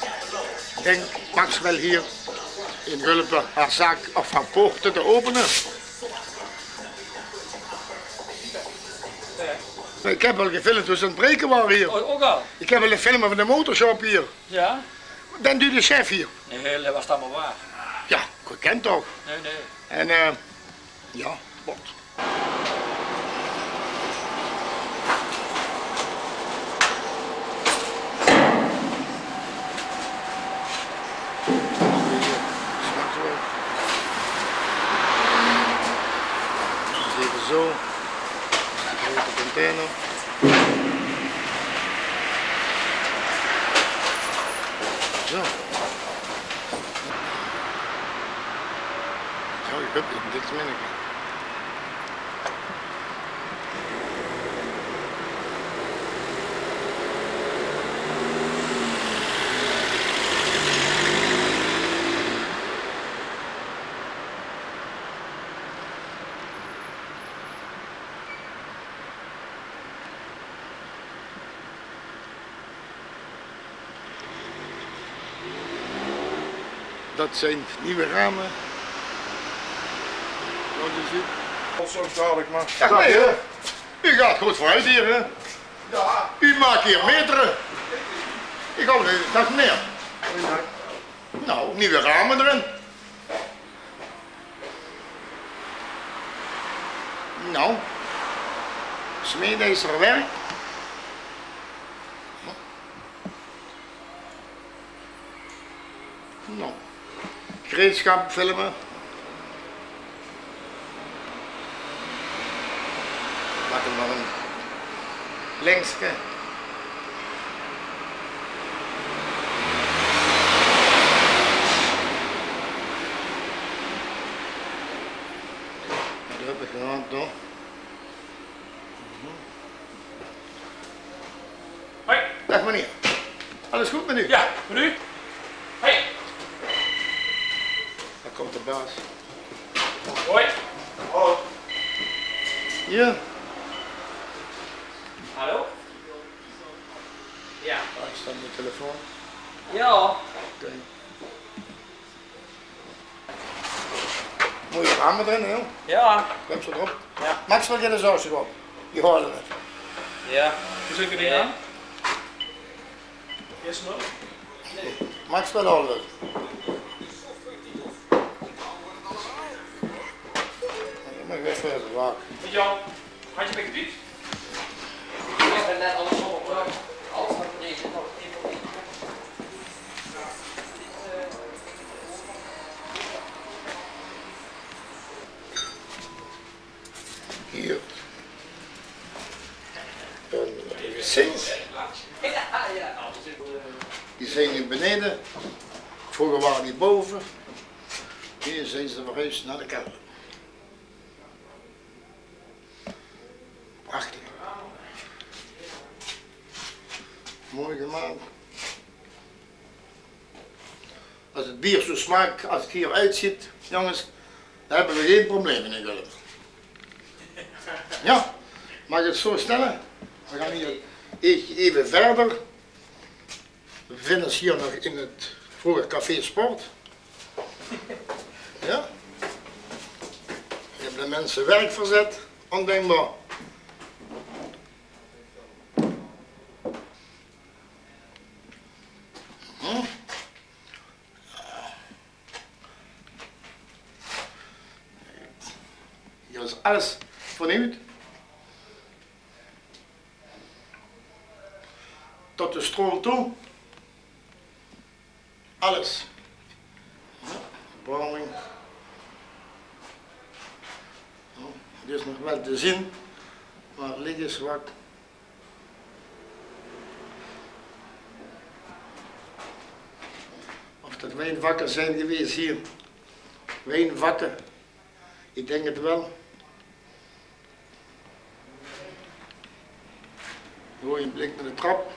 Dink Maxwell hie in Gulpe häör zaak of häör poorte te opene. Ich höb al gefilmp wie ze aan 't breke wore hie. Oh, ouch al? Ich höb al de film van de motorshop hie. Jao? Den doe de chef hie. Nae, det waas allemaol waor. Jao, ich kin toch. Nae, nae. En, eh, jao, waat. Ins effe zo. Grote container. Zo. Zo, ich höb dit minneke. Det zeen nuuj rame. Zoewie geer zeet. Of zo dadelijk maar. Ach, nae, hè? Geer gaot good veuroet hie, hè? Jao. Geer maak hie metere. Ich hou neet, det is mier. Noe, nuuj rame d'rin. Noe, smeedmeesterwerk. Noe, gereedschap filme. Maak 'm nog ein linkske. Det höb ich gehaod, toch? Hoi. Daag meneer. Alles good mit uch? Jao, mit uch? Hoi. Dao kump de baas. Hoi. Hallo. Jao. Hallo? Jao. Dao steit de telefoon. Jao. Oké. Mooie rame d'rin, hè? Jao. Höbs se d'rop. Jao. Max, waal geine zörg d'rop. Die haole 't. Jao. Wie zit 't hie aan? Is 't nog? Max, waal haole 't. Jao, mer ich weit waat. Jao. Had je me geduwd? Ik heb net alles op. Hie. En de wc's. Die zeen noe beneje. Vreuger wore die bove. Noe zeen ze verhuis nao de kelder. Prachtig. Mooi gemaak. Es 't beer zoe smaak es 't hie oetzuut, jónges, dan höbbe v'r gein probleme in Gulp. Jao, maag ich 't zoe stelle? V'r gaon hie eve wiejer. V'r bevinne ós hie nog in 't vreuger Café Sport. Jao. Hie höbbe de minse werk verzet. Óndenkbaar. Hm? Hie is alles vernuujd. Tot de stroom toe. Alles. Jao, verwarming. Jao, die is nog waal te zeen, mer ligk is zwak. Of det wijnvakke zeen gewaes hie. Wijnvakke. Ich dink 't waal. Mooi ein blik nao de trap.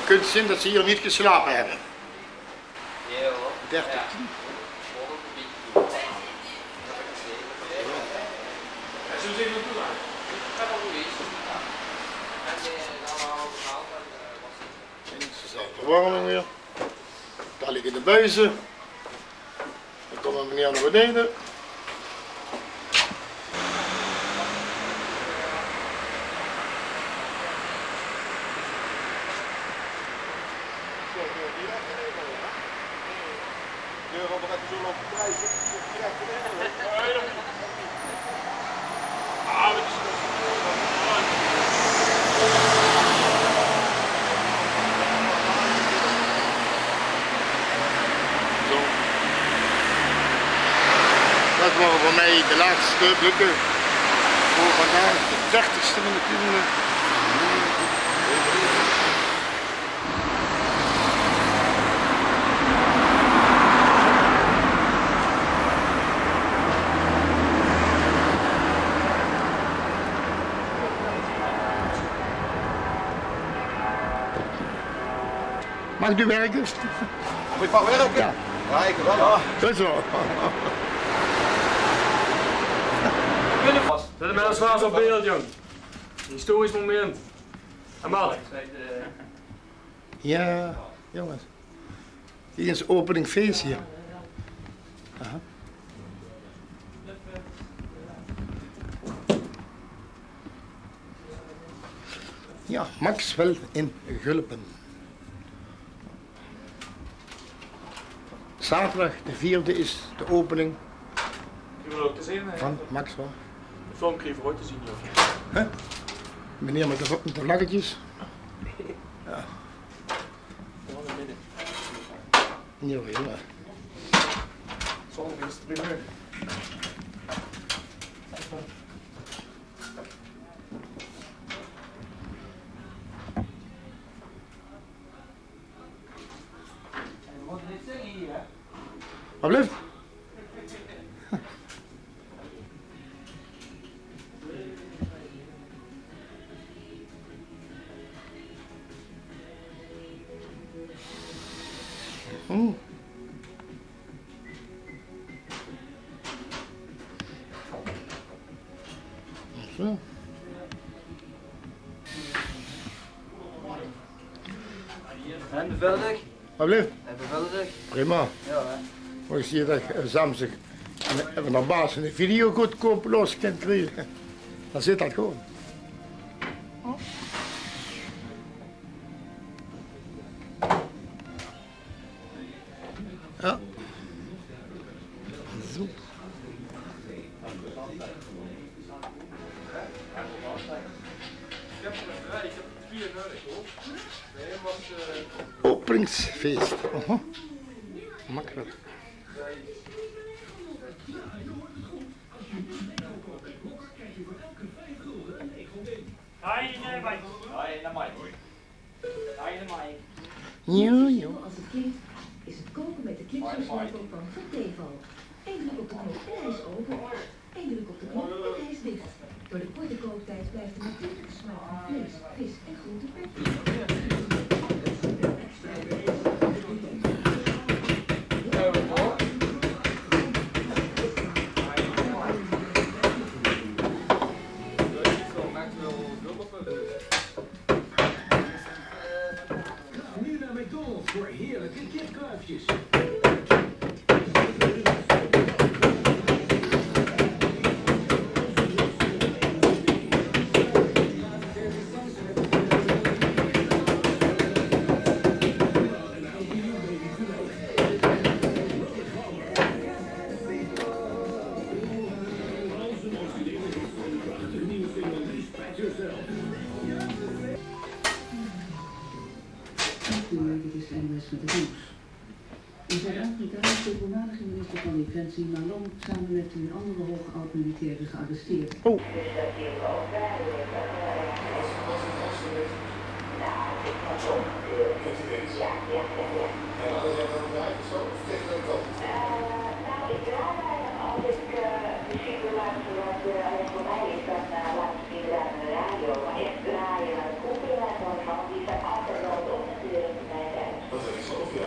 Ge kónt zeen det ze hie neet geslaope höbbe. Jao. Dertig. En ze zeen verwarming weer. Dao ligke de buize. Dan kómme v'r hie nao beneje. Zo. Det wore veur mich de laatste blikke veur vandaag, de dertigste van de tiende. Maag ich wirke? Mót ich mer wirke? Jao. Jao, ich waal. Good zo. Zèt 'm mer ins waas op beeld, jóng. Historisch moment. Jao, jónges. Hie is openingfees hie. Aha. Jao, Maxwell in Gulpen. Zaterdag de vierde is de opening van Maxwell. De film kriege v'r ooit te zeen, jao. Hè? Meneer mit de, mit de vlaggetjes. Jao. Jao, jao. Wat blief? Oeh. Zo. En beveiligd? Wat blief? En beveiligd? Prima. Jao, hè? Mer ich zeen det ich, eh, zaamsdig van de baas ein video goodkoop los kan kriege. Dan zit det good. Jao. Zo. Openingsfeest. Aha. Makkelijk. Dynamite. Dynamite. Dynamite. Jao, jao. Als het klinkt, is het koken met de Clipsers-logo van Teval. Eén druk op de knop en hij is open. Eén druk op de knop en hij is dicht. Door de korte kooktijd blijft de natuurlijke smaak van vlees, vis en groente perfect. Nu naar McDonald's voor heerlijke kipkluifjes. Dit is N O S met het nieuws. In Zuid-Afrika heeft de voormalige minister van Defensie Malong samen met een andere hoge oud-militaire gearresteerd. Oh. Dat is zo, ja.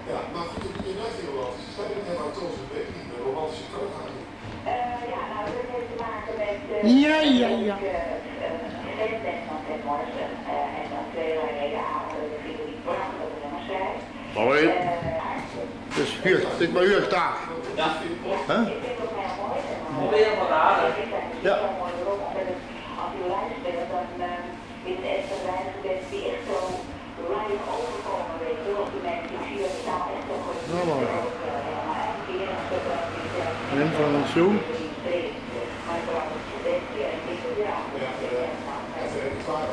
Ja, maar goed, je blijft hier wel. Spijt me, maar toch een beetje een romantische kant aan. Ja, ja, ja. Hoi. Dus huur, zit maar huur daar. Hè? Ja. Wim van Zoom.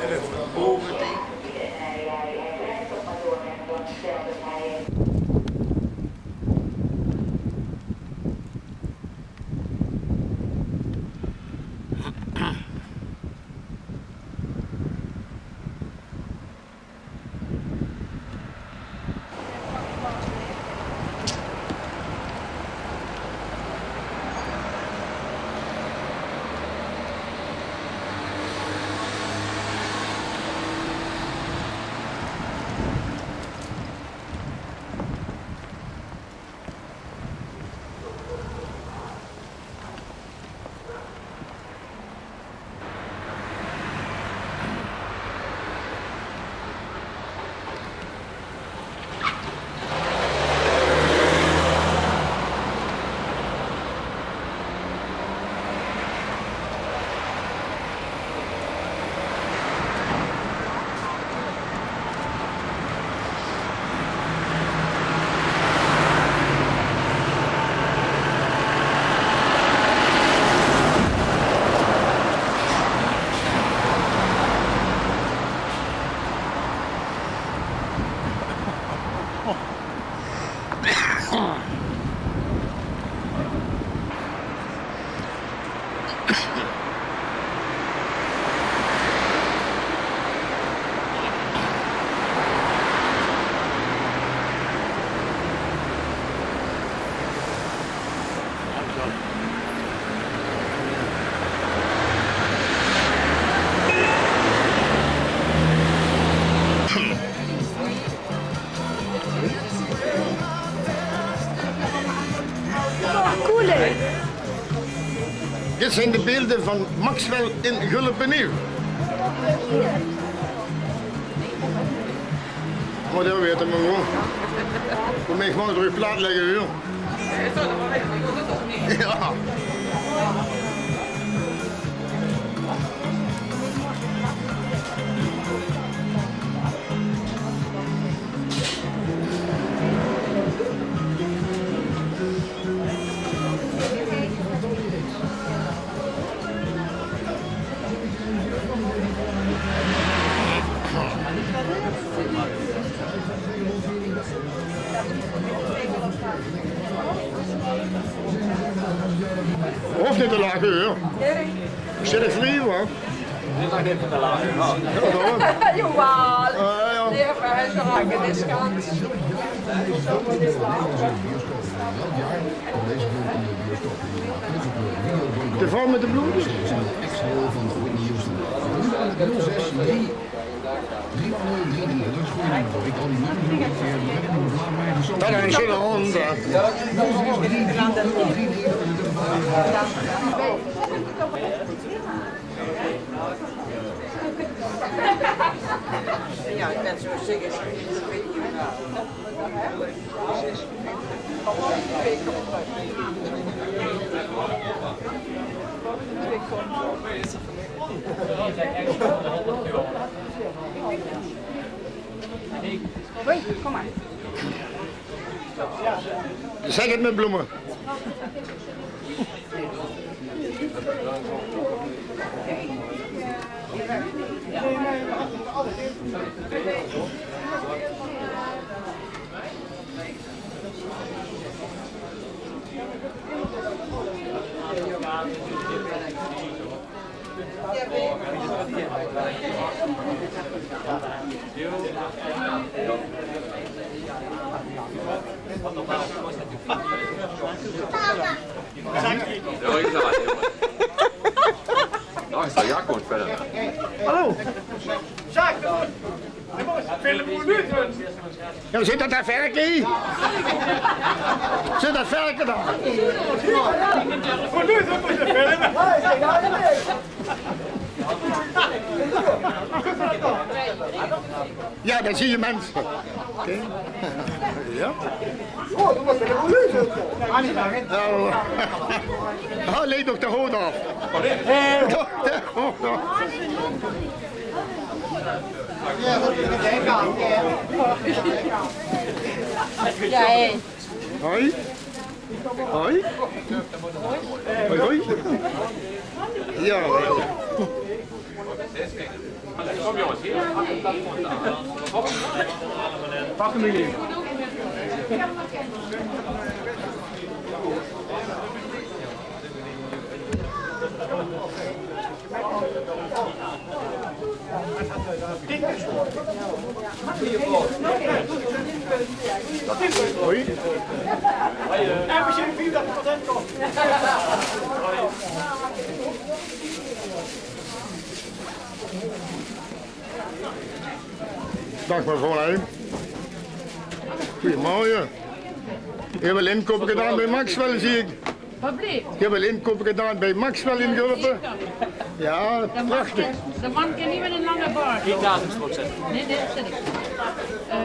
En het boven. Dit zijn de beelden van Maxwell in Gulpenieuw. Mer det veit eg, men nå. Kom ich mer trykk plaat legge, huur. Ja. Hoof neet te lache, huur. Zit ich vrie, huur. Dit is nog neet van de lage, ja. Ja, toch? Jawel. Ja, ja. Nee, maar hij is nog aan de kant. De vrouw met de bloemetjes? Dat is een schöne hond, hè. Ja, ik ben zo zeker. Hoi, kom maar. Zeg het met bloemen. Ja, is dat Jacob verder? Hallo. Jacques, kom op. Film moet nu. Ja, zit dat daar verke? Zit dat verke daar? Voor nu, dat moet je filmen. Ja, dan zie je mensen. Oké. Ja. Oh, dat was een goede. Oh, leed toch de hoed af. Toch de hoed af. Ja, hè. Hoi. Hoi. Hoi, hoi. Ja. Kom jongens, hier. Pak hem hier. Hoi. Dag mevrouw Heijn. Goedemorgen. Hier hebben we inkopen gedaan bij Maxwell, zie ik. Wat bleef? Ik heb al inkopen gedaan bij Maxwell in Gulpen. Ja, prachtig. De man kan niet met een lange baard. Geen datingsproces. Nee, nee, dat zit ik. Eh,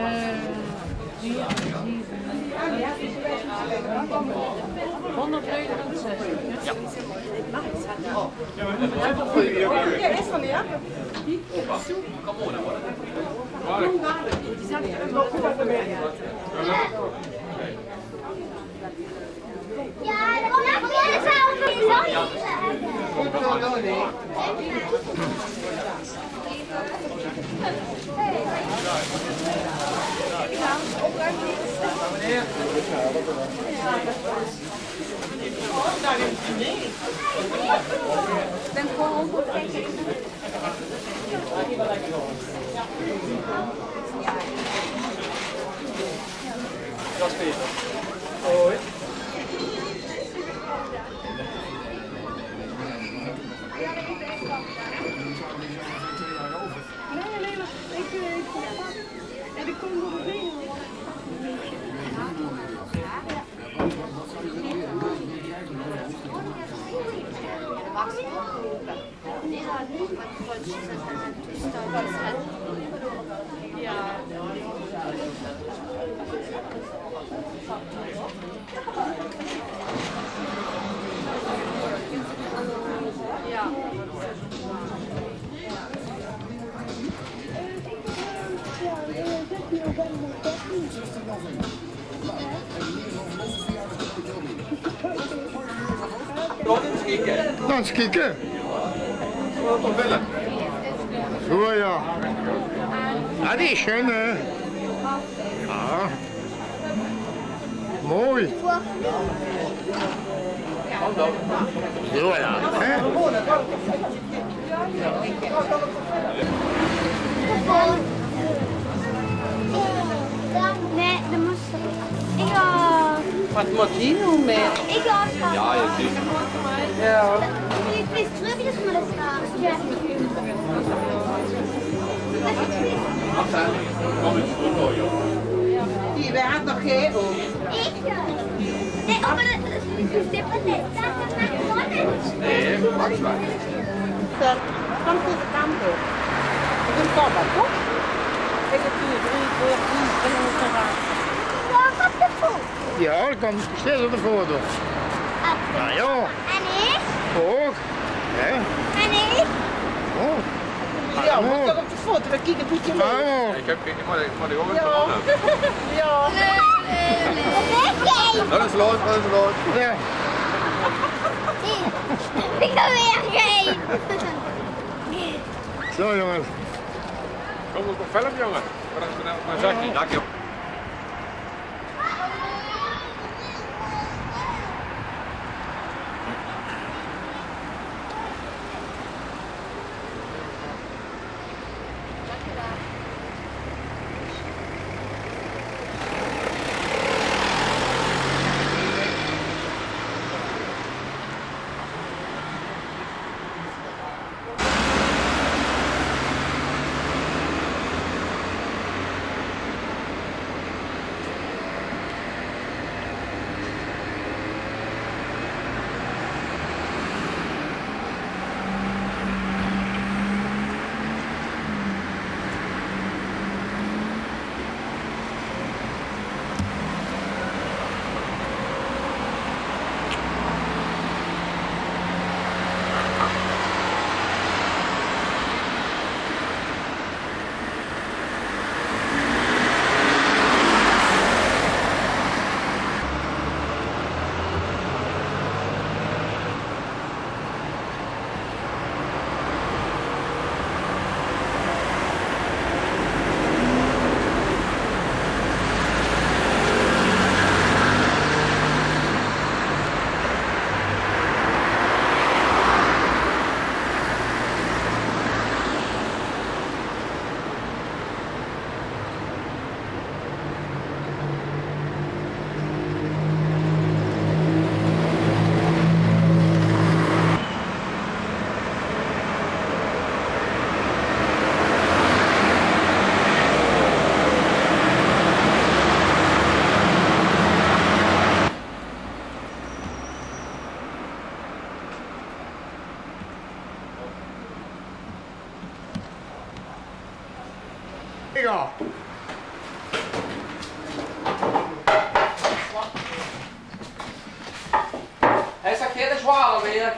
honderdnegenenzestig. Ja. Laot ins kieke. Zo, ja. Ja, die is sjoen, hè? Ja. Zo, ja. Hè? Nae, det mós ich. Waat mót die noe mit? Ich gaon. Ja, je ziet. Ja. Die is terug, dus maar dat is raar. Ja. Die werd nog geen oog. Ich, eh, ich höb 'n tip van dit. Nae, maak zwaar. Dat kan deze kant op. Dit is allemaal goed. Ik heb hier drie, vier, tien, tien. Ja, op de voet. Ja, dan kan je steeds op de voet doen. Op de voet. Ja, joh. En ik? Hoog. Hè? En ik? Oh. Ja, maar toch op de foto, we kijken een beetje mee. Oh. Ik heb geen, maar ik, maar ik hoor het gewoon. Ja. Dat is los, dat is los. Ja. Ik wil weer geen. Zo, jongens. Kom op de film, jongen. Maar dat is maar, maar zakje. Dank je. Ja. Hij zag geen zwaar weer, hè?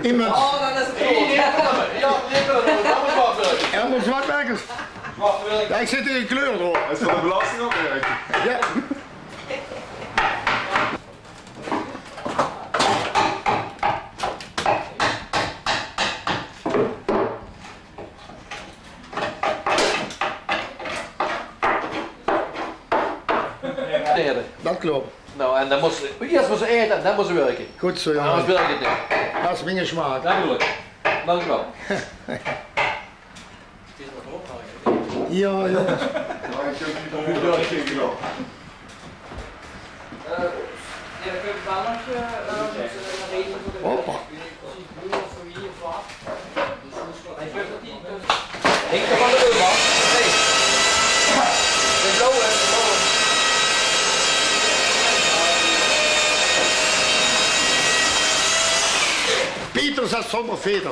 Iemand. Oh, dat is het goed. Ja, die willen we. Dat moet wel zijn. Ja, maar zwart werkers. Zwart werk. Ja, ik zit in de kleur, hoor. Is dat de belasting ook weer? Ja. Dat klopt. Nou, en dan moest, eerst moest ze eten en dan moest ze werken. Goed zo, ja. Anders werkt het niet. Dat is mijn smaak. Dat bedoel ik. Dank u wel. Ja, ja. Hoppa. Henk van de Uurman. Hey. De blauwe, de blauwe. Peter zat zonder veter.